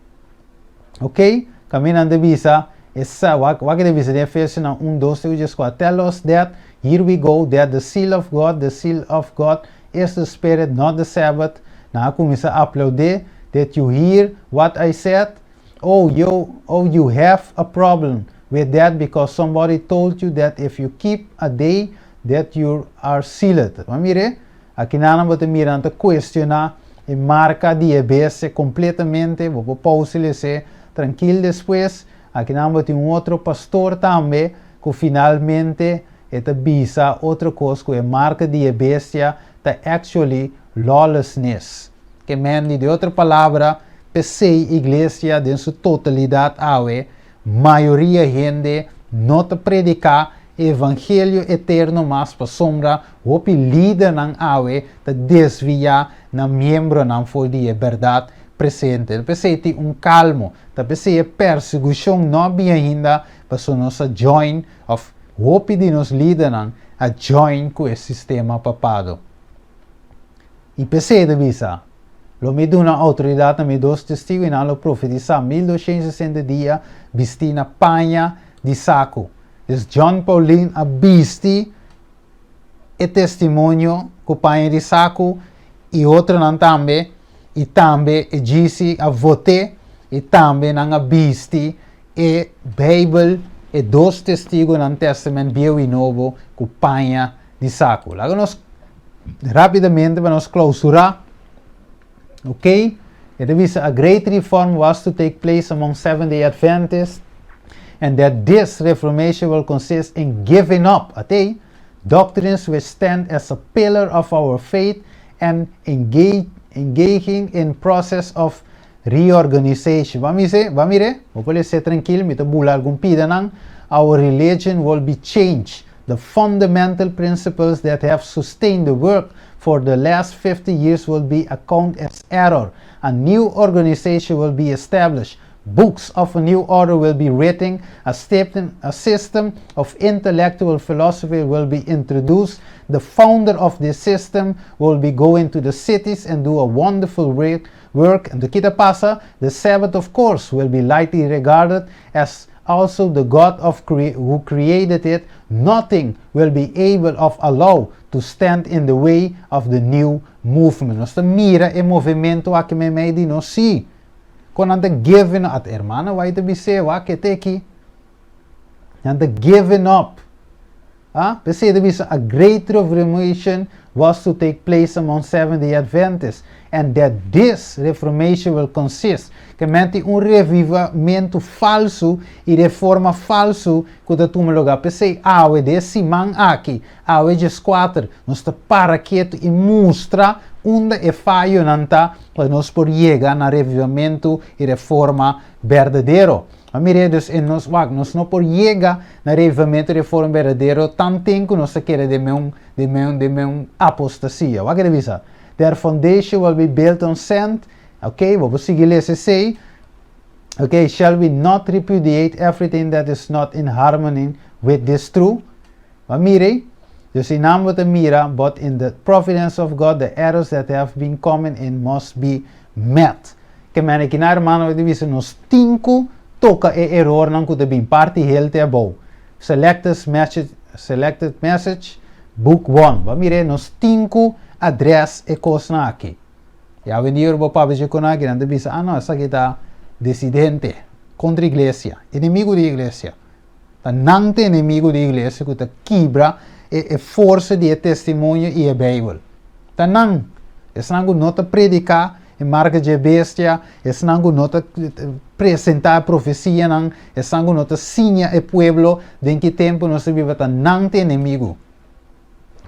Ok? Kaminda nan ta bisa, esa, wak ta bisa, den Efesionan 1, 2, 3, 4. Tell us that, here we go, that the seal of God, the seal of God is the Spirit, not the Sabbath. Nan a kuminsá aplaudí that you hear what I said. Oh, you have a problem with that because somebody told you that if you keep a day that you are sealed. Ma mira, aki nan ta mira ta kuestioná e marka di e bestia kompletamente, bo por lesa trankil despues. Aki nan tin un otro pastor tambe ku finalmente ta bisa otro kos ku e marka di e bestia ta actually lawlessness. Ke men, di otro palabra, p'esei iglesia den su totalidat awe, mayoria hende no ta prediká evangelio eterno mas pasombra, hopi lidernan awe ta desviá nan miembronan for di e berdat. presente. Ta p'esei tin un kalmo. Ta p'esei e persekushon no a bin ainda pasobra nos a join òf hopi di nos lidernan a join ku e sistema papado. I p'esei ta bisa, Lo mi duna outoridat na mi dos testigu i nan lo profetisá 1260 dia bistí na paña di saku. Dus John Paulin a bisti e testimonio ku paña di saku i otronan tambe, i tambe e GC a vot'é i tambe nan a bisti e Beibel, e dos testigunan Testament Bieu i Nobo ku paña di saku. Laga nos rápidamente pa nos klausurá. Ok, e ta bisa a great reform was to take place among Seventh-day Adventists and that this reformation will consist in giving up, atei, doctrines which stand as a pillar of our faith and engage, engaging in process of reorganization. Ba mise, ba mire, bo por lese trankil, mi ta bula algun pidanan. Our religion will be changed. The fundamental principles that have sustained the work for the last 50 years will be accounted as error. A new organization will be established. Books of a new order will be written. A, a system of intellectual philosophy will be introduced. The founder of this system will be going to the cities and do a wonderful work. And the kita pasa, the Sabbath, of course, will be lightly regarded as also the God of cre who created it. Nothing will be able of allow to stand in the way of the new movement. Nos ta mira e movementu aki meimei di nos sí. Kon nan ta giving up. Hermana White a bis'é, wak e te aki. Nan ta giving up. Ah, p'esei ta bisa a great reformation was to take place among Seventh-day Adventists and that this reformation will consist ke men tin un revivamentu falsu i reforma falsu ku ta tuma lugá. P'esei awe den e siman aki, awe djeskuater, nos ta para ketu i mustra unda e fayonan ta pa nos por yega na revivamentu i reforma berdadero. A mir'é dus e nos wak, nos no por yega na revivamentu i reforma berdadero tanten ku nos ta kere den meun den meun den meun apostasia. Wak e ta bisa, Their foundation will be built on sand. Ok, bo por sigui lesa esei. Ok, shall we not repudiate everything that is not in harmony with this truth? Bo a mir'é? Dus einan bo ta mira, but in the providence of God the errors that have been coming in must be met. Ke mene kina hermano di bisa nos tin ku toka e erornan ku ta bin parti helte abou. Selected message, selected message, book one. Bo a mir'é? Nos tin ku address e kosnan aki. I awendia ora bo papia dje kon aki nan ta bisa, ah no, esaki ta disidente kontra iglesia, enemigu di iglesia. Ta nan ta enemigu di iglesia ku ta kibra e e forsa di e testimonio i e Beibel. Ta nan. Esnan ku no ta prediká e marka dje bestia, esnan ku no ta presentá e profesianan, esnan ku no ta siña e pueblo den ki tempu nos ta biba, ta nan ta enemigu.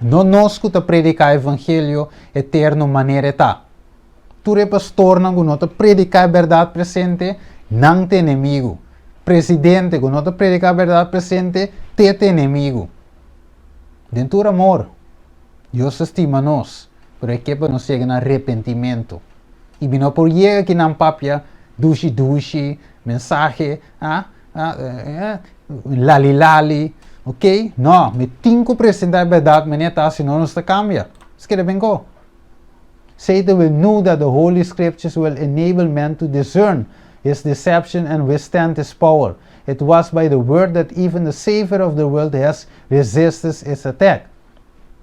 No nos ku ta prediká evangelio eterno manera e ta. Tur e pastornan ku no ta prediká e bèrdat presente, nan ta enemigu. Presidente ku no ta prediká e bèrdat presente, te ta enemigu. Den tur amor, Dios ta stima nos, pero e ke pa nos yega na arepentimentu. I mi no por yega ki nan papia dushi dushi, mensahe, ah, ah, eh, lali lali, ok? No, mi tin ku presentá e bèrdat manera ta, sino nos ta kambia. Skere ben ko. Satan will know that the Holy Scriptures will enable men to discern his deception and withstand his power. It was by the word that even the Savior of the world has resisted its attack.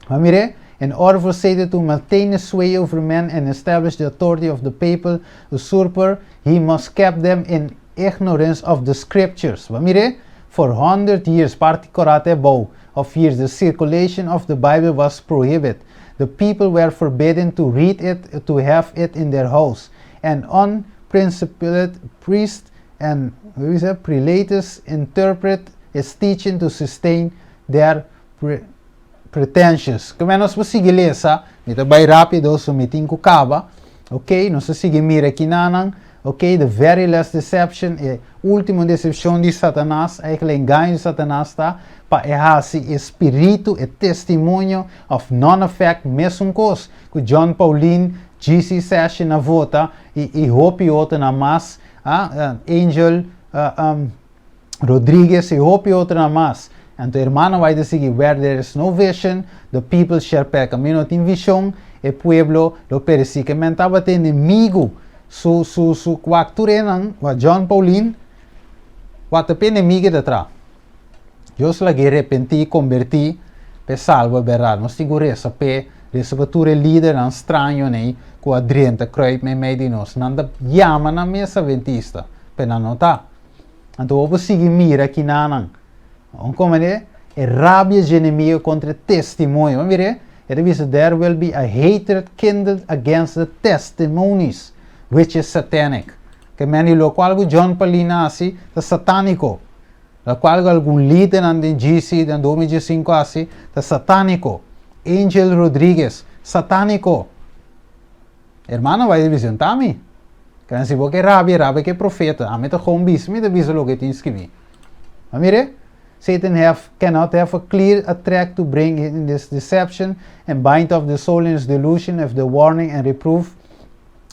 Maar mire, in order for Satan to maintain his sway over men and establish the authority of the papal usurper, he must keep them in ignorance of the scriptures. Maar mire, for 100 years, parti korate bou, of years, the circulation of the Bible was prohibited. The people were forbidden to read it, to have it in their house. And unprincipled priests and hoe is it, prelates interpret its teaching to sustain their pre pretensions. Ke men nos por sigui lesa, mi ta bai rápido, so mi tin ku kaba. Ok, nos ta sigui mira kinanan. Ok, the very last deception, e último decepcion di Satanas, eigenlijk engaño di Satanas ta pa e hasi e spiritu, e testimonio of non effect mesun kos ku John Paulin. GC Session a vota i i hopi otronan mas, ah, Angel Rodriguez i hopi otronan mas. Anto hermana White a sigui, Where there is no vision, the people shall perish. Kaminda no tin vishon, e pueblo lo peresí. Ke men tabata enemigu su su su wak tur enan, wak John Paulin, wak ta p'e enemigu e ta traha. Dios lag'é repentí, kombertí, p'e salba bèrdat. Nos tin ku resa p'e, resa pa tur e lidernan strañonan ei ku a drenta kruip meimei di nos. Nan ta yama nan mes adventista, pero nan no ta. Anto bo por sigui mira kinanan. Un komende, e rabia dje enemigo kontra e testimonio. Bo mira, e ta bisa, There will be a hatred kindled against the testimonies, which is satanic. Ke men di lokual ku John Paulin a hasi ta satániko. Lokual ku algun lidernan den GC den 2015 a hasi ta satániko. Angel Rodriguez, satániko. Hermano bai di bisa, ta mi. Ke si bo ke rabia, rabia ke profeta. Ami ta gewoon bisa, mi ta bisa loke tin skibí. Ma mire, Satan have, cannot have a clear a track to bring in this deception and bind up the soul in his delusion if the warning and reproof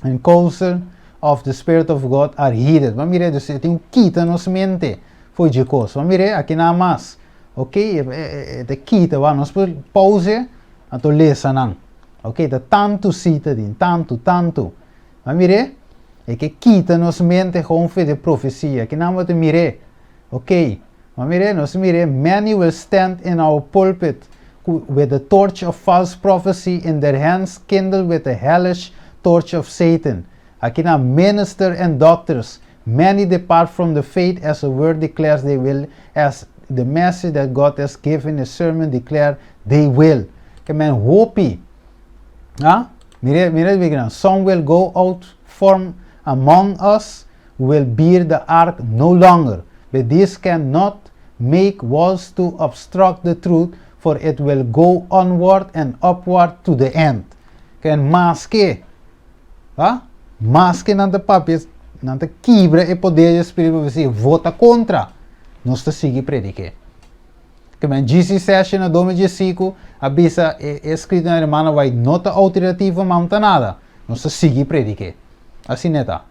and counsel of the Spirit of God are heeded. Ma mire, dus e tin un kita nos mente for dje kos. Ma mire, aki nan mas. Ok, e ta kita, wa nos por pause, anto lesa nan. Ok, ta tantu sita din, tantu, tantu. Ma mire, e ke kita nos mente gewoon for de profesia. Aki nan bo ta mire. Ok, ma mire, nos mire, many will stand in our pulpit with the torch of false prophecy in their hands kindled with the hellish torch of Satan. Aki nan minister and doctors, many depart from the faith as the word declares they will, as the message that God has given the sermon declare they will. Ke men hopi, ah, mire, mire e some will go out from among us will bear the ark no longer, but this cannot make walls to obstruct the truth, for it will go onward and upward to the end. Ken maske, ah, maske nan ta papia, nan ta kibra e poder di spiritu profesia, vota kontra, nos ta sigui prediké. Ke men GC Session na 2015 a bisa e eskrito na hermana White no ta autoritativo, ma no ta nada. Nos ta sigui prediké. Asina ta.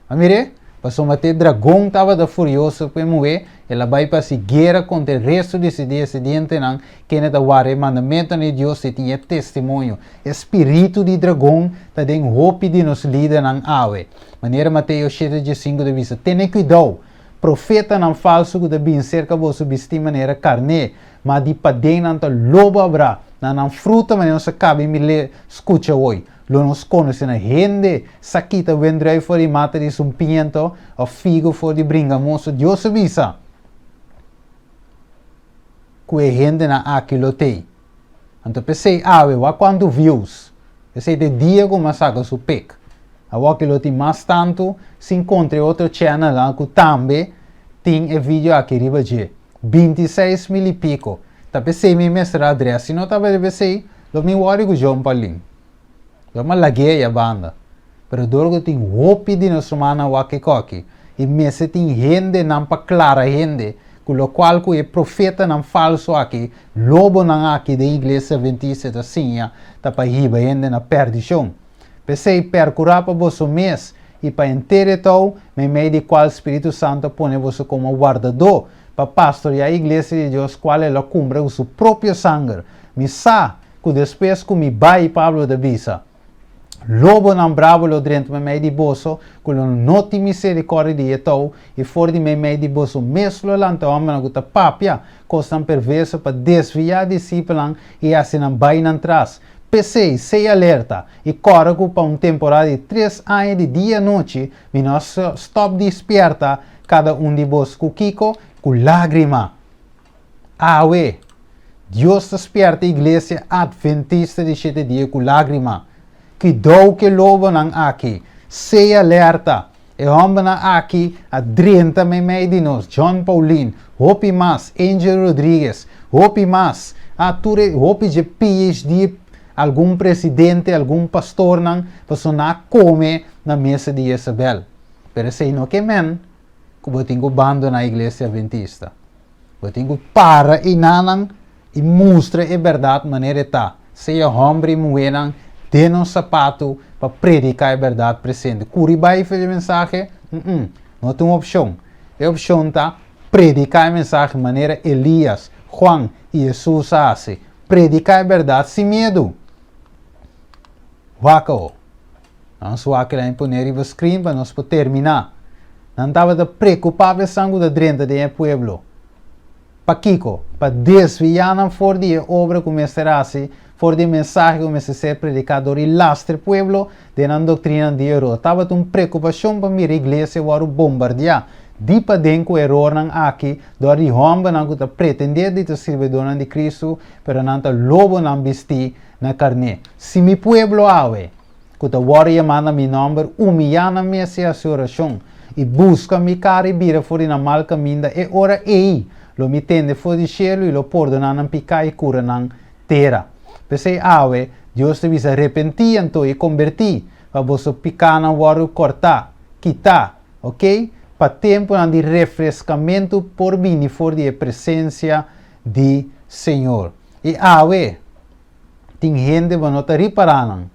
Ma mir'é, pasobra te dragon tabata furioso ku e muhé, el a bai pa hasi guera kontra e restu di su desendientenan, kende ta warda e mandamentunan di Dios i tin e testimonio. E spiritu di dragon ta den hopi di nos lidernan awe. Manera Mateo shete diesinku ta bisa, Tene kuidou! Profetanan falsu ku ta bin serka boso bistí manera karné, ma di paden nan ta lobo abrá. Na nan fruta manera nos a kaba i mir'é skucha awoi. Lo nos konosé na hende sa kita wendrui for di mata di sumpiñento òf figo for di bringamoso. Dios a bisa ku e hendenan aki lo tei. Anto p'esei awe wak kuantu views. Esei ta e dia ku mi a saka su pic. Awor lo tin mas tantu sin kontra e otro channelnan ku tambe tin e video aki riba dje. 26 mil i piko. Ta p'esei mi mester adres. Si no tabata p'esei, lo mi wòri ku John Paulin. Lo mi a lag'é ei a banda. Pero dor ku tin hopi di nos rumannan wak e koki i mester tin hendenan pa klara hende ku lokual ku e profetanan falsu aki, lobonan aki den iglesia adventista ta siña ta pa hiba hende na perdishon. P'esei, perkurá pa boso mes i pa henter e tou, meimei di kual Spiritu Santu a pone boso komo wardadó, pa pastoriá e iglesia di Dios, kual el a kumpra ku su propio sanger. Mi sa ku despues ku mi bai, Pablo ta bisa, lobonan brabo lo drenta meimei di boso, ku lo no tin miserikòrdia di e tou, i for di meimei di boso mes lo lanta hòmbernan ku ta papia kosnan perverso pa desviá disipelnan i hasi nan bai nan tras. P'esei, sei alerta i kòrda ku pa un temporada di tres aña di dia i anochi mi no a stòp di spièrta kada un di bos ku kiko? Ku lágrima! Awe, Dios ta spièrta Iglesia Adventista di Shete Dia ku lágrima. Kidou ku e lobonan aki! Sei alerta! E hòmbernan aki a drenta meimei di nos, John Paulin, hopi mas, Angel Rodriguez, hopi mas, a tur e hopi dje PhD, algun presidente, algun pastornan, pasobra nan a kome na mesa di Jezabel. Pero esei no ke men ku bo tin ku bandoná Iglesia Adventista. Bo tin ku para einanan i mustra e bèrdat manera e ta, sea hòmber i muhénan den nos sapatu. pa prediká e bèrdat presente. Kuri bai for di e mensahe? Mm-mm, no ta un opshon. E opshon ta prediká e mensahe manera Elias, Juan i Hesus a hasi. Prediká e bèrdat sin miedu. Wak awo. Nos wak el a imponé riba screen pa nos por terminá. Nan tabata preokupá pa esnan ku ta drenta den e pueblo. Pakiko? Pa desviá nan for di e obra ku mester hasi, for di e mensahe ku mester ser prediká dor i lastra e pueblo den nan doktrinanan di eror. Tabata un preokupashon pa mira iglesia wòrdu bombardiá di paden ku erornan aki dor di hòmbernan ku ta pretendé di ta sirbidónan di Kristu, pero nan ta lobonan bistí na karné. Si mi pueblo awe, ku ta wòrdu yamá na mi nòmber, umiyá nan mes i hasi orashon, i buska mi kara i bira for di nan mal kaminda, e ora ei lo mi tende for di shelu i lo pordoná nan piká i kura nan tera. P'esei awe, Dios ta bisa, Repentí anto i kombertí, pa boso pikánan wòrdu kòrtá, kitá, oke, pa tempunan di refreskamentu por bini for di e presensia di Señor. I awe, Tin hende bo no ta ripará nan,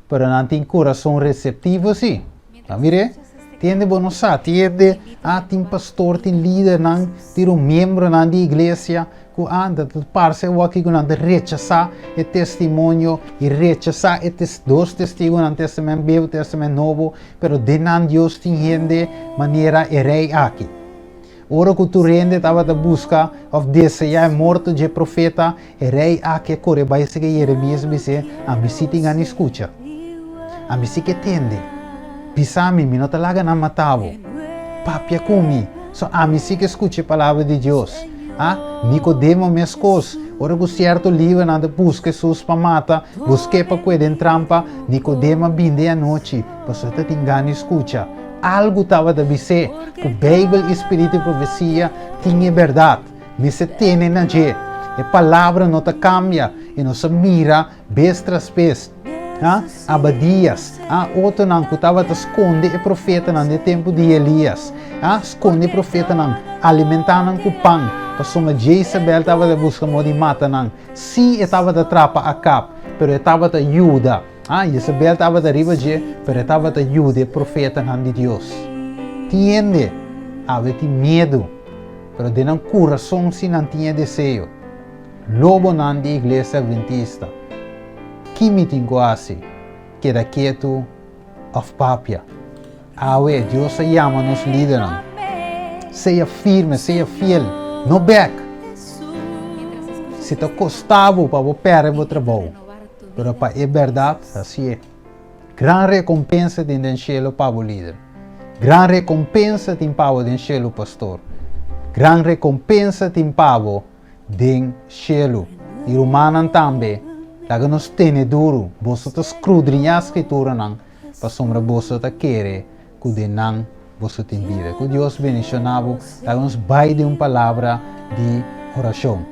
pero nan tin kurason reseptivo sí. A mir'é? Tin hende bo no sa, tin hende, ah, tin pastor, tin lidernan, tin un miembronan di iglesia ku anda ta parse awor aki ku nan ta rechasá e testimonio i rechasá e tes dos testigunan, Tèstamènt Bieu, Tèstamènt Nobo, pero den nan Dios tin hende manera e rei aki. Ora ku tur hende tabata buska òf deseá e morto dje profeta, e rei aki a kore bai sigui Jeremias i bis'é, Ami sí tin gana di skucha. Ami sí ke tende. Bisa mi, mi no ta laga nan mata bo. Papia ku mi. So ami sí ke skucha e palabra di Dios. A Nikodemo meskos, ora ku sierto lidernan ta buska Hesus pa mata, busk'é pa kue den trampa, Nikodemo a bini den anochi, pasobra e ta tin gana di skucha. Algu tabata bis'é ku Beibel i spiritu di profesia tin e bèrdat. Mester tene na dje. E palabra no ta kambia i nos a mira bes tras bes. Ha? Abadias, ha? Otronan ku tabata skonde e profetanan den tempu di Elias. Ha? Skonde e profetanan, alimentá nan ku pan, pasobra Jezabel tabata buska moda di mata nan. Sí, e tabata trapa Akab, pero e tabata yuda. Ah, Jezabel tabata riba dje, pero e tabata yuda e profetanan di Dios. Tin hende awe tin miedu, pero den nan kurason si nan tin e deseo. Lobonan di Iglesia Adventista, ki mi tin ku hasi? Keda ketu òf papia? Awe, Dios a yama nos lidernan. Sea firme, sea fiel, no bèk! Si ta kosta bo pa bo pèrdè bo trabou, Pero pa e bèrdat, hasié. Gran rekompensa tin den shelu pa bo lider. Gran rekompensa tin pa bo den shelu, pastor. Gran rekompensa tin pa bo den shelu. I rumannan tambe, laga nos tene duru. Boso ta skrudriñá Skrituranan, pasobra boso ta kere ku den nan boso tin bida. Ku Dios bendishoná bo. Laga nos bai den un palabra di orashon.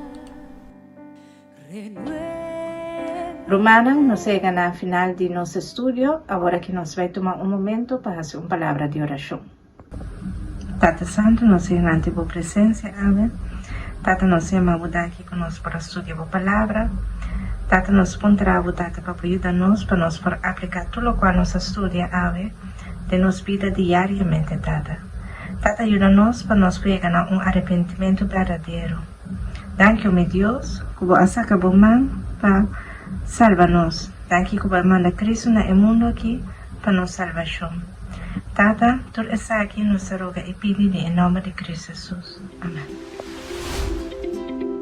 Rumannan, nos a yega na final di nos estudio, awor aki nos bai tuma un momento pa hasi un palabra di orashon. Tata Santu, nos a yega ante Bo presencia awe. Tata, nos a yama Bo danki ku nos por a studia Bo Palabra. Tata, nos puntra Bo, Tata, pa Bo yuda nos pa nos por aplica tur locual nos a studia awe den nos bida diariamente, Tata. Tata, yuda nos pa nos por yega na un arepentimentu berdadero. Danki, o mi Dios, ku bo a saka bo man pa salba nos. Danki ku bo a manda Kristu na e mundu aki pa nos salbashon. Tata, tur esaki nos ta roga i pidi den e nòmber di Kristu Hesus. Amen.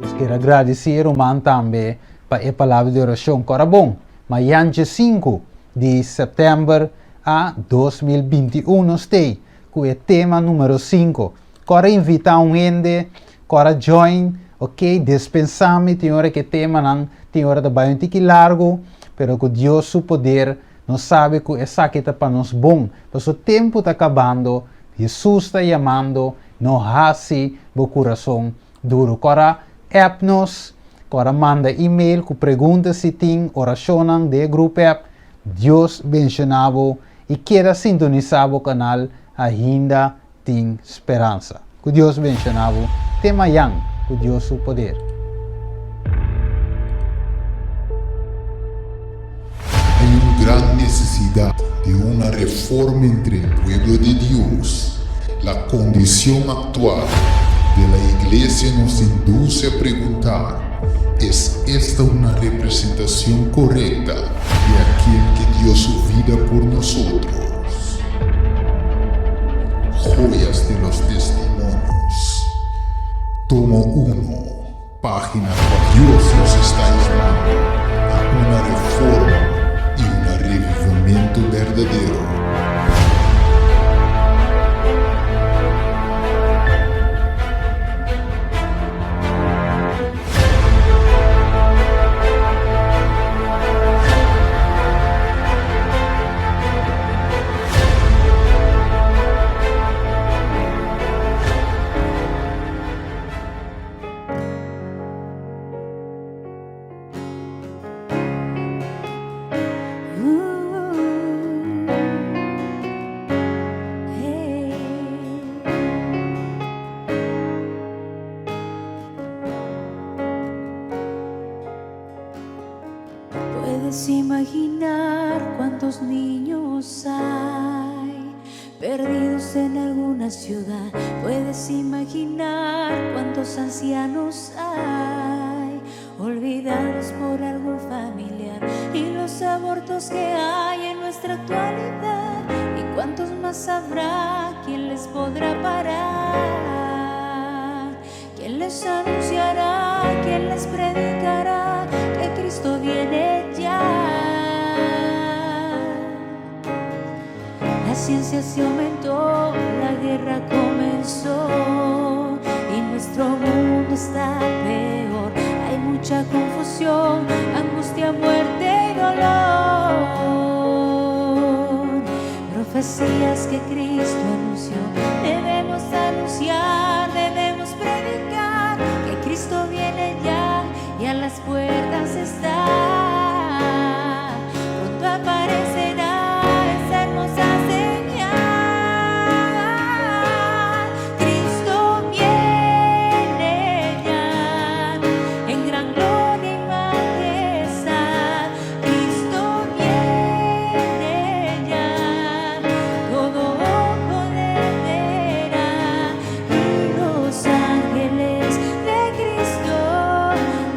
Nos kier a gradisí e ruman tambe pa e palabra di orashon. Kora bon, mayan djesinku di sèptèmber a 2021 nos stei ku e tema numero sinku. Kora invitá un hende Kora join, ok, despensá mi, tin ora ku e temanan tin ora ta bai un tiki largu, pero ku Dios su poder nos sabi ku esaki ta pa nos bon, paso tempu ta kabando, Hesus ta yamando, no hasi bo kurason duru. Kora app nos, kora manda email ku pregunta si tin, orashonnan den e grup app. Dios benshoná bo i keda sintonisá bo kanal ainda tin speransa. Ku Dios benshoná bo te mayan ku Dios su poder. Hay un gran necesidad. necesidad de una reforma entre el pueblo de Dios. La condición actual de la iglesia nos induce a preguntar, ¿es esta una representación correcta de aquel que dio su vida por nosotros? Joyas de los Testimonios, tomo 1, página 4. Dios nos está llamando a una reforma y un revivimiento verdadero. Puedes imaginar cuántos niños hay perdidos en alguna ciudad. Puedes imaginar cuántos ancianos hay olvidados por algún familiar y los abortos que hay en nuestra actualidad. Y cuántos más habrá, quién les podrá parar, quién les anunciará, quién les predicará que Cristo viene ya. La ciencia se aumentó, la guerra comenzó y nuestro mundo está peor. Hay mucha confusión, angustia, muerte y dolor. Profecías que Cristo anunció, debemos anunciar, debemos predicar que Cristo viene ya y a las puertas está. Pronto aparecerá esa hermosa señal. Cristo viene ya en gran gloria y majestad. Cristo viene ya, todo ojo le verá y los ángeles de Cristo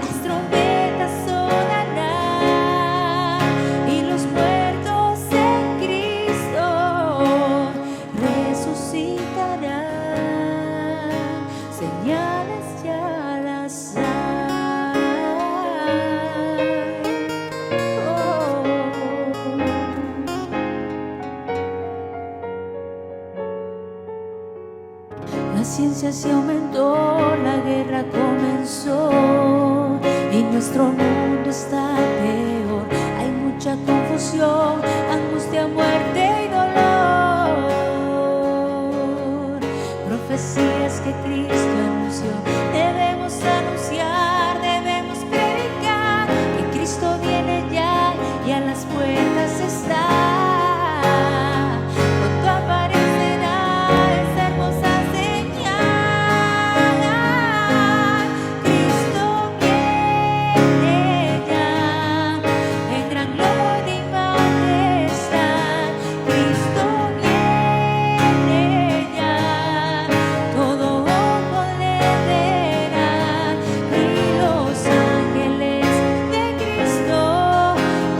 las trompetas sonarán y los muertos en Cristo resucitarán. Señales ya las hay. Oh. La ciencia se aumentó, la guerra comenzó y nuestro mundo está peor. Hay mucha confusión, angustia, muerte y dolor. Profecías que Cristo anunció, debemos anunciar, debemos predicar que Cristo viene ya y a las puertas está. Pronto aparecerá esa hermosa señal. Cristo viene ya en gran gloria y majestad. Cristo viene ya, todo ojo le verá y los ángeles de Cristo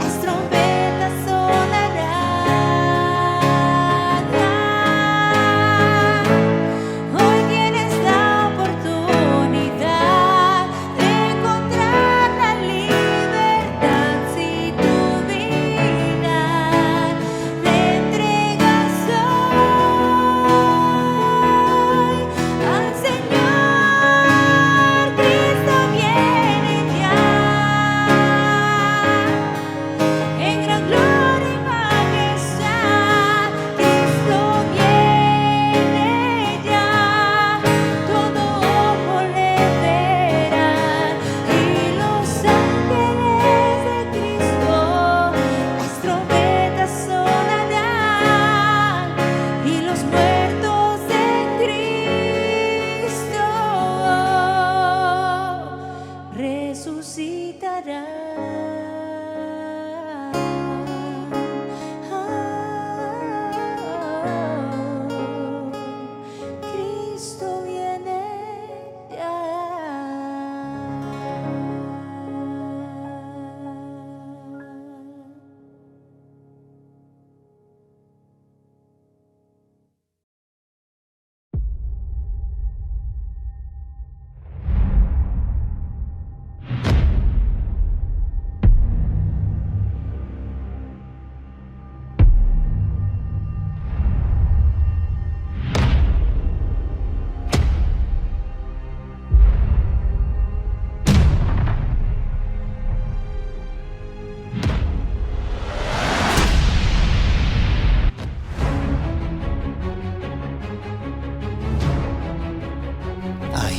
las trompetas sonarán. Hoy tienes la oportunidad de encontrar la libertad si tu vida le entregas hoy al Señor. Cristo viene ya en gran gloria y majestad. Cristo viene ya, todo ojo le verá y los ángeles de Cristo las trompetas sonarán y los muertos en Cristo resucitarán.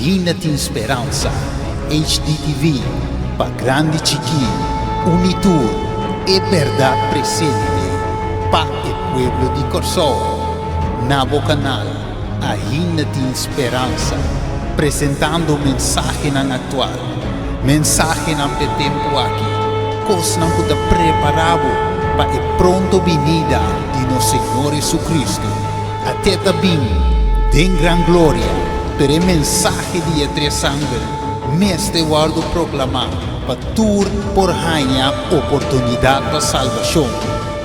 Ainda tin speransa. HDTV, pa grandi chikí, uni tur, e bèrdat presente pa e pueblo di Kòrsou. Na bo kanal Ainda tin speransa, presentando mensahenan aktual, mensahenan p'e tempu aki, kosnan ku ta prepará bo pa e pronto binida di nos Señor Jesucristo. Até ta bin den gran gloria, pero e mensahe di e tres angel mester wòrdu proklamá pa tur por haña oportunidat pa salbashon.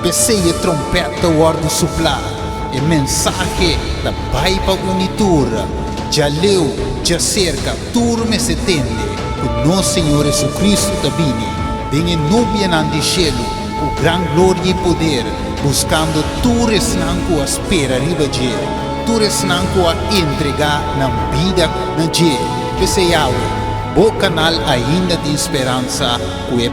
P'esei e trompèt ta wòrdu suplá, e mensahe ta bai pa uni tur, djaleu, djaserka, tur mester tende ku nos Señor Jesucristo ta bini den e nubianan di shelu ku gran gloria i poder, buskando tur esnan ku a spera riba dje, tur esnan ku a entregá nan bida na dje. P'esei awe, bo kanal ainda tin speransa ku e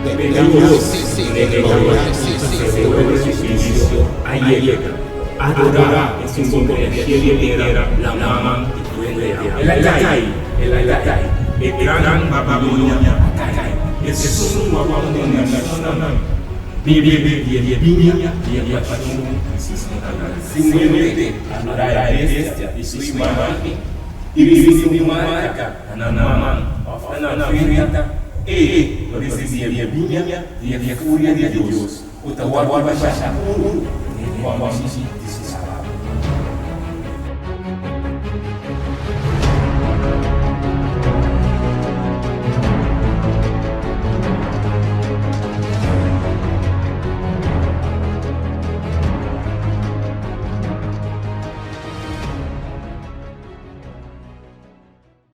Bebe di e biña di e pashon di su Simplemente adorá e bestia i su imágen i risibí un marka na nan man òf na nan frenta, e lo risibí e biña di e furia di Dios ku ta wòrdu bashá puru den e kòmchi di su.